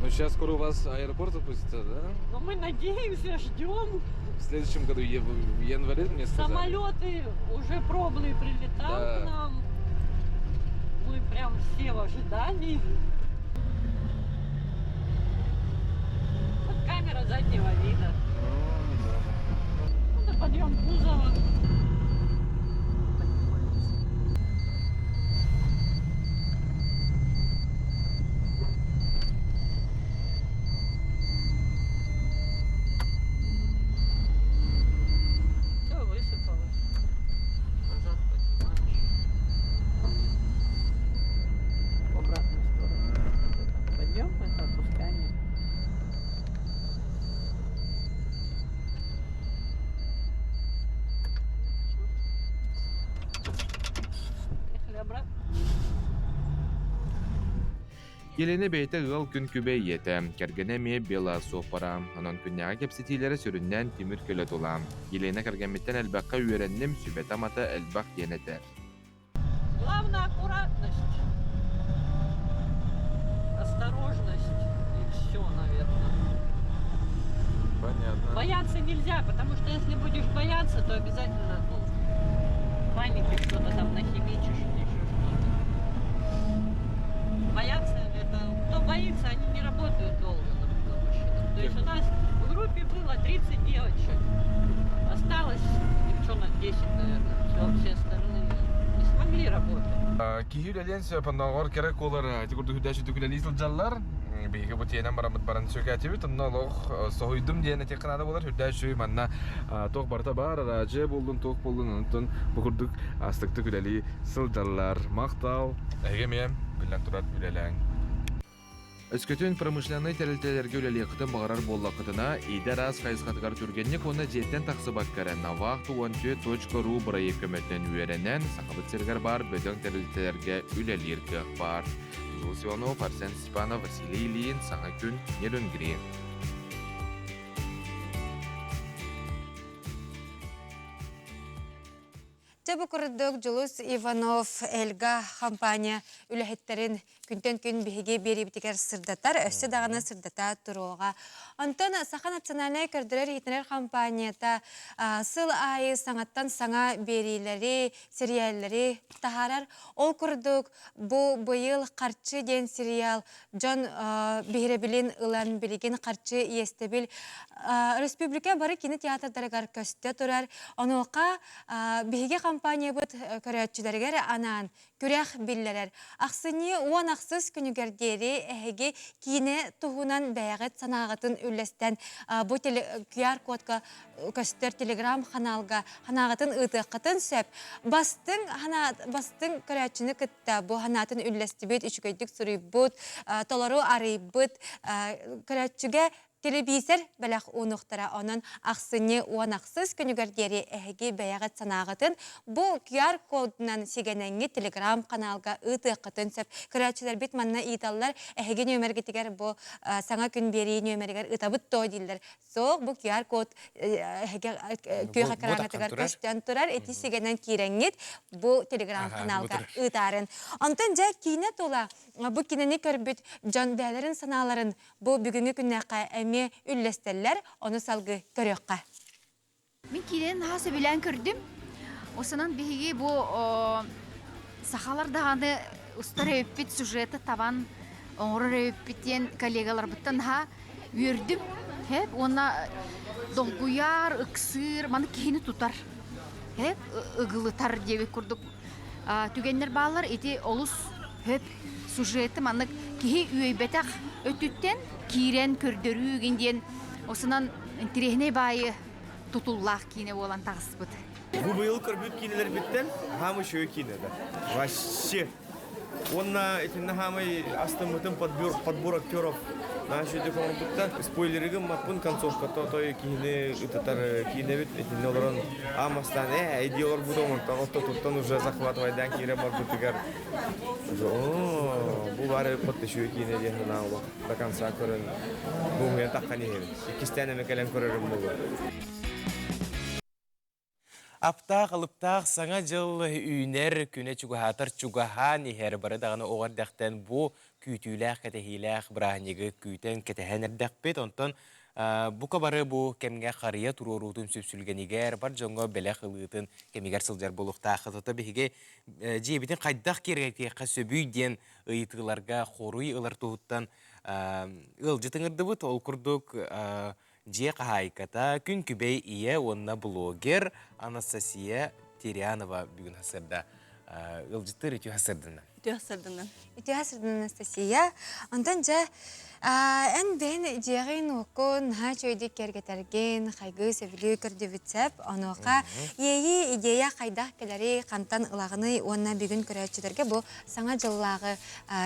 Ну, сейчас скоро у вас аэропорт запустится, да? Но мы надеемся, ждем. В следующем году, в январе, мне сказали. Самолеты уже пробные прилетают Да. к нам. Мы прям все в ожидании. Вот камера заднего вида. Это подъем кузова. Поднимается. Все высыпалось. Назад поднимаешь. В обратную сторону. Вот это подъем, это опускание. Поехали обратно. Елена бэйэтэ ыал күн күбэй ийэтэ, кэргэнэ эмиэ БелАЗ суоппара. Онон күннээҕи кэпсэтиилэрэ сүрүннээн тимир көлө тула. Елена кэргэммиттэн элбэххэ үөрэнним, сүбэтэ-амата элбэх диэн этэр. Главное аккуратность, осторожность и все, наверное. Понятно. Бояться нельзя, потому что если будешь бояться, то обязательно ну, в панике что-то там нахимичишь или еще что-то. Бояться это... Кто боится, они не работают долго на, на машинах. То есть у нас в группе было 30 девочек. Осталось девчонок 10, наверное. Все, все остальные не смогли работать. Киһи үлэлиэн сөп, оннооҕор кэрэ куолар ити курдук үрдээччи үлэлии сылдьаллар. Биһиги бу тиэнэн бараммыт баран сүөкээтибит, онно олох соһуйдум диэн этиэххэ наада буолар. Үрдээччи манна туох барыта баар, араадьыйа буоллун, туох буоллун, онтон бу курдук астыктык үлэлии сылдьаллар. Махтал! Эһиги эмиэ, биллэн турар, үлэлээҥ. Өскөтүн промышленнай тэрилтэлэргэ үлэлиэххитин баҕарар буоллаххытына, идэ араас хайысхатыгар түргэнник уонна дьиэттэн тахсыбакка эрэ Навахту 14.ru бырайыак көмөтүнэн үөрэнэн, Сахабыт сиригэр баар бөдөҥ тэрилтэлэргэ үлэлиир кыах баар. Дьулус Иванов, Арсен Степанов, Василий Ильин, Саҥа күн, Нерюнгри. Дьэ бу курдук Дьулус Иванов Эльга компания үлэһиттэрин күнтэн күн биһиги биэриибитигэр сырдатар, өссө даҕаны сырдата туруоҕа. Онтон Саха национальнай көрдөрөр-иһитинэр компанията сыл аайы саҥаттан саҥа биэриилэри, сериаллары таһаарар. Ол курдук бу быйыл «Харчы» диэн сериал дьон биһирэбилин ылан билигин харчы иэстэбил республика бары кинотеатрдарыгар көстө турар. Онуоха биһиги компаниябыт көрөөччүлэригэр анаан күрэх биллэрэр. Ахсынньы 10 ахсыс күнүгэр диэри эһиги киинэ туһунан бэйэҕит санааҕытын үллэстэн бу QR-кодка көстөр телеграм-ханаалга санааҕытын ыытыаххытын сөп. Бастыҥ бастыҥ көрөөччүнү кытта бу санаатын үллэстибит, үчүгэйдик суруйбут, толору арыйбыт көрөөччүгэ. телевизор бэлэх уунуохтара. Онон ахсынньы 10 ахсыс күнүгэр диэри эһиги бэйэҕит санааҕытын бу QR-кодунан сигэнэҥҥит телеграм-каналга ыытыаххытын сөп. Көрөөччүлэрбит манна ыыталлар, эһиги нүөмэргитигэр бу саҥа күн биэрии нүөмэригэр ыытабыт дуо дииллэр. Суох, бу QR-код эһиги күөх экраҥҥытыгар көстөн турар. Ити сигэнэн киирэҥҥит бу телеграм-каналга ыытаарын. Онтон дьэ киинэ тула бу кинини көрбүт дьон бэйэлэрин санааларын бу бүгүҥҥү күннээххэ эмиэ үллэстэллэр, ону салгыы көрүөххэ. Мин киинэни наһаа сөбүлээн көрдүм. Осонон биһиги бу сахалар даҕаны устар эбиппит, сюжеты табан оҥорор эбиппит диэн коллегаларбыттан наһаа үөрдүм. Хэп уонна долгуйар, ыксыыр, маны киһини тутар. Хэп ыгылытар диэбит курдук түгэннэр бааллар. Ити олус хөп сюжеты маннык киһи үөйбэтэх өттүттэн киирэн көрдөрүү гин диэн осунан интириэһинэй баайы тутуллаах киинэ буолан таҕыспыт. Бу быйыл көрбүт киинэлэрбиттэн хаамый үчүгэй киинэ да. Вообще. Уонна итиннэ хаамай астыммытым подбор, подбор актеров наша оҥорбуттар. Спойлеры гыммаппын концовката отой киһини ытатар киинэбит итиннэ олорон аамастаан ээ эдии олорбут оҥортон ортотуттан уже захватывайдаан киирэ барбытыгар о бу бары подтащу киинэ диэн санаа олох до конца көрөн дуоһуйан таххан иһэбин. Иккистээн эмэ кэлэн көрөрүм буолуо. Аптаах, алыптаах Саҥа дьыл үүнэр күнэ чугаһаатар чугаһаан иһэр. Бары даҕаны оҕо эрдэхтэн бу күүтүүлээх, кэтэһиилээх бырааһынньыгы күүтэн, кэтэһэн эрдэхпит. Онтон бука бары бу кэмҥэ харыйа туруоруутун сүпсүлгэнигэр, бар дьоҥҥо бэлэх ылыытын кэмигэр сылдьар буолуохтааххыт. Ото биһиги дьиэбитин хайдах киэргэтиэххэ сөбүй диэн ыйытыыларга хоруй ылар туһуттан ыалдьыт ыҥырдыбыт. Ол курдук дьиэ хаһаайката, күн күбэй ийэ уонна блогер Анастасия Терянова бүгүн сырда ыалдьыттыыр үтүө сырдынан. Үтүө сырдынан. Үтүө сырдынан Анастасия. Онтон дьэ эн бэйэн дьиэҕин уоккун наһаа үчүгэйдик киэргэтэргин, хайгыы сөбүлүү көрдүбүт сөп. Онуоха иэйии идея хайдах кэлэрий, хантан ылаҕыный уонна бүгүн көрөөччүлэргэ бу саҥа дьыллааҕы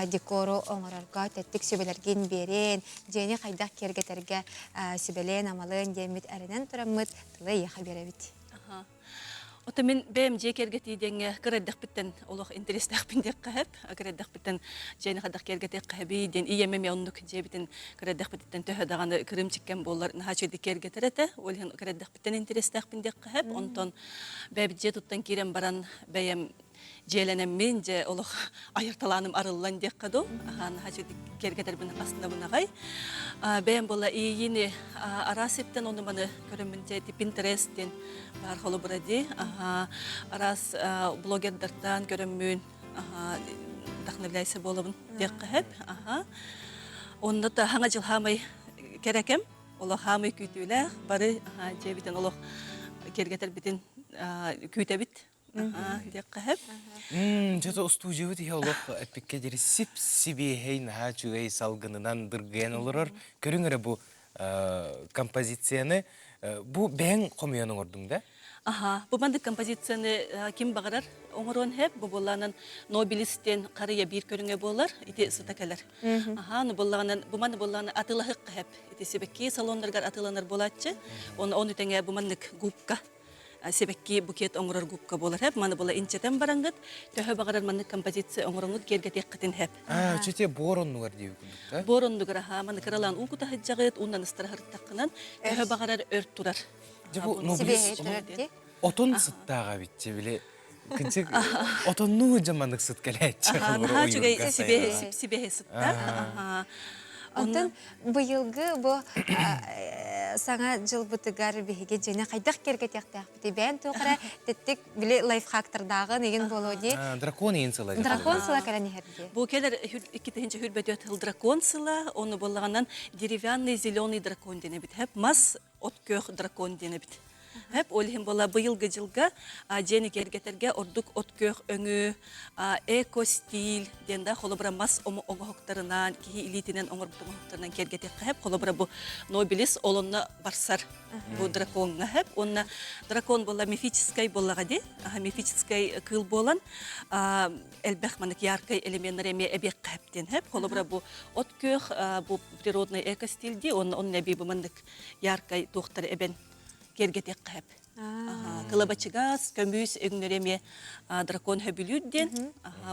декору оҥорорго тэттик сүбэлэргин биэрэн, дьиэни хайдах киэргэтэргэ сүбэлээн-амалыан диэммит эрэнэн тураммыт тылы эйиэхэ биэрэбит. Ото мин бэйэм дьиэ кэргэтии диэҥҥэ кыра эрдэхпиттэн олох интэриэстээхпин диэххэ сөп. Кыра эрдэхпиттэн дьиэни хайдах киэргэтиэххэ сөбүй диэн ийэм эмиэ оннук дьиэбитин кыра эрдэхпититтэн төһө даҕаны кырыымчыккэм буоллар наһаа үчүгэйдик киэргэтэр этэ. Ол иһин кыра эрдэхпиттэн интэриэстээхпин диэххэ сөп. Онтон бэйэбит дьиэ туттан киирэн баран бэйэм дьиэлэнэммин дьэ олох айар талааным арыллан диэххэ дуу наһаа киэргэтэрбин астынабын аҕай бэйэм буола иэйиини араас сиртэн ону маны көрөммүн дьэ Pinterest диэн баар холобура дии араас блогердартан көрөммүн вдохновляйся буолабын диэххэ сөп онно та хаҥа дьыл хаамай кэрэкэм олох хаамай күүтүүлээх бары дьиэбитин олох киэргэтэрбитин күүтэбит диэххэ сөп. Дьэ устуудьуйабыт иһэ олох эппиккэ диэри сип-сибиэһэй наһаа үчүгэй салгынынан дыргыйан олорор. Көрүҥ эрэ бу композицияны. Бу бэйэҥ хомуйан оҥордуҥ да? Аха, бу маннык композицияны ким баҕарар оҥоруон сөп. Бу буоллаанан Нобелис диэн харыйа биир көрүҥэ буолар. Ити сыта кэлэр. Аха, ну буоллаҕынан бу манны буоллаҕына атыылаһыахха сөп. Ити сибэкки салоннарыгар атыыланар буолааччы. Оны ону тэҥэ бу маннык губка сибэкки букет оҥорор губка буолар хэп маны була инчэтэн бараҥҥыт төһө баҕарар маннык композиция оҥороҥҥут киэргэтиэххитин хэп Аа, чете буор оннугар диэбит курдук да? Буор оннугар аха маны кыралаан уу кута сылдьаҕыт ууннан ыстара сырыттаххынан төһө баҕарар өр турар. Дьэ бу нобелис отон сыттааҕа эбитчи били кынчык отоннуу дьэ маннык сыт кэлээччи наһаа үчүгэй сибиэһэй сыттаах. Онтон быйылгы бу саҥа дьылбытыгар биһиги дьиэни хайдах киэргэтиэхтээхпитий? Бэйэн туох эрэ тэттик били лайфхактардааҕын игин буолуо дии. Дракон иин сыла. Дракон сыла кэлэн иһэр дии. Бу кэлэр иккитинчи хүрбөтүөт сыл дракон сыла, оны буоллаҕынан деревянный зеленый дракон диэн эбит. Мас от күөх дракон диэн эбит. Хеп ол иһин буола быйылгы дьылга дьиэни киэргэтэргэ ордук от күөх өҥү, эко-стиль диэн да холобура мас оҥоһуктарынан, киһи илиитинэн оҥорбут оҥоһуктарынан киэргэтиэххэ хеп. Холобура бу Нобелис олонно барсар бу дракоҥҥа хеп. Уонна дракон буола мифическай буоллаҕа дии. Мифическай кыыл буолан элбэх манык яркай элеменнэр эмиэ эбиэххэ хеп диэн хеп. Холобура бу от күөх бу природный эко-стиль дии. Онно онно эбии бу маннык яркай туохтары эбэн киэргэтиэххэ сөп. Кылабачыгас, көмүс өҥнөрү эмиэ дракон хөбүлүүр диэн,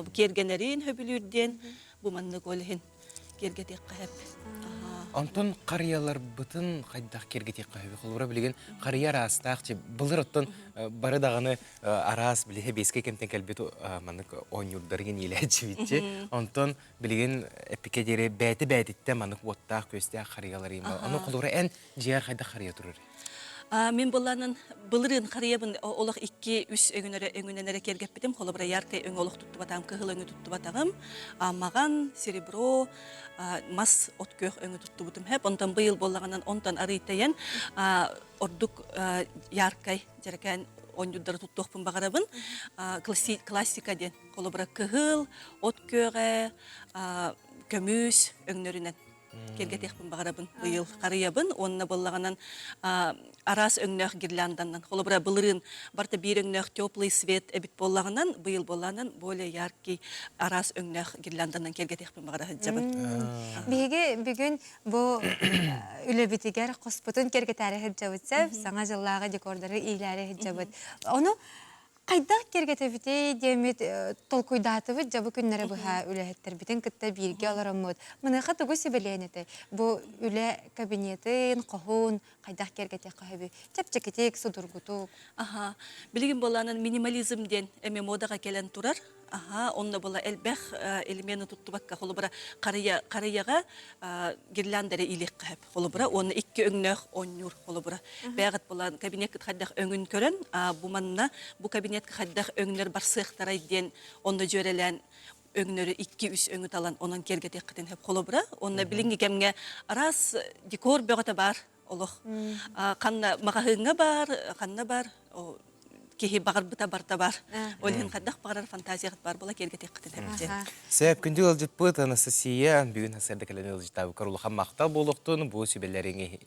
бу киэргэнэрин хөбүлүүр диэн, бу маннык ол иһин киэргэтиэххэ сөп. Онтон харыйаларбытын хайдах киэргэтиэххэ сөбүй? Холобура билигин харыйа араастаах, былыр оттон бары даҕаны араас били сэбиэскэй кэмтэн кэлбит маннык оонньуурдарыгын иилээччибитчи. Онтон билигин эппикэ диэри бэйэтэ-бэйэтиттэн маннык уоттаах-күөстээх харыйалар Ону холобура эн дьиэр хайдах харыйа турар? Мин былаанын былырыын харыйабын олох 2-3 өҥүнэрэ өҥүнэн эрэ киэргэппитим. Холобура яркай өҥ олох туттубатаҕым, кыһыл өҥү туттубатаҕым. Маҕан, серебро, мас от күөх өҥү туттубутум. Хэп онтон быйыл буоллаҕынан онтон арыйтайан ордук яркай дьэрэкээн оонньуурдары туттуохпун баҕарабын. Классика диэн холобура кыһыл, от күөҕэ, көмүс өҥнөрүнэн киэргэтиэхпин баҕарабын быйыл харыйабын уонна буоллаҕынан араас өҥнөөх гирлянданнан холобура былырыын барыта биир өҥнөөх теплый свет эбит буоллаҕынан быйыл буоллаҕынан более яркий араас өҥнөөх гирлянданан киэргэтиэхпин баҕара сылдьабын. Биһиги бүгүн бу үлэбитигэр хоспутун киэргэтээри сылдьабыт сөп, саҥа дьыллааҕы декордары иилээри сылдьабыт. Ону Хайдах киэргэтэбитий диэммит толкуйдаатыбыт дьэ бу күннэри быһа үлэһиттэрбитин кытта бииргэ олороммут. Маныаха тугу сүбэлиэн этэй? Бу үлэ кабинетын, хоһун хайдах киэргэтиэххэ сөбүй? Чэпчэкитик, судургутук. Аха. Билигин буолаанан минимализм диэн эмиэ модаҕа кэлэн турар. Аха, онно була элбэх элемены туттубакка, холобура, харыйа, харыйаҕа гирлянда эрэ иилиэххэ сөп. Холобура, уонна икки өҥнөөх оонньуур холобура. Бэйэҕит булан кабинеккыт хайдах өҥүн көрөн, бу манна бу кабинетка хайдах өҥнөр барсыахтарай диэн онно дьүөрэлээн өҥнөрү икки-үс өҥү талан онон киэргэтиэххитин сөп холобура. Уонна билиҥҥи кэмҥэ араас декор бөҕөтө баар олох. Ханна маҕаһыыҥҥа баар, ханна баар киһи баҕарбыта барыта бар. Ол иһин хайдах баҕарар фантазияҕыт бар була киэргэтиэххитин эбит. Сөп, күндү ыалдьыппыт Анастасия бүгүн сарсыарда кэлэн ыалдьыттаабыккар улахан махтал буолуохтун, бу сүбэлэриҥ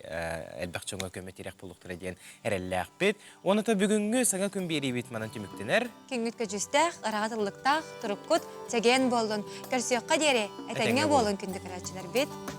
элбэх дьоҥҥо көмө тирэх буолуохтара диэн эрэллээхпит. Уонна то бүгүҥҥү саҥа күн биэриибит манан түмүктэнэр. Күҥҥүт көдьүүстээх, ыраҕа тыллыктаах, туруккут чэгиэн буоллун. Көрсүөххэ диэри, этэҥҥэ буолун күндү көрөөччүлэрбит.